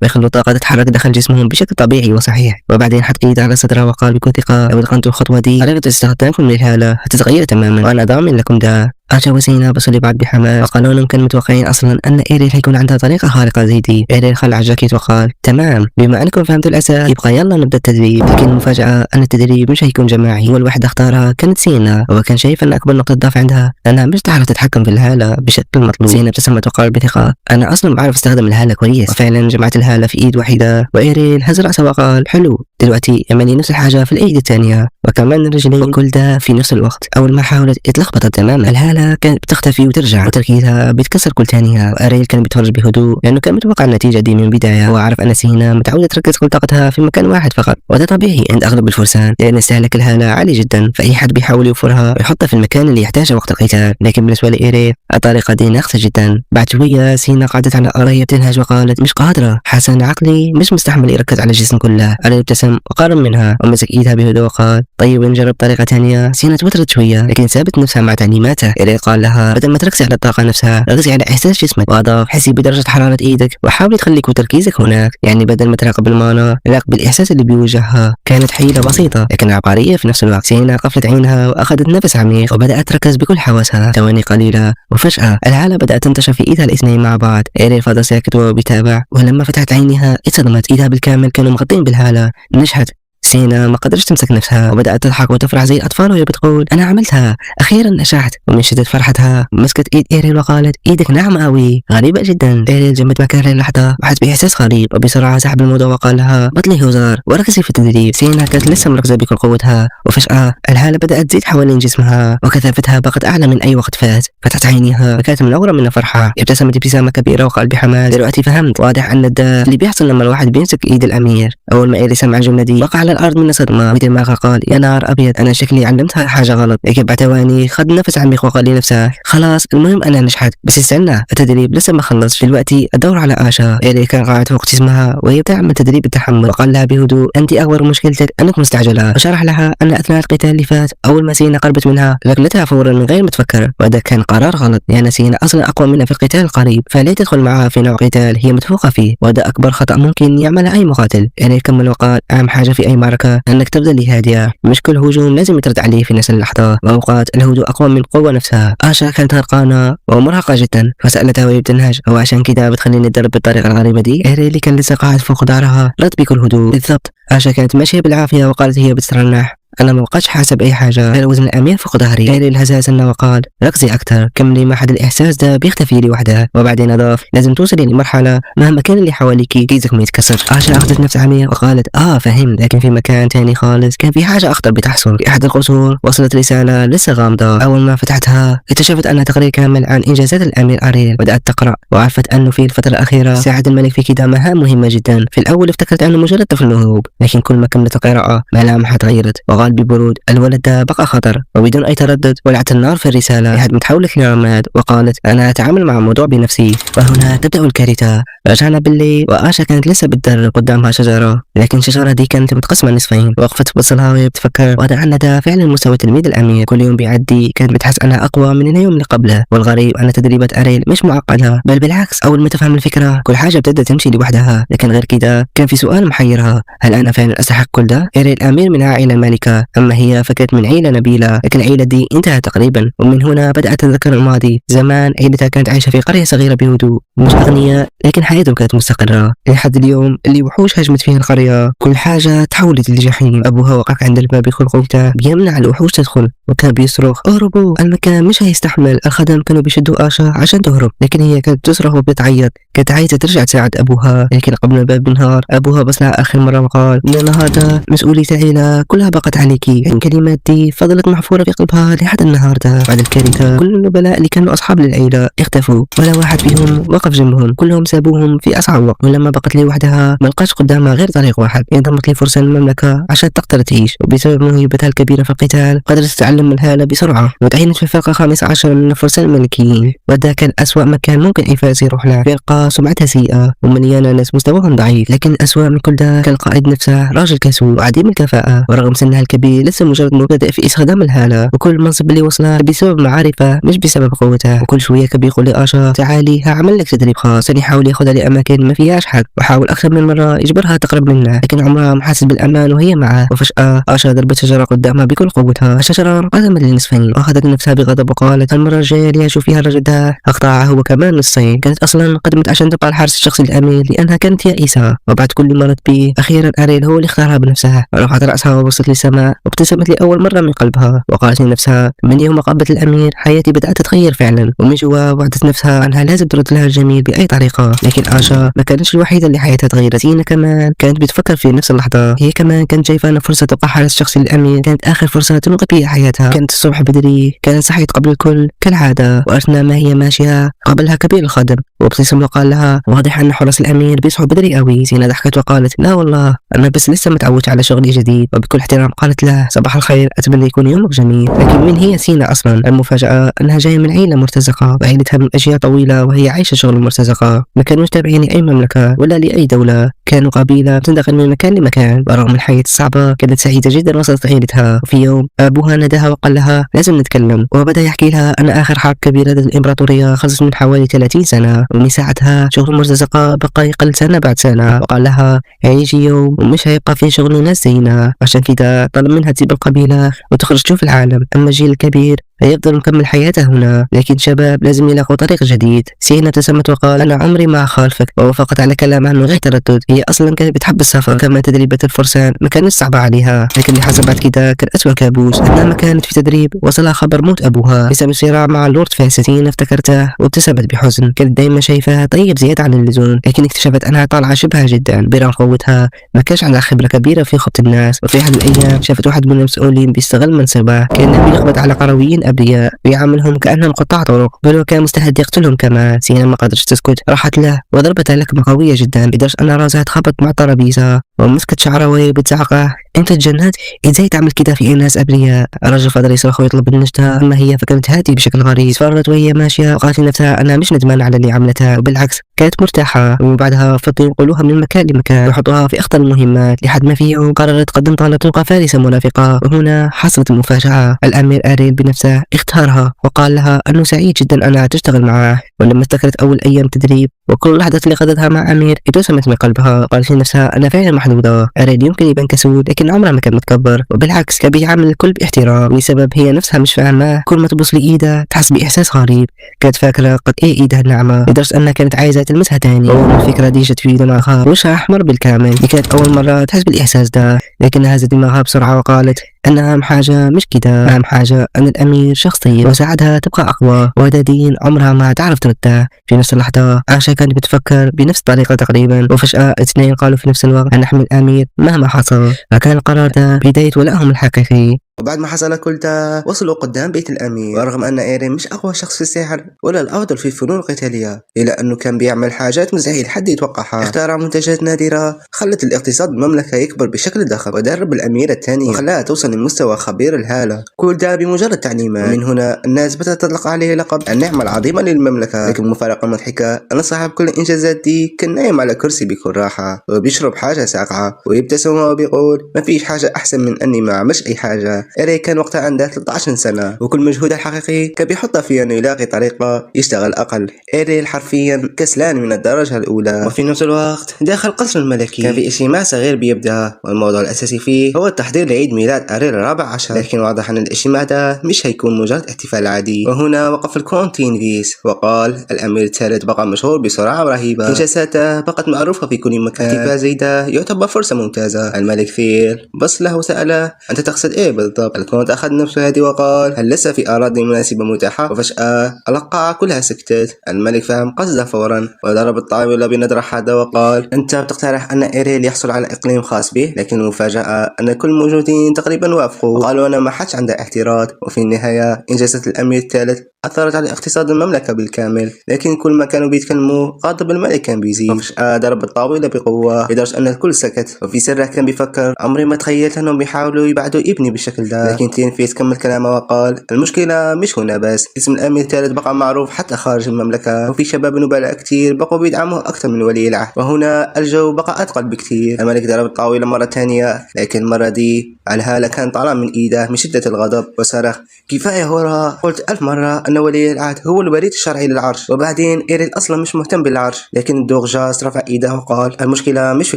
Speaker 1: ويخلوا الطاقة تتحرك داخل جسمهم بشكل طبيعي وصحيح. وبعدين حط ايده على صدره وقال بكل ثقة لو اتقنتوا الخطوة دي طريقة استخدامكم للهالة هتتغير تماما، وأنا ضامن لكم ده. آشا وسينا بصوا لبعض بحماس وقالوا انهم كانوا متوقعين اصلا ان ايريل هيكون عندها طريقه خارقة زي دي. ايريل خلع الجاكيت وقال تمام، بما انكم فهمتوا الاساس يبقى يلا نبدا التدريب. لكن المفاجاة ان التدريب مش هيكون جماعي، اول واحدة اختارها كانت سينا، وكان شايف ان اكبر نقطة ضعف عندها انها مش تعرف تتحكم في الهالة بشكل مطلوب. سينا ابتسمت وقال بثقة انا اصلا بعرف استخدم الهالة كويس. وفعلا جمعت الهالة في ايد واحدة، وايريل هز راسه وقال حلو، دلوقتي اعملي نفس الحاجة في الايد الثانية وكمان الرجلين، وكل ده في نفس الوقت. اول ما حاولت اتلخبطت تماما، الهالة كانت بتختفي وترجع وتركيزها بيتكسر كل ثانية. وأريل كان بيتفرج بهدوء لأنه كان متوقع النتيجة دي من البداية. هو عارف أن سينا متعودة تركز كل طاقتها في مكان واحد فقط، وده طبيعي عند أغلب الفرسان لأن استهلاك الهالة عالي جدا، فأي حد بيحاول يوفرها ويحطها في المكان اللي يحتاجه وقت القتال. لكن بالنسبة لإيريل الطريقة دي ناقصة جدا. بعد شوية سينا قعدت على الأرض تنهج وقالت مش قادرة، حاسة أن عقلي مش مستحمل يركز على الجسم كله. أريل ابتسم وقرب منها ومسك إيدها بهدوء وقال طيب نجرب طريقة ثانية. سينا توترت شوية لكن سابت نفسها مع تعليماته. إيريل قال لها بدل ما تركزي على الطاقة نفسها ركزي على إحساس جسمك، وأضاف حسي بدرجة حرارة إيدك وحاولي تخليك وتركيزك هناك، يعني بدل ما تراقب ال mana راقب الإحساس اللي بيوجهها. كانت حيلة بسيطة لكن عبقرية في نفس الوقت. سينا قفلت عينها وأخذت نفس عميق وبدأت تركز بكل حواسها. ثواني قليلة وفجأة الهالة بدأت تنتشر في إيدها الاثنين مع بعض. إيريل فضل ساكت وهو بيتابع، ولما فتحت عينها اتصدمت، إيدها بالكامل كانوا مغطين بالهالة. نجحت، سينا ما قدرتش تمسك نفسها وبدأت تضحك وتفرح زي الأطفال وهي بتقول أنا عملتها أخيرا نجحت. ومن شدة فرحتها مسكت إيد إيريل وقالت إيدك ناعمة أوي، غريبة جدا. إيريل جمد مكانها للحظة وحس بإحساس غريب، وبسرعة سحب الموضوع وقال لها بطلي هزار وركزي في التدريب. سينا كانت لسه مركزة بكل قوتها، وفجأة الهالة بدأت تزيد حوالين جسمها وكثافتها بقت أعلى من أي وقت فات. فتحت عينيها وكانت منورة من الفرحة، ابتسمت ابتسامة كبيرة وقال بحماس دلوقتي فهمت، واضح أن ده اللي بيحصل لما الواحد بيمسك إيد الأمير. أول ما إيري سمع الجملة دي وقع على الأرض من الصدمة، ودماغه قال يا نهار أبيض أنا شكلي علمتها حاجة غلط. لكن بعد ثواني خد نفس عميق وقال لنفسه خلاص المهم أنا نجحت، بس استنى التدريب لسه ما خلصش، دلوقتي الدور على آشا. إيري كان قاعد فوق جسمها وهي بتعمل تدريب التحمل، وقال لها بهدوء أنت أكبر مشكلتك أنك مستعجلة. وشرح لها أن أثناء القتال اللي فات أول ما سينا قربت منها ركلتها فورا من غير ما تفكر، وهذا كان قرار غلط لأن سينا أصلا أقوى منها في القتال القريب، فليه تدخل معها في نوع قتال هي متفوقة فيه، وهذا أكبر خطأ ممكن يعمله أي مقاتل. يعني كمل وقال أهم حاجة في أي معركة أنك تفضل هادية، مش كل هجوم لازم يترد عليه في نفس اللحظة، وأوقات الهدوء أقوى من القوة نفسها. آشا كانت غرقانة ومرهقة جدا، فسألتها وهي بتنهج هو عشان كده بتخليني أتدرب بالطريقة الغريبة دي؟ إيري اللي كان لسه قاعد فوق ظهرها رد بكل هدوء بالضبط. آشا كانت ماشية بالعافية وقالت هي بتترنح أنا ما بقاش حاسب أي حاجة غير وزن الأمير فوق ظهري. إيريل هزها سنة وقال ركزي أكثر، كملي ما حد الإحساس ده بيختفي لوحده. وبعدين أضاف لازم توصلي لمرحلة مهما كان اللي حواليكي كيسك ما يتكسر. آشا أخذت نفس عميق وقالت فهمت. لكن في مكان تاني خالص كان في حاجة أخطر بتحصل. في أحد القصور وصلت رسالة لسه غامضة، أول ما فتحتها اكتشفت أنها تقرير كامل عن إنجازات الأمير أريل. بدأت تقرأ وعرفت أنه في الفترة الأخيرة ساعد الملك في كده مهام مهمة جدا. في الأول افتكرت أنه مجرد طفل موهوب، لكن كل ما كملت القراءة ملامحها تغيرت، وقال ببرود الولد ده بقى خطر. وبدون أي تردد ولعت النار في الرسالة لحد ما تحولت لرماد، وقالت أنا أتعامل مع الموضوع بنفسي. وهنا تبدأ الكارثة. رجعنا بالليل وآشا كانت لسه بتدرب قدامها شجرة، لكن الشجرة دي كانت متقسمة نصفين. وقفت بصلها وهي بتفكر واضح أن ده فعلا مستوى تلميذ الأمير. كل يوم بيعدي كانت بتحس أنها أقوى من اليوم اللي قبله، والغريب أن تدريبات أريل مش معقدة، بل بالعكس أول ما تفهم الفكرة كل حاجة بتبدأ تمشي لوحدها. لكن غير كده كان في سؤال محيرها، هل أنا فعلا أستحق كل ده؟ إيريل أمير من عائلة الملكة، أما هي فكانت من عيلة نبيلة، لكن العيلة دي انتهت تقريبا. ومن هنا بدأت تتذكر الماضي. زمان عيلتها كانت عايشة في قرية صغيرة بهدوء، مش أغنياء لكن حياتهم كانت مستقرة، لحد اليوم اللي وحوش هجمت فيه القرية. كل حاجة تحولت لجحيم. أبوها وقف عند الباب بكل قوته بيمنع الوحوش تدخل، وكان بيصرخ اهربوا المكان مش هيستحمل. الخدم كانوا بيشدوا آشا عشان تهرب، لكن هي كانت تصرخ وبتعيط، كانت عايزة ترجع تساعد أبوها. لكن قبل الباب بنهار أبوها بص لها آخر مرة وقال من النهارده مسؤولية العيلة كلها بقت عليكي. الكلمات دي فضلت محفورة في قلبها لحد النهارده. بعد الكارثة كل النبلاء اللي كانوا أصحاب للعيلة اختفوا، ولا واحد فيهم وقف جنبهم، كلهم سابوهم في أصعب وقت. ولما بقت لوحدها ما لقاش قدامها غير طريق واحد، انضمت لفرسان المملكة عشان تقدر تعيش. وبسبب موهبتها الكبيرة في القتال قدرت تتعلم الهالة بسرعة، وتعينت في الفرقة 15 من الفرسان الملكيين. وده كان أسوأ مكان ممكن أي فارس يروح له، فرقة سمعتها سيئة ومليانة ناس مستواهم ضعيف. لكن أسوأ من كل ده كان القائد نفسه راجل كسول وعديم الكفاءة، ورغم سنها الكبير لسه مجرد مبتدئ في استخدام الهالة، وكل منصب اللي وصله بسبب معارفه مش بسبب قوته. وكل شوية كان بيقول لآشا تعالي هعمل لك تدريب خاص، كان يحاول ياخذها لأماكن ما فيهاش حد، وحاول أكثر من مرة يجبرها تقرب منه، لكن عمرها ما حست بالأمان وهي معه. وفجأة آشا ضربت شجرة قدامها بكل قوتها، الشجرة انقسمت لنصفين، وأخذت نفسها بغضب وقالت المرة الجاية اللي أشوف فيها الرجل ده هقطعها هو كمان نصين. كانت أصلا قدمت عشان تبقى الحارس الشخصي للأمير لأنها كانت يائسة، وبعد كل مرت به أخيرا أريل هو اللي اختارها بنفسها. رفعت رأسها وبصت للسماء وابتسمت لأول مرة من قلبها، وقالت لنفسها من يوم قابلت الأمير حياتي بدأت تتغير فعلا. ومن جوا وعدت نفسها أنها لازم ترد لها الجميل بأي طريقة. لكن آشا ما كانتش الوحيدة اللي حياتها تغيرت، سينا كمان كانت بتفكر في نفس اللحظة. هي كمان كانت شايفة أن فرصة تبقى حارس شخصي للأمير كانت آخر فرصة تنقذ بها حياتها. كانت الصبح بدري، كانت صحيت قبل الكل كالعادة، وأثناء ما هي ماشية قابلها كبير الخدم وابتسم وقال لها واضح أن حرس الأمير بيصحوا بدري قوي. سينا ضحكت وقالت لا والله أنا بس لسه متعودت على شغلي جديد، وبكل احترام قالت له صباح الخير أتمنى يكون يومك جميل. لكن من هي سينا أصلا؟ المفاجأة أنها جاية من عيلة مرتزقة، وعيلتها من أجيال طويلة وهي عايشة شغل المرتزقة، ما كانوش تابعين لأي مملكة ولا لأي دولة، كانوا قبيلة تنتقل من مكان لمكان. ورغم الحياة الصعبة كانت سعيدة جدا وسط عيلتها. وفي يوم أبوها ناداها وقال لها لازم نتكلم، وبدأ يحكي لها أن آخر حرب كبيرة ضد الإمبراطورية خلصت من حوالي 30 سنة، ومن ساعتها شغل المرتزقة بقى يقل سنة بعد سنة، وقال لها هيجي يوم ومش هيبقى في شغل ناس زينا، عشان كده طلب منها تسيب القبيلة وتخرج تشوف العالم. أما الجيل الكبير هيفضل مكمل حياته هنا، لكن شباب لازم يلاقوا طريق جديد. سينا ابتسمت وقال أنا عمري ما أخالفك، ووافقت على كلامه من غير تردد. هي أصلا كانت بتحب السفر، كما تدريبات الفرسان ما كانت صعبة عليها، لكن اللي حصل بعد كده كان أسوأ كابوس. أثناء ما كانت في تدريب وصلها خبر موت أبوها بسبب صراع مع اللورد فاسد. سينا افتكرته وابتسمت بحزن، كانت دايما شايفاها طيب زيادة عن اللزوم، لكن اكتشفت أنها طالعة شبهها جدا برغم قوتها ما كانش عندها خبرة كبيرة في خبط الناس. وفي أحد الأيام شافت واحد من المسؤولين بيستغل منصبه، كأنه بيقبض على قرويين أبرياء ويعاملهم كأنهم قطاع طرق، بل وكان مستعد يقتلهم كمان. سينا ما قدرتش تسكت، راحت له وضربتها لكمة قوية جدا لدرجة أن راسها تخبط مع الترابيزة، ومسكت شعرها وهي بتزعقه انت تجننت، ازاي تعمل كده في ناس ابرياء؟ الرجل فضل يصرخ ويطلب النجدة، اما هي فكانت هادية بشكل غريب. صارت وهي ماشية وقالت لنفسها انها مش ندمانة على اللي عملتها، وبالعكس كانت مرتاحة. ومن بعدها فضلوا ينقلوها من مكان لمكان ويحطوها في اخطر المهمات، لحد ما في يوم قررت تقدم طلب تبقى فارسة مرافقة. وهنا حصلت المفاجأة، الامير اريل بنفسه اختارها وقال لها انه سعيد جدا انها تشتغل معاه. ولما افتكرت اول ايام تدريب وكل لحظة اللي قضتها مع امير ابتسمت من قلبها، قالت لنفسها انا فعلا محظوظة. اريل يمكن يبان كسول لكن عمره ما كان متكبر، وبالعكس كان بيعامل الكل باحترام، لسبب هي نفسها مش فاهماه. كل ما تبص لايدها تحس باحساس غريب، كانت فاكرة قد ايه ايدها الناعمة لدرجة انها كانت عايزة تلمسها تاني. اول الفكرة دي جت في دماغها وشها احمر بالكامل، دي كانت اول مرة تحس بالاحساس ده، لكنها هزت دماغها بسرعة وقالت ان اهم حاجة مش كده، اهم حاجة ان الامير شخص طيب وساعدها تبقى اقوى، وهذا دين عمرها ما تعرف ترده. في نفس اللحظة عائشة كانت بتفكر بنفس الطريقة تقريبا، وفجأة اثنين قالوا في نفس الوقت أن نحمي الامير مهما حصل، فكان القرار ده بداية ولائهم الحقيقي.
Speaker 3: وبعد ما حصل كل ده وصلوا قدام بيت الأمير، ورغم أن إيرين مش أقوى شخص في السحر ولا الأفضل في الفنون القتالية، إلا أنه كان بيعمل حاجات مستحيل حد يتوقعها. اخترع منتجات نادرة خلت الاقتصاد المملكة يكبر بشكل ضخم، ودرب الأميرة الثانية وخلاها توصل لمستوى خبير الهالة، كل ده بمجرد تعليمات. ومن هنا الناس بدأت تطلق عليه لقب النعمة العظيمة للمملكة. لكن المفارقة المضحكة أن صاحب كل الإنجازات دي كان نايم على كرسي بكل راحة وبيشرب حاجة ساقعة ويبتسم وبيقول ما فيش حاجة أحسن من أني ما أعملش أي حاجة. إيري كان وقتها عنده 13 سنة، وكل مجهوده الحقيقي كان بيحطه في أنه يلاقي طريقة يشتغل أقل. إيريل حرفيا كسلان من الدرجة الأولى. وفي نفس الوقت داخل القصر الملكي كان في اجتماع صغير بيبدأ، والموضوع الأساسي فيه هو التحضير لعيد ميلاد أريل الرابع عشر. لكن واضح أن الاجتماع ده مش هيكون مجرد احتفال عادي. وهنا وقف الكونت تينفيس وقال الأمير الثالث بقى مشهور بسرعة رهيبة، إنجازاته بقت معروفة في كل مكان، احتفال زي ده يعتبر فرصة ممتازة. الملك ثيل بص له وسأله أنت تقصد إيه بالضبط؟ الكونت أخذ نفسه هادي وقال هل لسه في أراضي مناسبة متاحة؟ وفجأة القاعة كلها سكتت. الملك فهم قصده فورا وضرب الطاولة بنظرة حادة وقال أنت بتقترح أن إيريل يحصل على إقليم خاص به؟ لكن المفاجأة أن كل الموجودين تقريبا وافقوا وقالوا أن ما حدش عنده اعتراض. وفي النهاية إنجازات الأمير الثالث أثرت على اقتصاد المملكة بالكامل، لكن كل ما كانوا بيتكلموا غضب الملك كان بيزيد. وفجأة ضرب الطاولة بقوة لدرجة أن الكل سكت، وفي سره كان بيفكر عمري ما تخيلت أنهم بيحاولوا يبعدوا ابني بالشكل ده. لكن تينفيس كمل كلامه وقال المشكلة مش هنا بس، اسم الأمير الثالث بقى معروف حتى خارج المملكة، وفي شباب نبلاء كتير بقوا بيدعموه أكثر من ولي العهد، وهنا الجو بقى أثقل بكتير. الملك ضرب الطاولة مرة ثانية، لكن المرة دي الهالة كان طالع من إيده من شدة الغضب وصرخ كفاية هورا، قلت 1000 مرة أن ولي العهد هو الوريث الشرعي للعرش، وبعدين إيريل أصلا مش مهتم بالعرش. لكن الدوق جاس رفع إيده وقال المشكلة مش في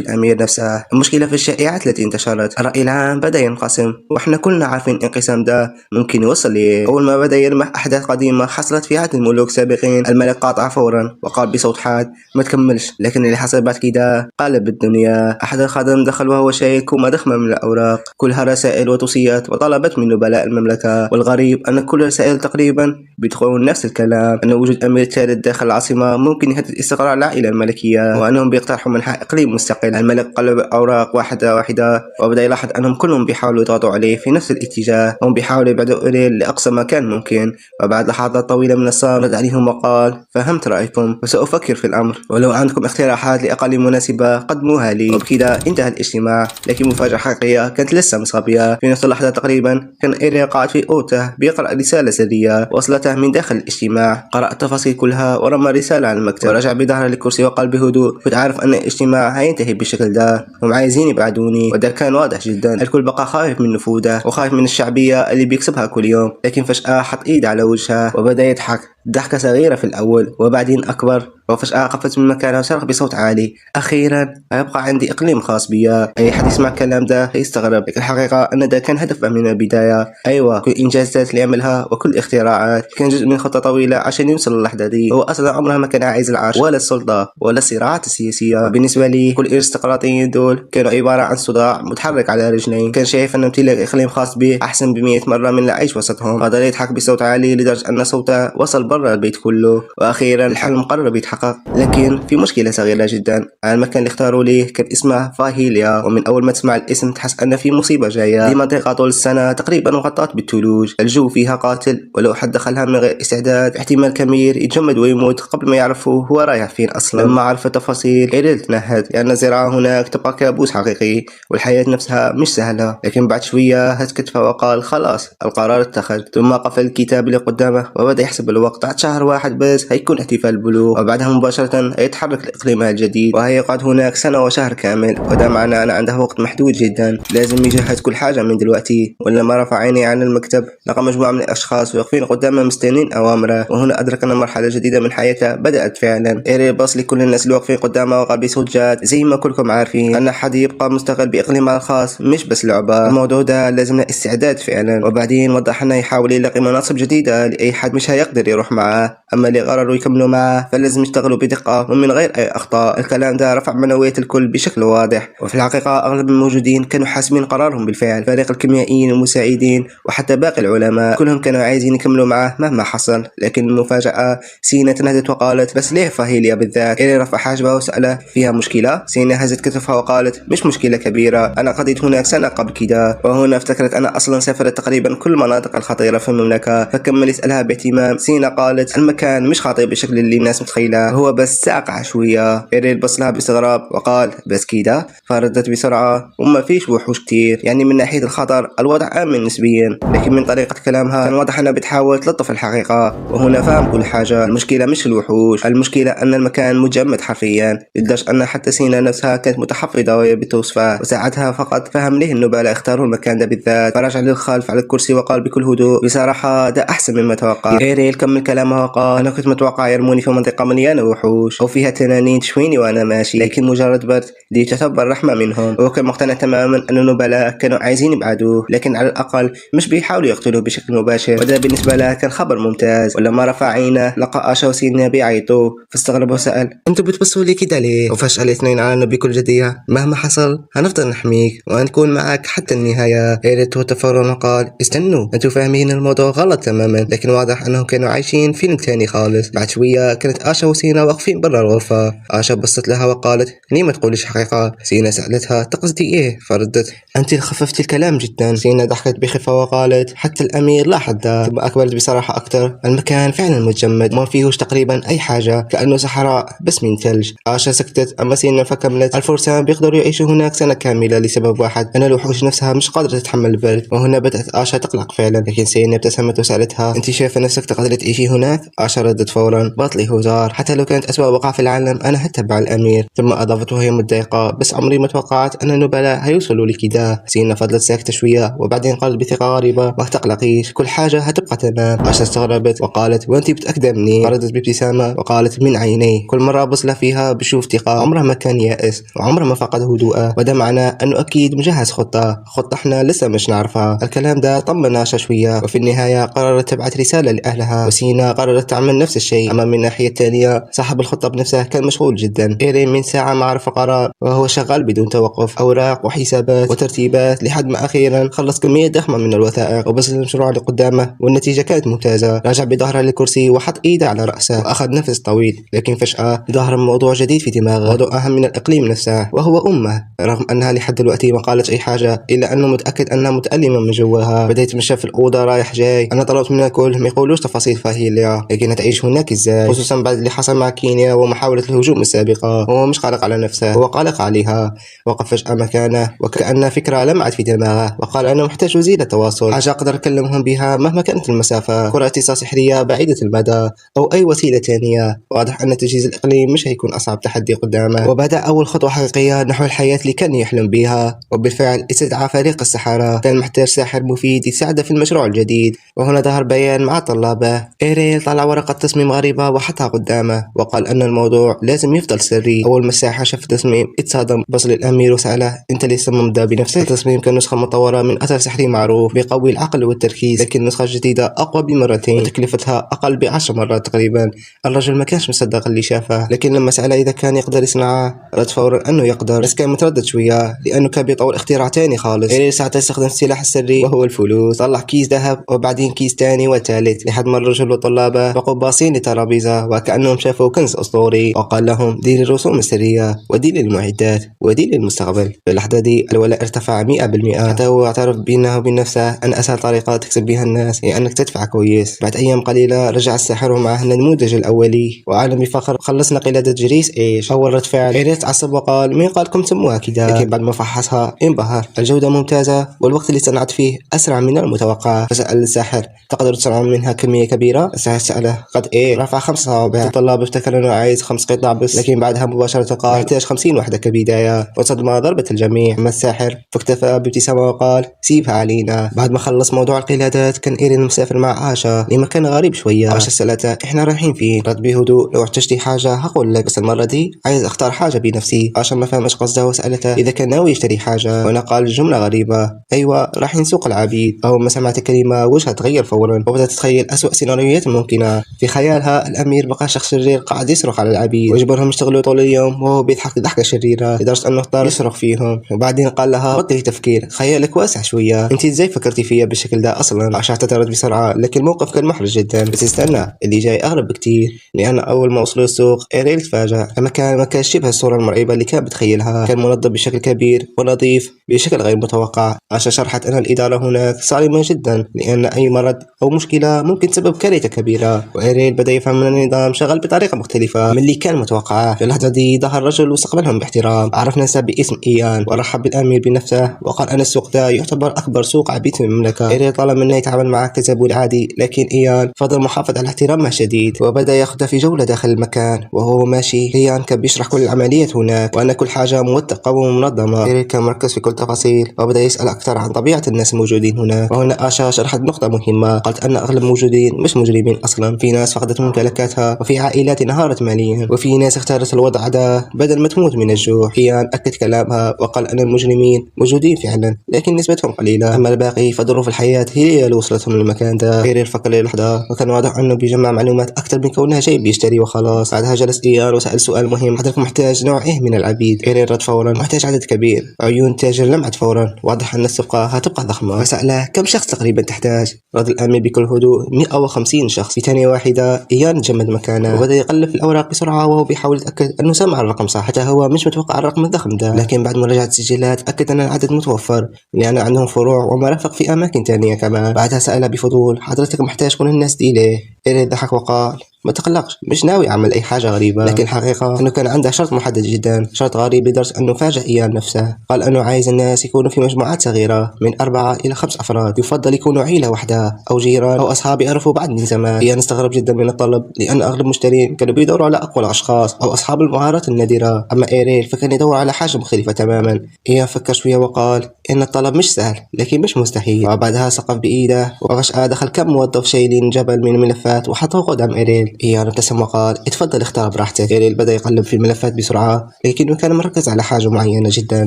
Speaker 3: الأمير نفسه، المشكلة في الشائعات التي انتشرت، الرأي العام بدأ ينقسم وإحنا كلنا عارفين الانقسام ده ممكن يوصل ليه. أول ما بدأ يلمح أحداث قديمة حصلت في عهد الملوك السابقين، الملك قاطع فورا وقال بصوت حاد ما تكملش. لكن اللي حصل بعد كده قلب الدنيا. أحد الخدم دخل وهو شايل كومة ضخمة من الأوراق كلها رسائل وتوصيات وطلبات من نبلاء المملكة، والغريب أن كل الرسائل تقريبا بيدخلون نفس الكلام، أن وجود أمير ثالث داخل العاصمة ممكن يهدد استقرار العائلة الملكية، وأنهم بيقترحوا منح إقليم مستقل. الملك قلب الأوراق واحدة واحدة وبدأ يلاحظ أنهم كلهم بيحاولوا يضغطوا عليه في نفس الاتجاه، هم بيحاولوا يبعدوا إيريل لأقصى مكان ممكن. وبعد لحظات طويلة من الصمت رد عليهم وقال فهمت رأيكم وسأفكر في الأمر، ولو عندكم اقتراحات لأقاليم مناسبة قدموها لي. وبكذا انتهى الاجتماع. لكن مفاجأة حقيقية كانت لسه مصابية. في نفس اللحظة تقريبا كان إيريل قاعد في أوضته بيقرأ رسالة سرية وصلته من داخل الاجتماع، قرأ التفاصيل كلها ورمى الرسالة على المكتب ورجع بظهره للكرسي وقال بهدوء كنت عارف أن الاجتماع هينتهي بالشكل ده، هم عايزين يبعدوني، وده كان واضح جدا. الكل بقى خايف من نفوذه وخايف من الشعبية اللي بيكسبها كل يوم. لكن فجأة حط ايده على وجهه وبدأ يضحك ضحكة صغيرة في الأول وبعدين أكبر، وفجأة قفز من مكانه وصرخ بصوت عالي: أخيرا هيبقى عندي إقليم خاص بيا. أي حد يسمع الكلام ده هيستغرب، لكن الحقيقة أن ده كان هدفه من البداية. أيوة، كل الإنجازات اللي عملها وكل الاختراعات كان جزء من خطة طويلة عشان يوصل للحظة دي. هو أصلا عمره ما كان عايز العرش ولا السلطة ولا الصراعات السياسية. بالنسبة لي كل الارستقراطيين دول كانوا عبارة عن صداع متحرك على رجلين. كان شايف أن امتلاك إقليم خاص به أحسن ب100 مرة من العيش وسطهم. فضل يضحك بصوت عالي لدرجة أن صوته وصل برا البيت كله. وأخيرا الحلم قرب يتحقق، لكن في مشكلة صغيرة جدا. المكان اللي اختاروا ليه كان اسمه فاهيليا، ومن أول ما تسمع الاسم تحس أن في مصيبة جاية. دي منطقة طول السنة تقريبا مغطاة بالثلوج، الجو فيها قاتل، ولو حد دخلها من غير استعداد احتمال كبير يتجمد ويموت قبل ما يعرفوا هو رايح فين أصلا. لما عرف التفاصيل إيريل تنهد، لأن الزراعة هناك تبقى كابوس حقيقي والحياة نفسها مش سهلة. لكن بعد شوية هز كتفه وقال خلاص القرار اتخذ. ثم قفل الكتاب اللي قدامه وبدأ يحسب الوقت. بعد شهر واحد بس هيكون احتفال البلوغ، وبعدها مباشرة يتحرك لإقليمها الجديد، وهيقعد هناك سنة وشهر كامل. وده معناه أن عنده وقت محدود جدا، لازم يجهز كل حاجة من دلوقتي. ولما رفع عينيه عن المكتب لقى مجموعة من الأشخاص واقفين قدامه مستنين أوامره، وهنا أدرك أن مرحلة جديدة من حياته بدأت فعلا. إيريل بص لكل الناس اللي واقفين قدامه وقال بصوت جاد: زي ما كلكم عارفين أن حد يبقى مستقل بإقليمه الخاص مش بس لعبة، الموضوع ده لازم استعداد فعلا. وبعدين وضح أنه يحاول يلاقي مناصب جديدة لأي حد مش هيقدر يروح معاه، أما اللي قرروا يكملوا معاه فلازم يشتغلوا بدقة ومن غير أي أخطاء. الكلام ده رفع معنويات الكل بشكل واضح، وفي الحقيقة أغلب الموجودين كانوا حاسمين قرارهم بالفعل. فريق الكيميائيين والمساعدين وحتى باقي العلماء كلهم كانوا عايزين يكملوا معاه مهما حصل. لكن المفاجأة سينا تنهدت وقالت: بس ليه فاهيليا بالذات؟ إيريل رفع حاجبه وسأله: فيها مشكلة؟ سينا هزت كتفها وقالت: مش مشكلة كبيرة، أنا قضيت هناك سنة قبل كده. وهنا افتكرت أنا أصلا سافرت تقريبا كل المناطق الخطيرة في المملكة. فكمل يسألها باهتمام. سينا قالت: المكان مش خطير بالشكل اللي الناس متخيله، هو بس ساقع شوية. إيريل بص لها باستغراب وقال: بس كده؟ فردت بسرعة: وما فيش وحوش كتير، يعني من ناحية الخطر الوضع آمن نسبيا. لكن من طريقة كلامها كان واضح أنها بتحاول تلطف الحقيقة. وهنا فهم كل حاجة، المشكلة مش الوحوش، المشكلة أن المكان مجمد حرفيا، لدرجة أن حتى سينا نفسها كانت متحفظة وهي بتوصفه. وساعتها فقط فهم ليه النبلاء اختاروا المكان ده بالذات. فرجع للخلف على الكرسي وقال بكل هدوء: بصراحة ده أحسن مما توقع. إيريل كمل كلامه وقال: أنا كنت متوقع يرموني في منطقة مليانة وحوش أو فيها تنانين تشويني وأنا ماشي، لكن مجرد برد دي تعتبر رحمة منهم. وهو كان مقتنع تماما أن النبلاء كانوا عايزين يبعدوه، لكن على الأقل مش بيحاولوا يقتلوه بشكل مباشر، وده بالنسبة له كان خبر ممتاز. ولما رفع عينه لقى آشا وسينا بيعيطوا، فاستغرب وسأل: أنتوا بتبصوا لي كده ليه؟ وفجأة الاثنين أعلنوا بكل جدية: مهما حصل هنفضل نحميك وهنكون معك حتى النهاية. إيريل توتر فورا وقال: استنوا، أنتوا فاهمين الموضوع غلط تماما. لكن واضح أنهم كانوا عايشين فيلم تاني خالص. بعد شوية كانت آشا وسينا واقفين برا الغرفة. آشا بصت لها وقالت: ليه ما تقوليش حقيقة؟ سينا سألتها: تقصدي إيه؟ فردت: أنت خففتي الكلام جدا. سينا ضحكت بخفة وقالت: حتى الأمير لاحظ ده. ثم أكملت بصراحة أكثر: المكان فعلا متجمد، ما فيهوش تقريبا أي حاجة، كأنه صحراء بس من ثلج. آشا سكتت، أما سينا فكملت: الفرسان بيقدروا يعيشوا هناك سنة كاملة لسبب واحد، أن الوحوش نفسها مش قادرة تتحمل البرد. وهنا بدأت آشا تقلق فعلا، لكن سينا ابتسمت وسألتها: أنت شايفة نفسك تقدري تعيشي هناك؟ آشا ردت فورا: بطلي هزار، حتى لو كانت أسوأ وقعة في العالم أنا هتبع الأمير. ثم أضافت وهي متضايقة: بس عمري ما توقعت أن النبلاء هيوصلوا لكده. سينا فضلت ساكتة شوية وبعدين قالت بثقة غريبة: ما تقلقيش، كل حاجة هتبقى تمام. آشا استغربت وقالت: وأنت متأكدة مني؟ فردت بابتسامة وقالت: من عينيه، كل مرة أبص له فيها بشوف ثقة، عمره ما كان يائس وعمره ما فقد هدوءه، وده معناه أنه أكيد مجهز خطة احنا لسه مش نعرفها. الكلام ده طمن آشا شوية، وفي النهاية قررت تبعت رسالة لأهلها، وسينا قررت تعمل نفس الشيء. أما من الناحية الثانية صاحب الخطة بنفسه كان مشغول جدا. إيرين من ساعة ما عرف القرار وهو شغال بدون توقف، أوراق وحسابات وترتيبات، لحد ما أخيرا خلص كمية ضخمة من الوثائق وبص المشروع اللي قدامه، والنتيجة كانت ممتازة. رجع بظهره للكرسي وحط إيده على رأسه وأخذ نفس طويل، لكن فجأة ظهر موضوع جديد في دماغه، موضوع أهم من الإقليم نفسه، وهو أمه. رغم أنها لحد دلوقتي ما قالت أي حاجة، إلا أنه متأكد أنها متألمة من جواها. بدأت يتمشى في الأوضة رايح جاي. أنا طلبت من الكل ما يقولوش تفاصيل فاهيليا، لكن تعيش هناك إزاي، خصوصا بعد اللي حصل مع كينيا ومحاولة الهجوم السابقة. هو مش قلق على نفسه، هو قلق عليها. وقف فجأة مكانه وكأن فكرة لمعت في دماغه، وقال: أنا محتاج وسيلة تواصل، حاجة أقدر أكلمهم بها مهما كانت المسافة، كرة اتصال سحرية بعيدة المدى أو أي وسيلة ثانية. واضح أن تجهيز الإقليم مش هيكون أصعب تحدي قدامه. وبدأ أول خطوة حقيقية نحو الحياة اللي كان يحلم بها، وبالفعل استدعى فريق السحرة. كان محتاج ساحر مفيد يساعده في المشروع الجديد. وهنا ظهر بيان مع طلابه. إيريل طلع ورا ورقة تصميم غريبة وحطها قدامه، وقال أن الموضوع لازم يفضل سري. أول ما الساحر شاف التصميم اتصدم، بص للأمير وسأله أنت اللي صممت ده بنفسك؟ التصميم كان نسخة مطورة من أثر سحري معروف بيقوي العقل والتركيز، لكن النسخة الجديدة أقوى بمرتين وتكلفتها أقل ب10 مرات تقريبا. الرجل ما كانش مصدق اللي شافه، لكن لما سأله إذا كان يقدر يصنعه رد فورا أنه يقدر، بس كان متردد شوية لأنه كان بيطور اختراع تاني خالص. إيريل ساعتها استخدم السلاح السري وهو الفلوس، طلع كيس ذهب وبعدين كيس تاني وثالث، لحد ما الرجل وطلابه بقوا باصين لترابيزة وكأنهم شافوا كنز أسطوري، وقال لهم دي للرسوم السرية ودي للمعدات ودي للمستقبل. في اللحظة دي الولاء ارتفع 100%، حتى هو اعترف بينه وبين نفسه أن أسهل طريقة تكسب بها الناس هي أنك تدفع كويس. بعد أيام قليلة رجع الساحر ومعه النموذج الأولي، وأعلن بفخر خلصنا قلادة جريس إيش. أول رد فعل إيريل تعصب وقال مين قالكم تسموها كده؟ لكن بعد ما فحصها انبهر، الجودة ممتازة والوقت اللي صنعت فيه أسرع من المتوقع. فسأل الساحر تقدر تصنع منها كمية كبيرة؟ الساحر سأله قد إيه؟ رفع 5 صوابع. الطلاب افتكر أنه عايز 5 قطع بس، لكن بعدها مباشرة قال احتاج 50 وحدة كبداية، وصدمة ضربت الجميع. أما الساحر فاكتفى بابتسامة وقال سيبها علينا. بعد ما خلص موضوع القلادات كان إيرين مسافر مع آشا لمكان غريب شوية. آشا سألته إحنا رايحين فين؟ رد بهدوء لو احتجتي حاجة هقول لك، بس المرة دي عايز أختار حاجة بنفسي. آشا ما فهمش قصده وسألته إذا كان ناوي يشتري حاجة، وهنا قال جملة غريبة أيوة رايحين سوق العبيد. أول ما سمعت الكلمة وجهها تغير فورا، وبدأت تتخيل أسوأ سيناريوهات ممكنة. في خيالها الأمير بقى شخص شرير قاعد يصرخ على العبيد ويجبرهم يشتغلوا طول اليوم وهو بيضحك ضحكة شريرة لدرجة أنه اضطر يصرخ فيهم. وبعدين قال لها بطلي تفكير، خيالك واسع شوية، أنت ازاي فكرتي فيا بالشكل ده أصلا؟ آشا اعتذرت بسرعة، لكن الموقف كان محرج جدا. بس استنى، اللي جاي أغرب بكتير، لأن أول ما وصلوا السوق إيريل تفاجأ. المكان ما كانش شبه الصورة المرعبة اللي كان بتخيلها، كان منظم بشكل كبير ونظيف بشكل غير متوقع. آشا شرحت أن الإدارة هناك صارمة جدا، لأن أي مرض أو مشكلة ممكن تسبب كارثة كبيرة. وإيريل بدأ يفهم أن النظام شغال بطريقة مختلفة من اللي كان متوقعه. في اللحظة دي ظهر رجل واستقبلهم باحترام، عرف نفسه باسم إيان ورحب بالأمير بنفسه، وقال أن السوق ده يعتبر أكبر سوق عبيد في المملكة. إيريل طلب منه يتعامل معه كزبون عادي، لكن إيان فضل محافظ على احترامه الشديد، وبدأ ياخذه في جولة داخل المكان. وهو ماشي إيان كان بيشرح كل العمليات هناك وأن كل حاجة موثقة ومنظمة. إيريل كان مركز في كل تفاصيل وبدأ يسأل أكثر عن طبيعة الناس الموجودين هناك. وهنا آشا شرحت نقطة مهمة، قالت أن أغلب الموجودين مش مجرمين أصلا، في ناس فقدت ممتلكاتها، وفي عائلات انهارت ماليا، وفي ناس اختارت الوضع ده بدل ما تموت من الجوع. إيان أكد كلامها وقال أن المجرمين موجودين فعلا لكن نسبتهم قليلة، أما الباقي فظروف الحياة هي اللي وصلتهم للمكان ده. إيريل فكر للحظة وكان واضح أنه بيجمع معلومات أكثر من كونها جاي بيشتري وخلاص. بعدها جلس إيان وسأل سؤال مهم، حضرتك محتاج نوع إيه من العبيد؟ إيريل رد فورا محتاج عدد كبير. عيون تاجر لمعت فورا، واضح أن الصفقة هتبقى ضخمة. فسأله كم شخص تقريبا تحتاج؟ رد الأمير بكل هدوء 150 شخص. في ثانية واحدة إيان جمد مكانه وبدأ يقلب في الأوراق بسرعة وهو بيحاول يتأكد أنه سمع الرقم صح، حتى هو مش متوقع الرقم الضخم ده. لكن بعد مراجعة السجلات أكد أن العدد متوفر لأن عندهم فروع ومرافق في أماكن تانية كمان. بعدها سأل بفضول حضرتك محتاج كل الناس دي ليه؟ إيريل ضحك وقال ما تقلقش، مش ناوي أعمل أي حاجة غريبة. لكن الحقيقة أنه كان عنده شرط محدد جدا، شرط غريب لدرجة أنه فاجأ إيان نفسه. قال أنه عايز الناس يكونوا في مجموعات صغيرة من 4 إلى 5 أفراد، يفضل يكونوا عيلة واحدة أو جيران أو أصحاب يعرفوا بعض من زمان. إيان استغرب جدا من الطلب لأن أغلب المشترين كانوا بيدوروا على أقوى الأشخاص أو أصحاب المهارات النادرة، أما إيريل فكان يدور على حاجة مختلفة تماما. إيان فكر شوية وقال إن الطلب مش سهل لكن مش مستحيل. وبعدها سقف بإيده وفجأة دخل كم موظف شايلين جبل من الملفات وحطوه قدام إيريل. إيان ابتسم وقال اتفضل اختار براحتك. إيريل بدأ يقلب في الملفات بسرعة لكنه كان مركز على حاجة معينة جدا.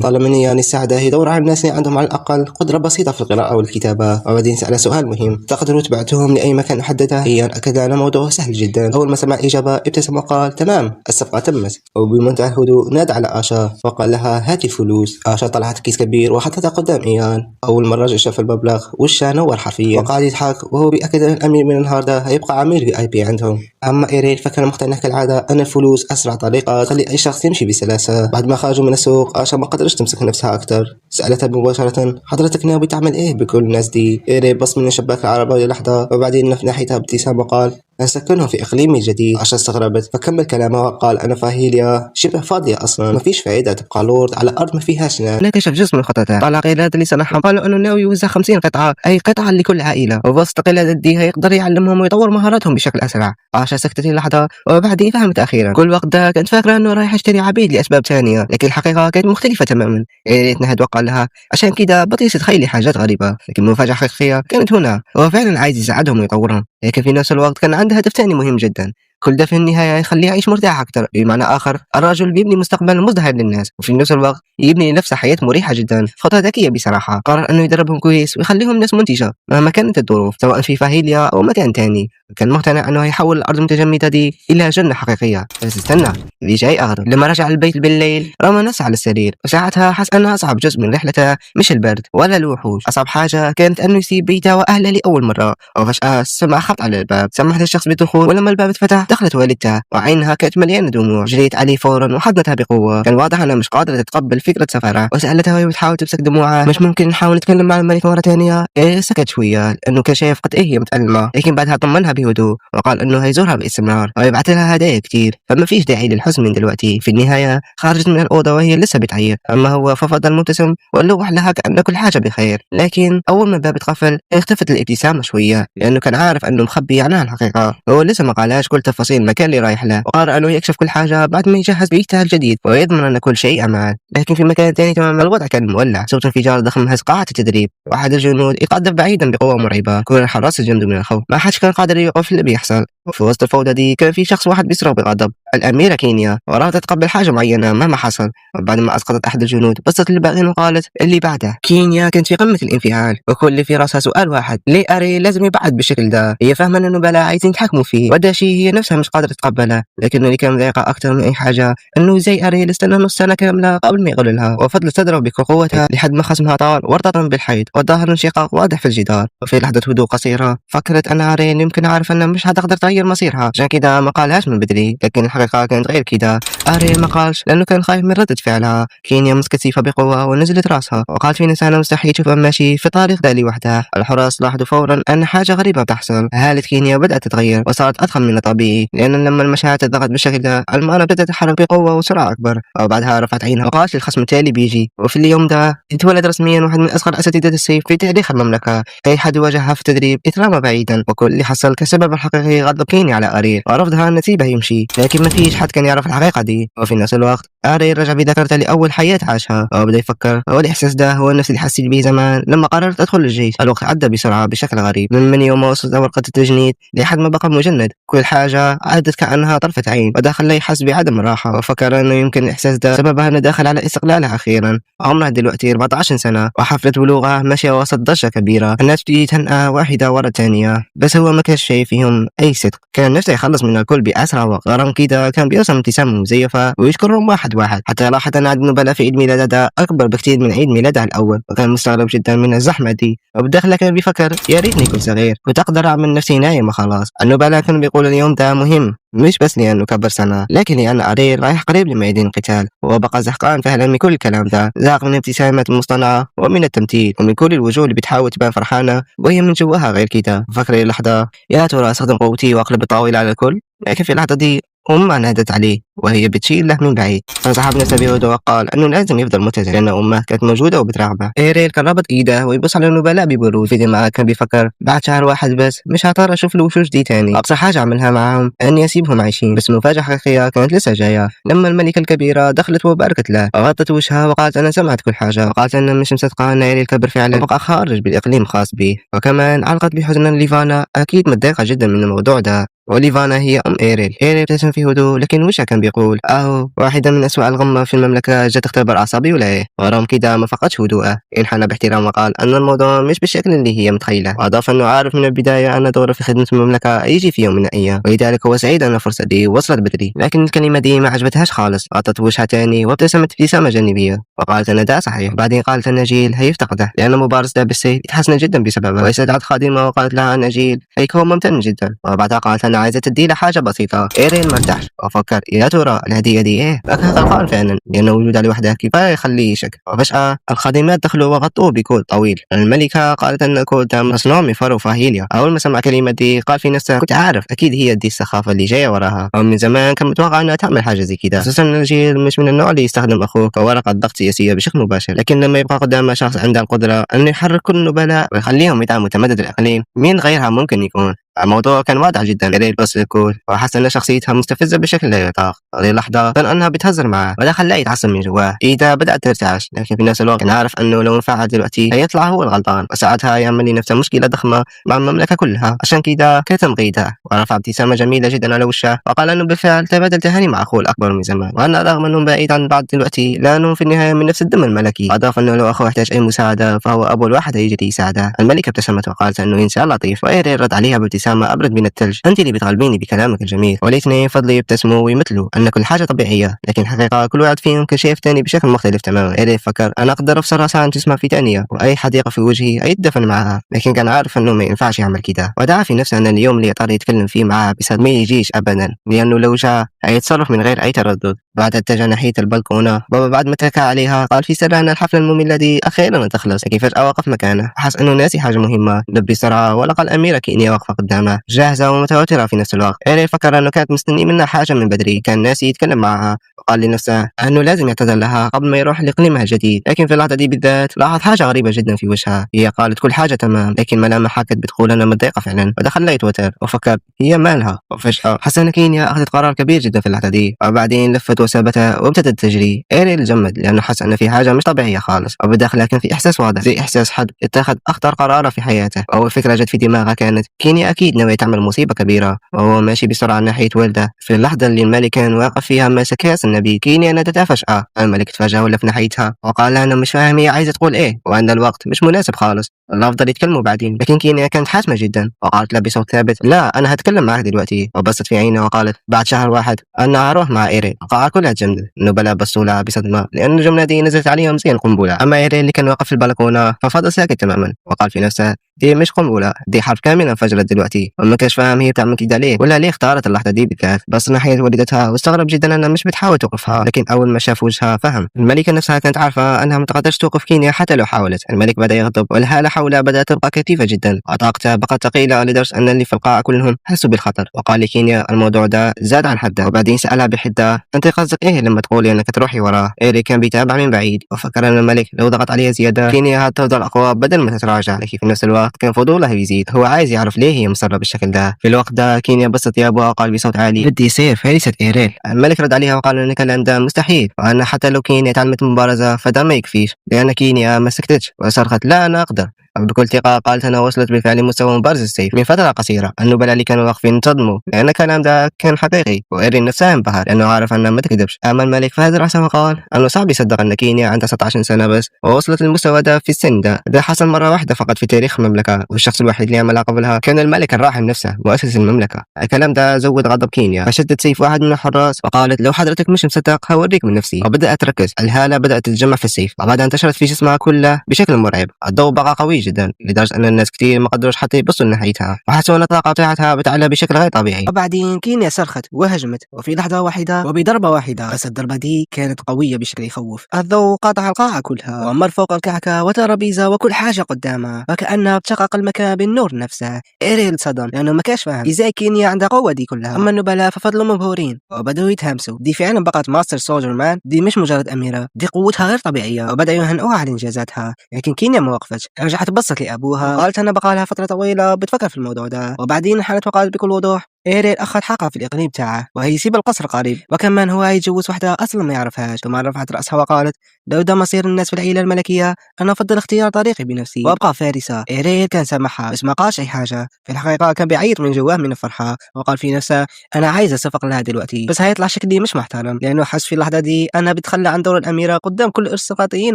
Speaker 3: طلب من إيان يساعده يدور على الناس اللي عندهم على الأقل قدرة بسيطة في القراءة والكتابة. وبعدين سأل سؤال مهم، تقدروا تبعتوهم لأي مكان محدده؟ إيان أكد أن الموضوع سهل جدا. أول ما سمع إجابة ابتسم وقال تمام الصفقة تمت. وبمنتهى الهدوء نادى على آشا وقال لها هاتي الفلوس. آشا طلعت كيس كبير وحطتها قدام إيان. أول ما الرجل شاف المبلغ وشه نور حرفيا وقعد يضحك وهو بيأكد أن الأمير من النهارده هيبقى عميل VIP عندهم. أما إيريل فكان مقتنع كالعادة أن الفلوس أسرع طريقة تخلي أي شخص يمشي بسلاسة. بعد ما خرجوا من السوق آشا ما قدرش تمسك نفسها أكثر، سألتها مباشرة حضرتك ناوي تعمل إيه بكل الناس دي؟ إيريل بص من شباك العربة للحظة وبعدين لف ناحيتها بابتسامة وقال أسكنهم في إقليمي الجديد. آشا استغربت فكمل كلامه وقال أنا فاهيليا شبه فاضية أصلا، ما فيش فائدة تبقى لورد على أرض ما فيهاش ناس.
Speaker 1: نكشف جزء من خطته، طلع قلادة اللي صنعها، قالوا انه ناوي يوزع 50 قطعة، اي قطعة لكل عائلة، وبواسطة القلادة دي هيقدر يعلمهم ويطور مهاراتهم بشكل اسرع. آشا سكتت لحظة وبعدين فهمت اخيرا. كل وقت ده كانت فاكرة انه رايح يشتري عبيد لاسباب ثانية، لكن الحقيقة كانت مختلفة تماما. إيريل تنهد وقال لها عشان كده بطلي تتخيلي حاجات غريبة، لكن المفاجأة الحقيقية كانت هنا، هو فعلا عايز يساعدهم ويطورهم. لكن في نفس الوقت كان عنده هدف ثاني مهم جدا. كل ده في النهاية يخليه يعيش مرتاح أكثر. بمعنى آخر، الرجل بيبني مستقبل مزدهر للناس، وفي نفس الوقت يبني لنفسه حياة مريحة جدا. خطة ذكية بصراحة. قرر أنه يدربهم كويس ويخليهم ناس منتجة مهما كانت الظروف، سواء في فاهيليا أو مكان تاني. كان مقتنع أنه يحول الأرض المتجمدة دي إلى جنة حقيقية. بس استنى، اللي جاي أغرب. لما رجع البيت بالليل رمى نفسه على السرير، وساعتها حس أن أصعب جزء من رحلته مش البرد ولا الوحوش، أصعب حاجة كانت أنه يسيب بيته وأهله لأول مرة. وفجأة سمع خبط على الباب. سمح للشخص بالدخول، ولما الباب اتفتح دخلت والدته وعينها كانت مليانة دموع. جريت عليه فورا وحضنتها بقوة. كان واضح أنها مش قادرة تتقبل فكرة سفرها، وسألتها وهي بتحاول تمسك دموعها: مش ممكن نحاول نتكلم مع الملك مرة ثانية؟ إيه سكت شوية لأنه كان شايف قد إيه هي متألمة، لكن بعدها طمنها بهدوء وقال أنه هيزورها باستمرار ويبعث لها هدايا كتير، فما فيش داعي للحزن من دلوقتي. في النهاية خرجت من الأوضة وهي لسه بتعيط، أما هو ففضل مبتسم ولوح لها كأن كل حاجة بخير. لكن أول ما الباب اتقفل اختفت الابتسامة شوية، لأنه كان عارف أنه مخبي عنها الحقيقة. هو لسه ما قالهاش كل تفاصيل المكان اللي رايح له، وقرر أنه يكشف كل حاجة بعد ما يجهز بيته الجديد ويضمن أن كل شيء أمان. لكن في مكان ثاني تماما الوضع كان مولع. صوت انفجار ضخم هز قاعة التدريب، وأحد الجنود يتقدم بعيدا بقوة مرعبة. كل الحراس جمدوا من الخوف، ما حدش كان قادر يوقف اللي بيحصل. وفي وسط الفوضى دي كان في شخص واحد بيصرخ بغضب: الأميرة كينيا. ورافضت تتقبل حاجة معينة مهما حصل. وبعد ما أسقطت أحد الجنود بصت للباقيين وقالت: اللي بعده. كينيا كانت في قمة الانفعال، وكل اللي في راسها سؤال واحد: ليه أري لازم يبعد بالشكل ده؟ هي فاهمة أن النبلاء عايزين يتحكموا فيه، وده شيء هي نفسها مش قادرة تتقبله. لكن اللي كان مضايقها أكثر من أي حاجة أنه زي أريل استنى نص سنة كاملة قبل ما يقول لها، وفضلت تضرب بكل قوتها لحد ما خصمها طار وارتطم بالحيط وظهر انشقاق واضح في الجدار. وفي لحظة هدوء قصيرة فكرت أن أريل يمكن عارف أنها مش هتقدر تغير مصيرها، عشان كده ما قالهاش من بدري. لكن الحقيقة كانت غير كده. أريل ما قالش لأنه كان خايف من ردة فعلها. كينيا مسكت سيفها بقوة ونزلت راسها وقالت في نفسها: أنا مستحيل تشوفها ماشي في طريق ده لوحدها. الحراس لاحظوا فورا أن حاجة غريبة بتحصل. هالة كينيا بدأت تتغير وصارت أضخم من الطبيعي، لأن لما المشاعر تضغط بالشكل ده المانا بدأت تتحرك بقوة وسرعة أكبر. وبعدها رفعت عينها وقالت للخصم التالي بيجي. وفي اليوم ده اتولد رسميا واحد من أصغر أساتذة السيف في تاريخ المملكة. أي حد واجهها في التدريب اترمى بعيدا، وكل اللي حصل كسبب الحقيقي غضب كينيا على أريل ورفضها أن تسيبه يمشي. لكن ما فيش حد كان يعرف الحقيقة دي. وفي نفس الوقت أريل رجع بذاكرته لأول حياة عاشها وبدأ يفكر: هو الإحساس ده هو نفس اللي حسيت به زمان لما قررت أدخل الجيش. الوقت عدى بسرعة بشكل غريب، من يوم ما وصلت ورقة التجنيد لحد ما بقى مجند. كل حاجة عدت كأنها طرفة عين، وده خلاه يحس بعدم الراحة، وفكر أنه يمكن الإحساس ده سببها أنه داخل على استقلاله أخيرا. عمره دلوقتي 14 سنة، وحفلة بلوغه ماشية وسط ضجة كبيرة. الناس بتيجي تهنئه واحدة ورا الثانية، بس هو ما كانش شايف فيهم أي صدق. كان نفسه يخلص من الكل بأسرع وقت. رغم كده كان بيرسم ابتسامة مزيفة ويشكرهم واحد واحد، حتى لاحظ أن عدد النبلاء في عيد ميلاده ده أكبر بكثير من عيد ميلاده الأول، وكان مستغرب جدا من الزحمة دي. وبداخله كان بيفكر: يا ريتني كنت صغير كنت أقدر أعمل نفسي نايم وخلاص. النبلاء كانوا بيقولوا اليوم ده مهم مش بس لأنه كبر سنة، لكن لأن أريل رايح قريب لميادين القتال. وبقى زهقان فعلا من كل الكلام ده، زهق من الابتسامات المصطنعة ومن التمثيل ومن كل الوجوه اللي بتحاول تبان فرحانة وهي من جواها غير كده. فكر للحظة: يا ترى أستخدم قوتي وأقلب الطاولة على الكل؟ لكن في اللحظة دي أمه نادت عليه وهي بتشير له من بعيد. فسحب نفسه بهدوء وقال أنه لازم يفضل متزن لأن أمه كانت موجودة وبتراقبه. إيريل كان رابط إيده ويبص على النبلاء ببرود. في دماغه كان بيفكر: بعد شهر واحد بس مش هضطر أشوف الوشوش دي تاني. أقصى حاجة عملها معاهم أني أسيبهم عايشين. بس المفاجأة الحقيقية كانت لسه جاية لما الملكة الكبيرة دخلت وباركت له، غطت وجهها وقالت أنا سمعت كل حاجة، وقالت أنا مش مصدقة أن إيريل كبر فعلا وبقى خارج بالإقليم الخاص به. وكمان علقت بحزن ليفانا أكيد متضايقة جدا من الموضوع ده، وليفانا هي أم إيريل. إيريل ابتسم في هدوء، لكن وجهه كان بيقول: أهو واحدة من أسوأ الغمة في المملكة جت تختبر أعصابي ولا إيه؟ ورغم كده ما فقدش هدوءه، انحنى باحترام وقال أن الموضوع مش بالشكل اللي هي متخيلة، وأضاف أنه عارف من البداية أن دوره في خدمة المملكة يجي في يوم من الأيام، ولذلك هو سعيد أن الفرصة دي وصلت بدري. لكن الكلمة دي ما عجبتهاش خالص، غطت وجهها تاني وابتسمت ابتسامة جانبية وقالت أن ده صحيح. بعدين قالت أن جيل هيفتقده لأن مبارزته بالسيف اتحسنت جدا بسببه، واستدعت خادمة وقالت لها أن جيل هيكون ممتن جدا. وبعدها قالت أنا عايزة تدي له حاجة بسيطة. إيرين ما ارتاحش وفكر: يا ترى الهدية دي إيه؟ لكن قلقان فعلا لأن وجوده لوحده كفاية يخليه يشك. وفجأة الخادمات دخلوا وغطوه بكوت طويل. الملكة قالت أن الكوت ده مصنوع من فرو فاهيليا. أول ما سمع كلمة دي قال في نفسه: كنت عارف أكيد هي دي السخافة اللي جاية وراها. ومن زمان كان متوقع أنها تعمل حاجة زي كده، خصوصا أن الجيل مش من النوع اللي يستخدم أخوه كورقة ضغط سياسية بشكل مباشر، لكن لما يبقى قدامه شخص عنده القدرة أنه يحرك كل النبلاء ويخليهم يدعموا تمدد الإقليم، مين غيرها ممكن يكون؟ الموضوع كان واضح جدا. إيريل بص للكل وحس أن شخصيتها مستفزة بشكل لا يطاق. للحظة ظن أنها بتهزر معاه، وده خلاه يتعصب من جواه. إيدا بدأت ترتعش، لكن في نفس الوقت كان عارف أنه لو انفعل دلوقتي هيطلع هو الغلطان، وساعتها يعمل لنفسه مشكلة ضخمة مع المملكة كلها. عشان كده كتم غيظه ورفع ابتسامة جميلة جدا على وشه، وقال أنه بالفعل تبادل تهاني مع أخوه الأكبر من زمان، وأن رغم أنهم بعيد عن بعض دلوقتي لأنهم في النهاية من نفس الدم الملكي. وأضاف أنه لو أخوه احتاج أي مساعدة فهو أول واحد هيجري يساعده. الملكة ابتسمت وقالت أنه إنسان لطيف، وإيريل رد عليها بابتسامة أبرد من الثلج: أنت اللي بتغلبيني بكلامك الجميل. والاثنين فضلوا يبتسموا ويمثلوا أن كل حاجة طبيعية، لكن الحقيقة كل واحد فيهم كان شايف تاني بشكل مختلف تماما. إيريل فكر: أنا أقدر أفصل رأسها عن جسمها في ثانية، وأي حد يقف في وجهي هيتدفن معها. لكن كان عارف أنه ما ينفعش يعمل كده، ودعا في نفسه أن اليوم اللي يضطر يتكلم فيه معها بس ما يجيش أبدا، لأنه لو جاء هيتصرف من غير أي تردد. بعد اتجه ناحية البلكونة، بابا بعد ما اتكى عليها قال في سره أن الحفلة المملة دي أخيرا تخلص. لكن فجأة وقف مكانه، حس أنه ناسي حاجة مهمة. لف بسرعة ولقى الأميرة كينيا واقفة قدامه، جاهزة ومتوترة في نفس الوقت. إيريل فكر أنه كانت مستني منها حاجة من بدري، كان ناسي يتكلم معها، وقال لنفسه أنه لازم يعتذر لها قبل ما يروح لإقليمها الجديد. لكن في اللحظة دي بالذات لاحظ حاجة غريبة جدا في وجهها. هي قالت كل حاجة تمام، لكن ملامحها كانت بتقول أنها متضايقة فعلا، وده خلاه يتوتر وفكر هي مالها. وفجأة حس أن كينيا أخذت قرار كبير جدا في اللحظة دي، وبعدين لفت وسابتها وابتدت تجري. إيريل جمد لأنه حس أن في حاجة مش طبيعية خالص، وبداخله كان في إحساس واضح زي إحساس حد اتخذ أخطر قراره في حياته. أول فكرة جت في دماغه كانت كينيا أكيد ناوية تعمل مصيبة كبيرة. وهو ماشي بسرعة ناحية والده في اللحظة اللي الملك كان واقف فيها ماسك كاس النبي، كينيا نادتها فجأة. الملك تفاجأ ولف ناحيتها وقال لها أنه مش فاهم هي عايزة تقول إيه، وأن الوقت مش مناسب خالص، الأفضل يتكلموا بعدين. لكن كينيا كانت حاسمة جدا وقالت له بصوت ثابت: لا، أنا هتكلم معك دلوقتي. وبصت في عينه وقالت: بعد شهر واحد أنا هروح مع إيريل. القاعة كلها تجمدت، النبلاء بصوا لها بصدمة لأن الجملة دي نزلت عليهم زي القنبلة. أما إيريل اللي كان واقف في البلكونة ففضل ساكت تماما، وقال في نفسه: دي مش قنبلة، دي حرب كاملة انفجرت دلوقتي. وما كانش فاهم هي بتعمل كده ليه، ولا ليه اختارت اللحظة دي بالذات. بص ناحية والدتها واستغرب جدا أنها مش بتحاول توقفها، لكن أول ما شاف وجهها فهم. الملكة نفسها كانت عارفة أنها ما تقدرش توقف كينيا حتى لو حاولت. الملك بدأ يغضب، والهالة حولها بدأت تبقى كثيفة جدا، وطاقتها بقت ثقيلة لدرجة أن اللي في القاعة كلهم حسوا بالخطر. وقال لكينيا الموضوع ده زاد عن حده، وبعدين سألها بحدة: أنت قصدك إيه لما تقولي أنك تروحي وراه؟ إيري كان بيتابع من بعيد وفكر أن الملك لو ضغط عليها زيادة كينيا هتفضل أقوى بدل ما تتراجع. لكن في نفس الوقت كان فضوله يزيد، هو عايز يعرف ليه هي مصرة بالشكل ده. في الوقت ده كينيا بصت لأبوها وقال بصوت عالي: بدي يصير فارسة إيريل. الملك رد عليها وقال أن الكلام ده مستحيل، وأن حتى لو كينيا تعلمت المبارزة فده ما يكفيش، لأن كينيا ما سكتتش وصرخت: لا، أنا أقدر. بكل ثقة قالت أنها وصلت بالفعل لمستوى مبارزة السيف من فترة قصيرة. النبلاء اللي كانوا واقفين انصدموا لأن الكلام ده كان حقيقي، وإيرين نفسها انبهر لأنه عارف أنها ما تكذبش. أما الملك فهز رأسه وقال أنه صعب يصدق أن كينيا عندها 16 سنة بس ووصلت للمستوى ده في السن ده. ده حصل مرة واحدة فقط في تاريخ المملكة، والشخص الوحيد اللي عملها قبلها كان الملك الراحل نفسه مؤسس المملكة. الكلام ده زود غضب كينيا، فشدت سيف واحد من الحراس وقالت: لو حضرتك مش مصدق هوريك من نفسي. وبدأت تركز، الهالة بدأت تتجمع في السيف وبعدها انتشرت في جسمها كله بشكل مرعب. الضوء بقى قوي جدا لدرجة أن الناس كتير ما قدروش حتى يبصوا لناحيتها، وحسوا أن الطاقة بتاعتها بتعلى بشكل غير طبيعي.
Speaker 2: وبعدين كينيا صرخت وهجمت، وفي لحظة واحدة وبضربة واحدة، بس الضربة دي كانت قوية بشكل يخوف. الضوء قاطع القاعة كلها ومر فوق الكعكة وترابيزة وكل حاجة قدامها، وكأنها بتشقق المكان بالنور نفسه. إيريل صدم لأنه ما كانش فاهم إزاي كينيا عندها قوة دي كلها. أما النبلاء ففضلوا مبهورين وبدأوا يتهمسوا: دي فعلا بقت master soldier man، دي مش مجرد أميرة، دي قوتها غير طبيعية. وبدأوا يهنئوها على إنجازاتها. لكن كينيا ما وقفتش، رجعت بصت لأبوها وقالت أنها بقى لها فترة طويلة بتفكر في الموضوع ده. وبعدين انحنت وقالت بكل وضوح: إيريل أخذ حقها في الإقليم بتاعه وهيسيب القصر قريب، وكمان هو هيتجوز واحدة أصلا ما يعرفهاش. ثم رفعت رأسها وقالت: لو ده مصير الناس في العيلة الملكية أنا أفضل اختيار طريقي بنفسي وأبقى فارسة. إيريل كان سامحها بس ما قالش أي حاجة. في الحقيقة كان بيعيط من جواه من الفرحة، وقال في نفسه: أنا عايز أصفق لها دلوقتي، بس هيطلع شكلي مش محترم، لأنه حس في اللحظة دي أنا بتخلى عن دور الأميرة قدام كل الأرستقراطيين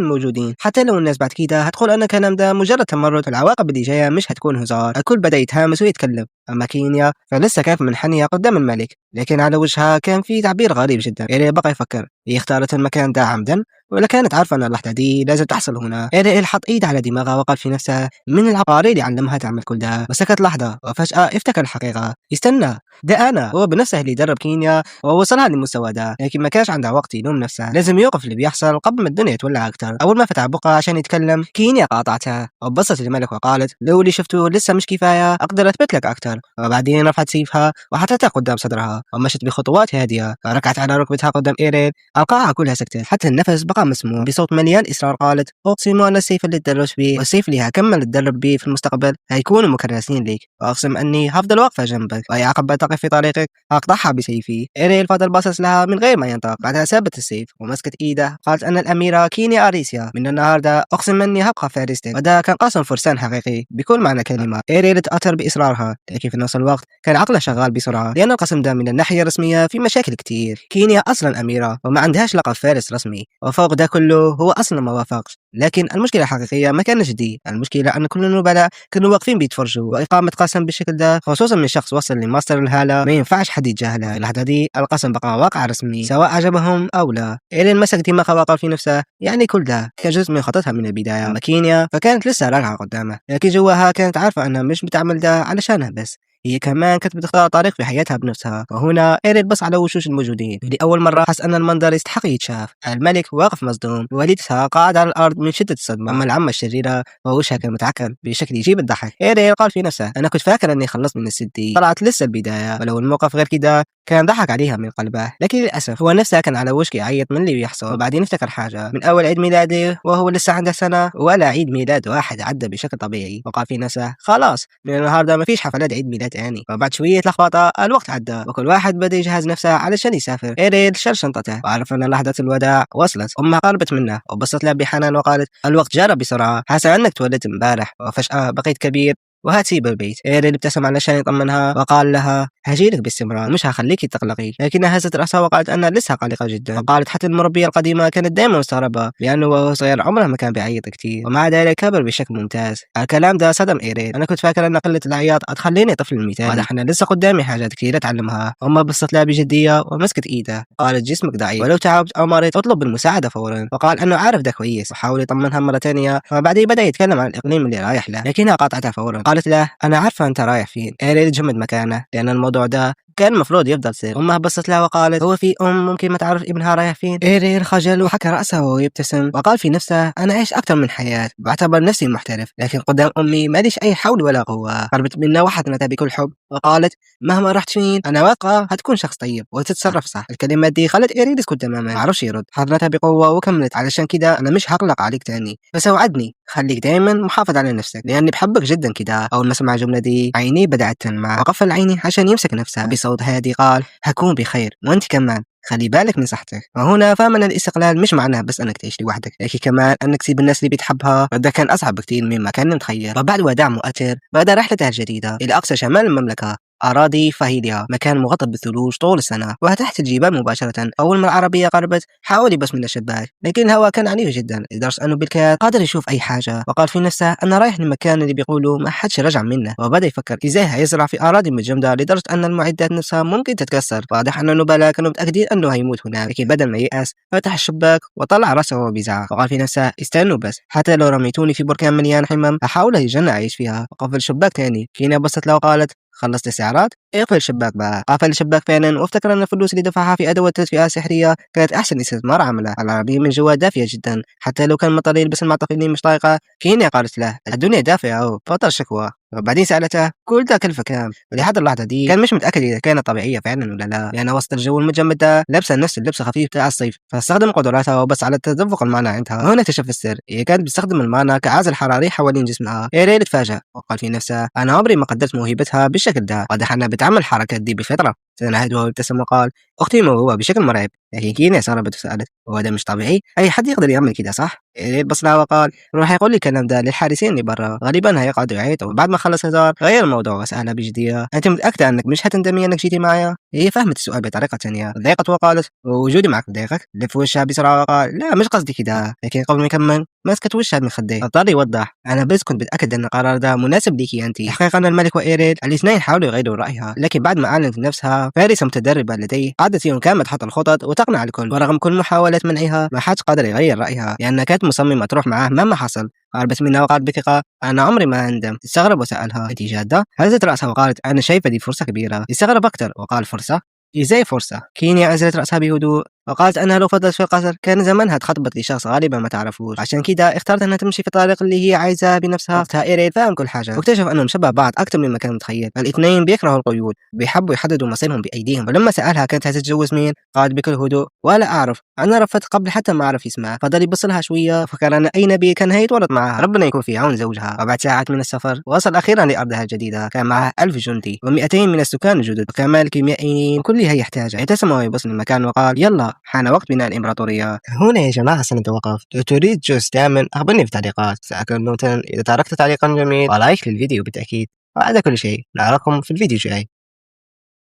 Speaker 2: الموجودين، حتى لو الناس بعد كده هتقول أن الكلام ده مجرد تمرد، العواقب اللي جاية مش هتكون هزار. الكل بدأ يتهامس ويتكلم. أما كينيا فلسه كانت منحنية قدام الملك، لكن على وجهها كان في تعبير غريب جدا. إيريل بقى يفكر: هي اختارت المكان ده عمدا ولا كانت عارفة أن اللحظة دي لازم تحصل هنا؟ إيريل حط إيده على دماغها وقال في نفسه: من العبقري اللي علمها تعمل كل ده؟ وسكت لحظة، وفجأة افتكر الحقيقة. استنى، ده أنا هو بنفسه اللي درب كينيا ووصلها للمستوى ده. لكن ما كانش عنده وقت يلوم نفسه، لازم يوقف اللي بيحصل قبل ما الدنيا تولع أكتر. أول ما فتح بقه عشان يتكلم كينيا قاطعتها وبصت للملك وقالت: لو اللي شفته لسه مش كفاية أقدر أثبت لك أكتر. وبعدين رفعت سيفها وحطتها قدام صدرها.
Speaker 1: ومشت بخطوات هادئة، ركعت على ركبتها قدام إيريل. القاعة كلها سكتت، حتى النفس بقى مسموع. بصوت مليان إصرار قالت: أقسم أن السيف اللي اتدربت بيه والسيف اللي هكمل اتدرب بيه في المستقبل هيكونوا مكرسين ليك، وأقسم أني هفضل واقفة جنبك، وأي عقبة تقف في طريقك هقطعها بسيفي. إيريل فضل باصص لها من غير ما ينطق. بعدها سابت السيف ومسكت إيده، قالت: أنا الأميرة كينيا أريسيا، من النهاردة أقسم أني هبقى فارستك. وده كان قسم فرسان حقيقي بكل معنى كلمة. إيريل تأثر بإصرارها، لكن في نفس الوقت كان عقله شغال بسرعة، لأن القسم ده من الناحية الرسمية في مشاكل كتير. كينيا أصلا أميرة وما عندهاش لقب فارس رسمي، وفوق ده كله هو أصلا ما وافقش. لكن المشكلة الحقيقية ما كانش دي، المشكلة أن كل النبلاء كانوا واقفين بيتفرجوا، وإقامة قسم بالشكل ده خصوصا من شخص وصل لماستر الهالة ما ينفعش حد يتجاهلها. في اللحظة دي القسم بقى واقع رسمي سواء عجبهم أو لا. إيرين مسك دماغها وقال في نفسه: يعني كل ده كان جزء من خطتها من البداية. أما كينيا فكانت لسه راجعة قدامه، لكن جواها كانت عارفة أنها مش بتعمل ده علشانها بس، هي كمان كانت بتختار طريق في حياتها بنفسها. وهنا إيريل بص على وشوش الموجودين لأول مرة، حس أن المنظر يستحق يتشاف. الملك واقف مصدوم، والدتها قاعدة على الأرض من شدة الصدمة، أما العمة الشريرة فوجهها كان متعكر بشكل يجيب الضحك. إيريل قال في نفسه: أنا كنت فاكر أني خلصت من الست دي، طلعت لسه البداية، ولو الموقف غير كده كان ضحك عليها من قلبه. لكن للأسف هو نفسه كان على وشك يعيط من اللي بيحصل. وبعدين افتكر حاجة من أول عيد ميلاده وهو لسه عنده سنة، ولا عيد ميلاد واحد عدى بشكل طبيعي. وقال في نفسه: خلاص من النهارده ما فيش حفلات عيد ميلاد تاني. وبعد شوية لخبطة الوقت عدى، وكل واحد بدأ يجهز نفسه علشان يسافر. إيريل شال شنطته وعرف أن لحظة الوداع وصلت. أمها قربت منه وبصت له بحنان وقالت: الوقت جرى بسرعة، حاسة أنك تولدت امبارح وفجأة بقيت كبير وهتسيب البيت. إيريل ابتسم علشان يطمنها وقال لها: هجيلك باستمرار، مش هخليك تقلقي. لكنها هزت رأسها وقالت أنها لسه قلقة جدا. وقالت حتى المربية القديمة كانت دائما مستغربة لأنه وهو صغير عمره ما كان بيعيط كتير، ومع ذلك كبر بشكل ممتاز. الكلام ده صدم إيريل. أنا كنت فاكر أن قلة العياط هتخليني طفل مثالي، واضح أن لسه قدامي حاجات كثيرة أتعلمها. أمها بصت لها بجدية ومسكت إيدها، قالت: جسمك ضعيف، ولو تعبت أو مريت اطلب المساعدة فورا. وقال أنه عارف ده كويس، وحاول يطمنها مرة ثانية. وبعدين بدأ يتكلم عن الإقليم اللي رايح له، لكنها قاطعته فورا، قالت له: أنا عارفة أنت رايح فين. إيريل جمد مكانه لأن الموضوع ده كان المفروض يفضل سر. أمها بصت لها وقالت: هو في أم ممكن ما تعرف ابنها رايح فين؟ إيريل خجل وحكى رأسه وهو يبتسم، وقال في نفسه: أنا عايش أكثر من حياة، بعتبر نفسي محترف، لكن قدام أمي ماليش أي حول ولا قوة. قربت منه وحضنتها بكل حب وقالت: مهما رحت فين أنا واثقة هتكون شخص طيب وتتصرف صح. الكلمات دي خلت إيريل يسكت تماما، ما عرفش يرد. حضنتها بقوة وكملت: علشان كده أنا مش هقلق عليك تاني، بس وعدني خليك دايما محافظ على نفسك لأني بحبك جدا كده. أول ما سمع الجملة دي عينيه بدأت تلمع، وقفل عيني عشان يمسك نفسه. بصوت هادي قال: هكون بخير وانت كمان خلي بالك من صحتك. وهنا فهم ان الاستقلال مش معناه بس انك تعيش لوحدك، لكن كمان انك تسيب الناس اللي بتحبها، وده كان اصعب بكثير مما كان متخيل. وبعد وداع مؤثر بدأ رحلته الجديدة الى اقصى شمال المملكة، أراضي فهيليا، مكان مغطى بالثلوج طول السنة وتحت الجبال مباشرة. أول ما العربية قربت حاول يبص من الشباك، لكن الهواء كان عنيف جدا لدرجة أنه بالكاد قادر يشوف أي حاجة. وقال في نفسه: أنا رايح للمكان اللي بيقولوا ما حدش رجع منه. وبدأ يفكر إزاي هيزرع في أراضي متجمدة لدرجة أن المعدات نفسها ممكن تتكسر. واضح أن النبلاء كانوا متأكدين أنه هيموت هناك، لكن بدل ما ييأس فتح الشباك وطلع رأسه وهو بيزعق، وقال في نفسه: استنوا بس، حتى لو رميتوني في بركان مليان حمم هحاول الجنة أعيش فيها. وقفل الشباك تاني. كينا بصت له وقالت: خلصت السعرات؟ اقفل الشباك بقى. قفل الشباك فعلا، وافتكر ان الفلوس اللي دفعها في ادوات تدفئه سحريه كانت احسن استثمار عمله. العربية من جوا دافيه جدا، حتى لو كان مضطر يلبس المعطف اللي مش طايقة. كينيا قالت له: الدنيا دافئه اهو، بطل شكوى. وبعدين سألته: كل ده كلفة كام؟ ولحد اللحظة دي كان مش متأكد إذا كانت طبيعية فعلا ولا لا، لأن وسط الجو المتجمد ده لابسة نفس اللبس الخفيف بتاع الصيف. فاستخدم قدراتها وبس على تدفق ال mana عندها. هنا اكتشف السر، هي كانت بتستخدم ال mana كعازل حراري حوالين جسمها. إيريل تفاجأ وقال في نفسه: أنا عمري ما قدرت موهبتها بالشكل ده، واضح أنها بتعمل الحركات دي بفطرة. تنهد وهو ابتسم وقال: أختي موهوبة بشكل مرعب. لكن كينا استغربت وسألت: هو ده مش طبيعي؟ أي حد يقدر يعمل كده صح؟ إيريل بص لها وقال: روح يقول لي الكلام ده للحارسين اللي برا، غالبا هيقعدوا يعيطوا. بعد ما خلص هزار غير الموضوع وسألها بجدية: أنت متأكدة أنك مش هتندمي أنك جيتي معايا؟ هي فهمت السؤال بطريقة ثانية، ضايقت وقالت: وجودي معك ضايقك؟ لف وشها بسرعة وقال: لا مش قصدي كده. لكن قبل ما يكمل مسكت وشها من خديه. اضطر يوضح: أنا بس كنت بتأكد أن القرار ده مناسب ليكي أنت. الحقيقة أن الملك وإيريل الاثنين حاولوا يغيروا رأيها، لكن بعد ما أعلنت نفسها فارسة متدربة لديه قعدت يوم كامل تحط الخطط وتقنع الكل، ورغم كل محاولات منعها ما حدش قادر يغير رأيها لأنها كانت مصممة تروح معاه مهما حصل. قربت منها وقالت بثقة: أنا عمري ما أندم. استغرب وسألها: أنت جادة؟ هزت رأسها وقالت: أنا شايفة دي فرصة كبيرة. استغرب أكثر وقال: فرصة؟ إزاي فرصة؟ كينيا أنزلت رأسها بهدوء. وقالت أنها لو فضلت في القصر كان زمانها اتخطبت لشخص غالبا ما تعرفوش، عشان كده اختارت أنها تمشي في الطريق اللي هي عايزاه بنفسها. وقتها إيريل فهم كل حاجة واكتشف أنهم شبه بعض أكثر مما كان متخيل. الاثنين بيكرهوا القيود، بيحبوا يحددوا مصيرهم بأيديهم. ولما سألها كانت هتتجوز مين، قالت بكل هدوء ولا أعرف، أنا رفضت قبل حتى ما أعرف اسمها. فضل يبص لها شوية، فكر أن أي نبي كان هيتورط معها، ربنا يكون في عون زوجها. وبعد ساعات من السفر وصل أخيرا لأرضها الجديدة. كان معه 1000 جندي و200 من السكان الجدد وكمال كيميائيين كلها يحتاجها. ابتسم وهو يبص للمكان وقال يلا حان وقت بناء الإمبراطورية. هنا يا جماعة سنتوقف. لو تريد جزء ثامن أخبرني في التعليقات، سأكون ممتنا إذا تركت تعليقا جميل و like للفيديو بالتأكيد. وهذا كل شيء، نراكم في الفيديو الجاي.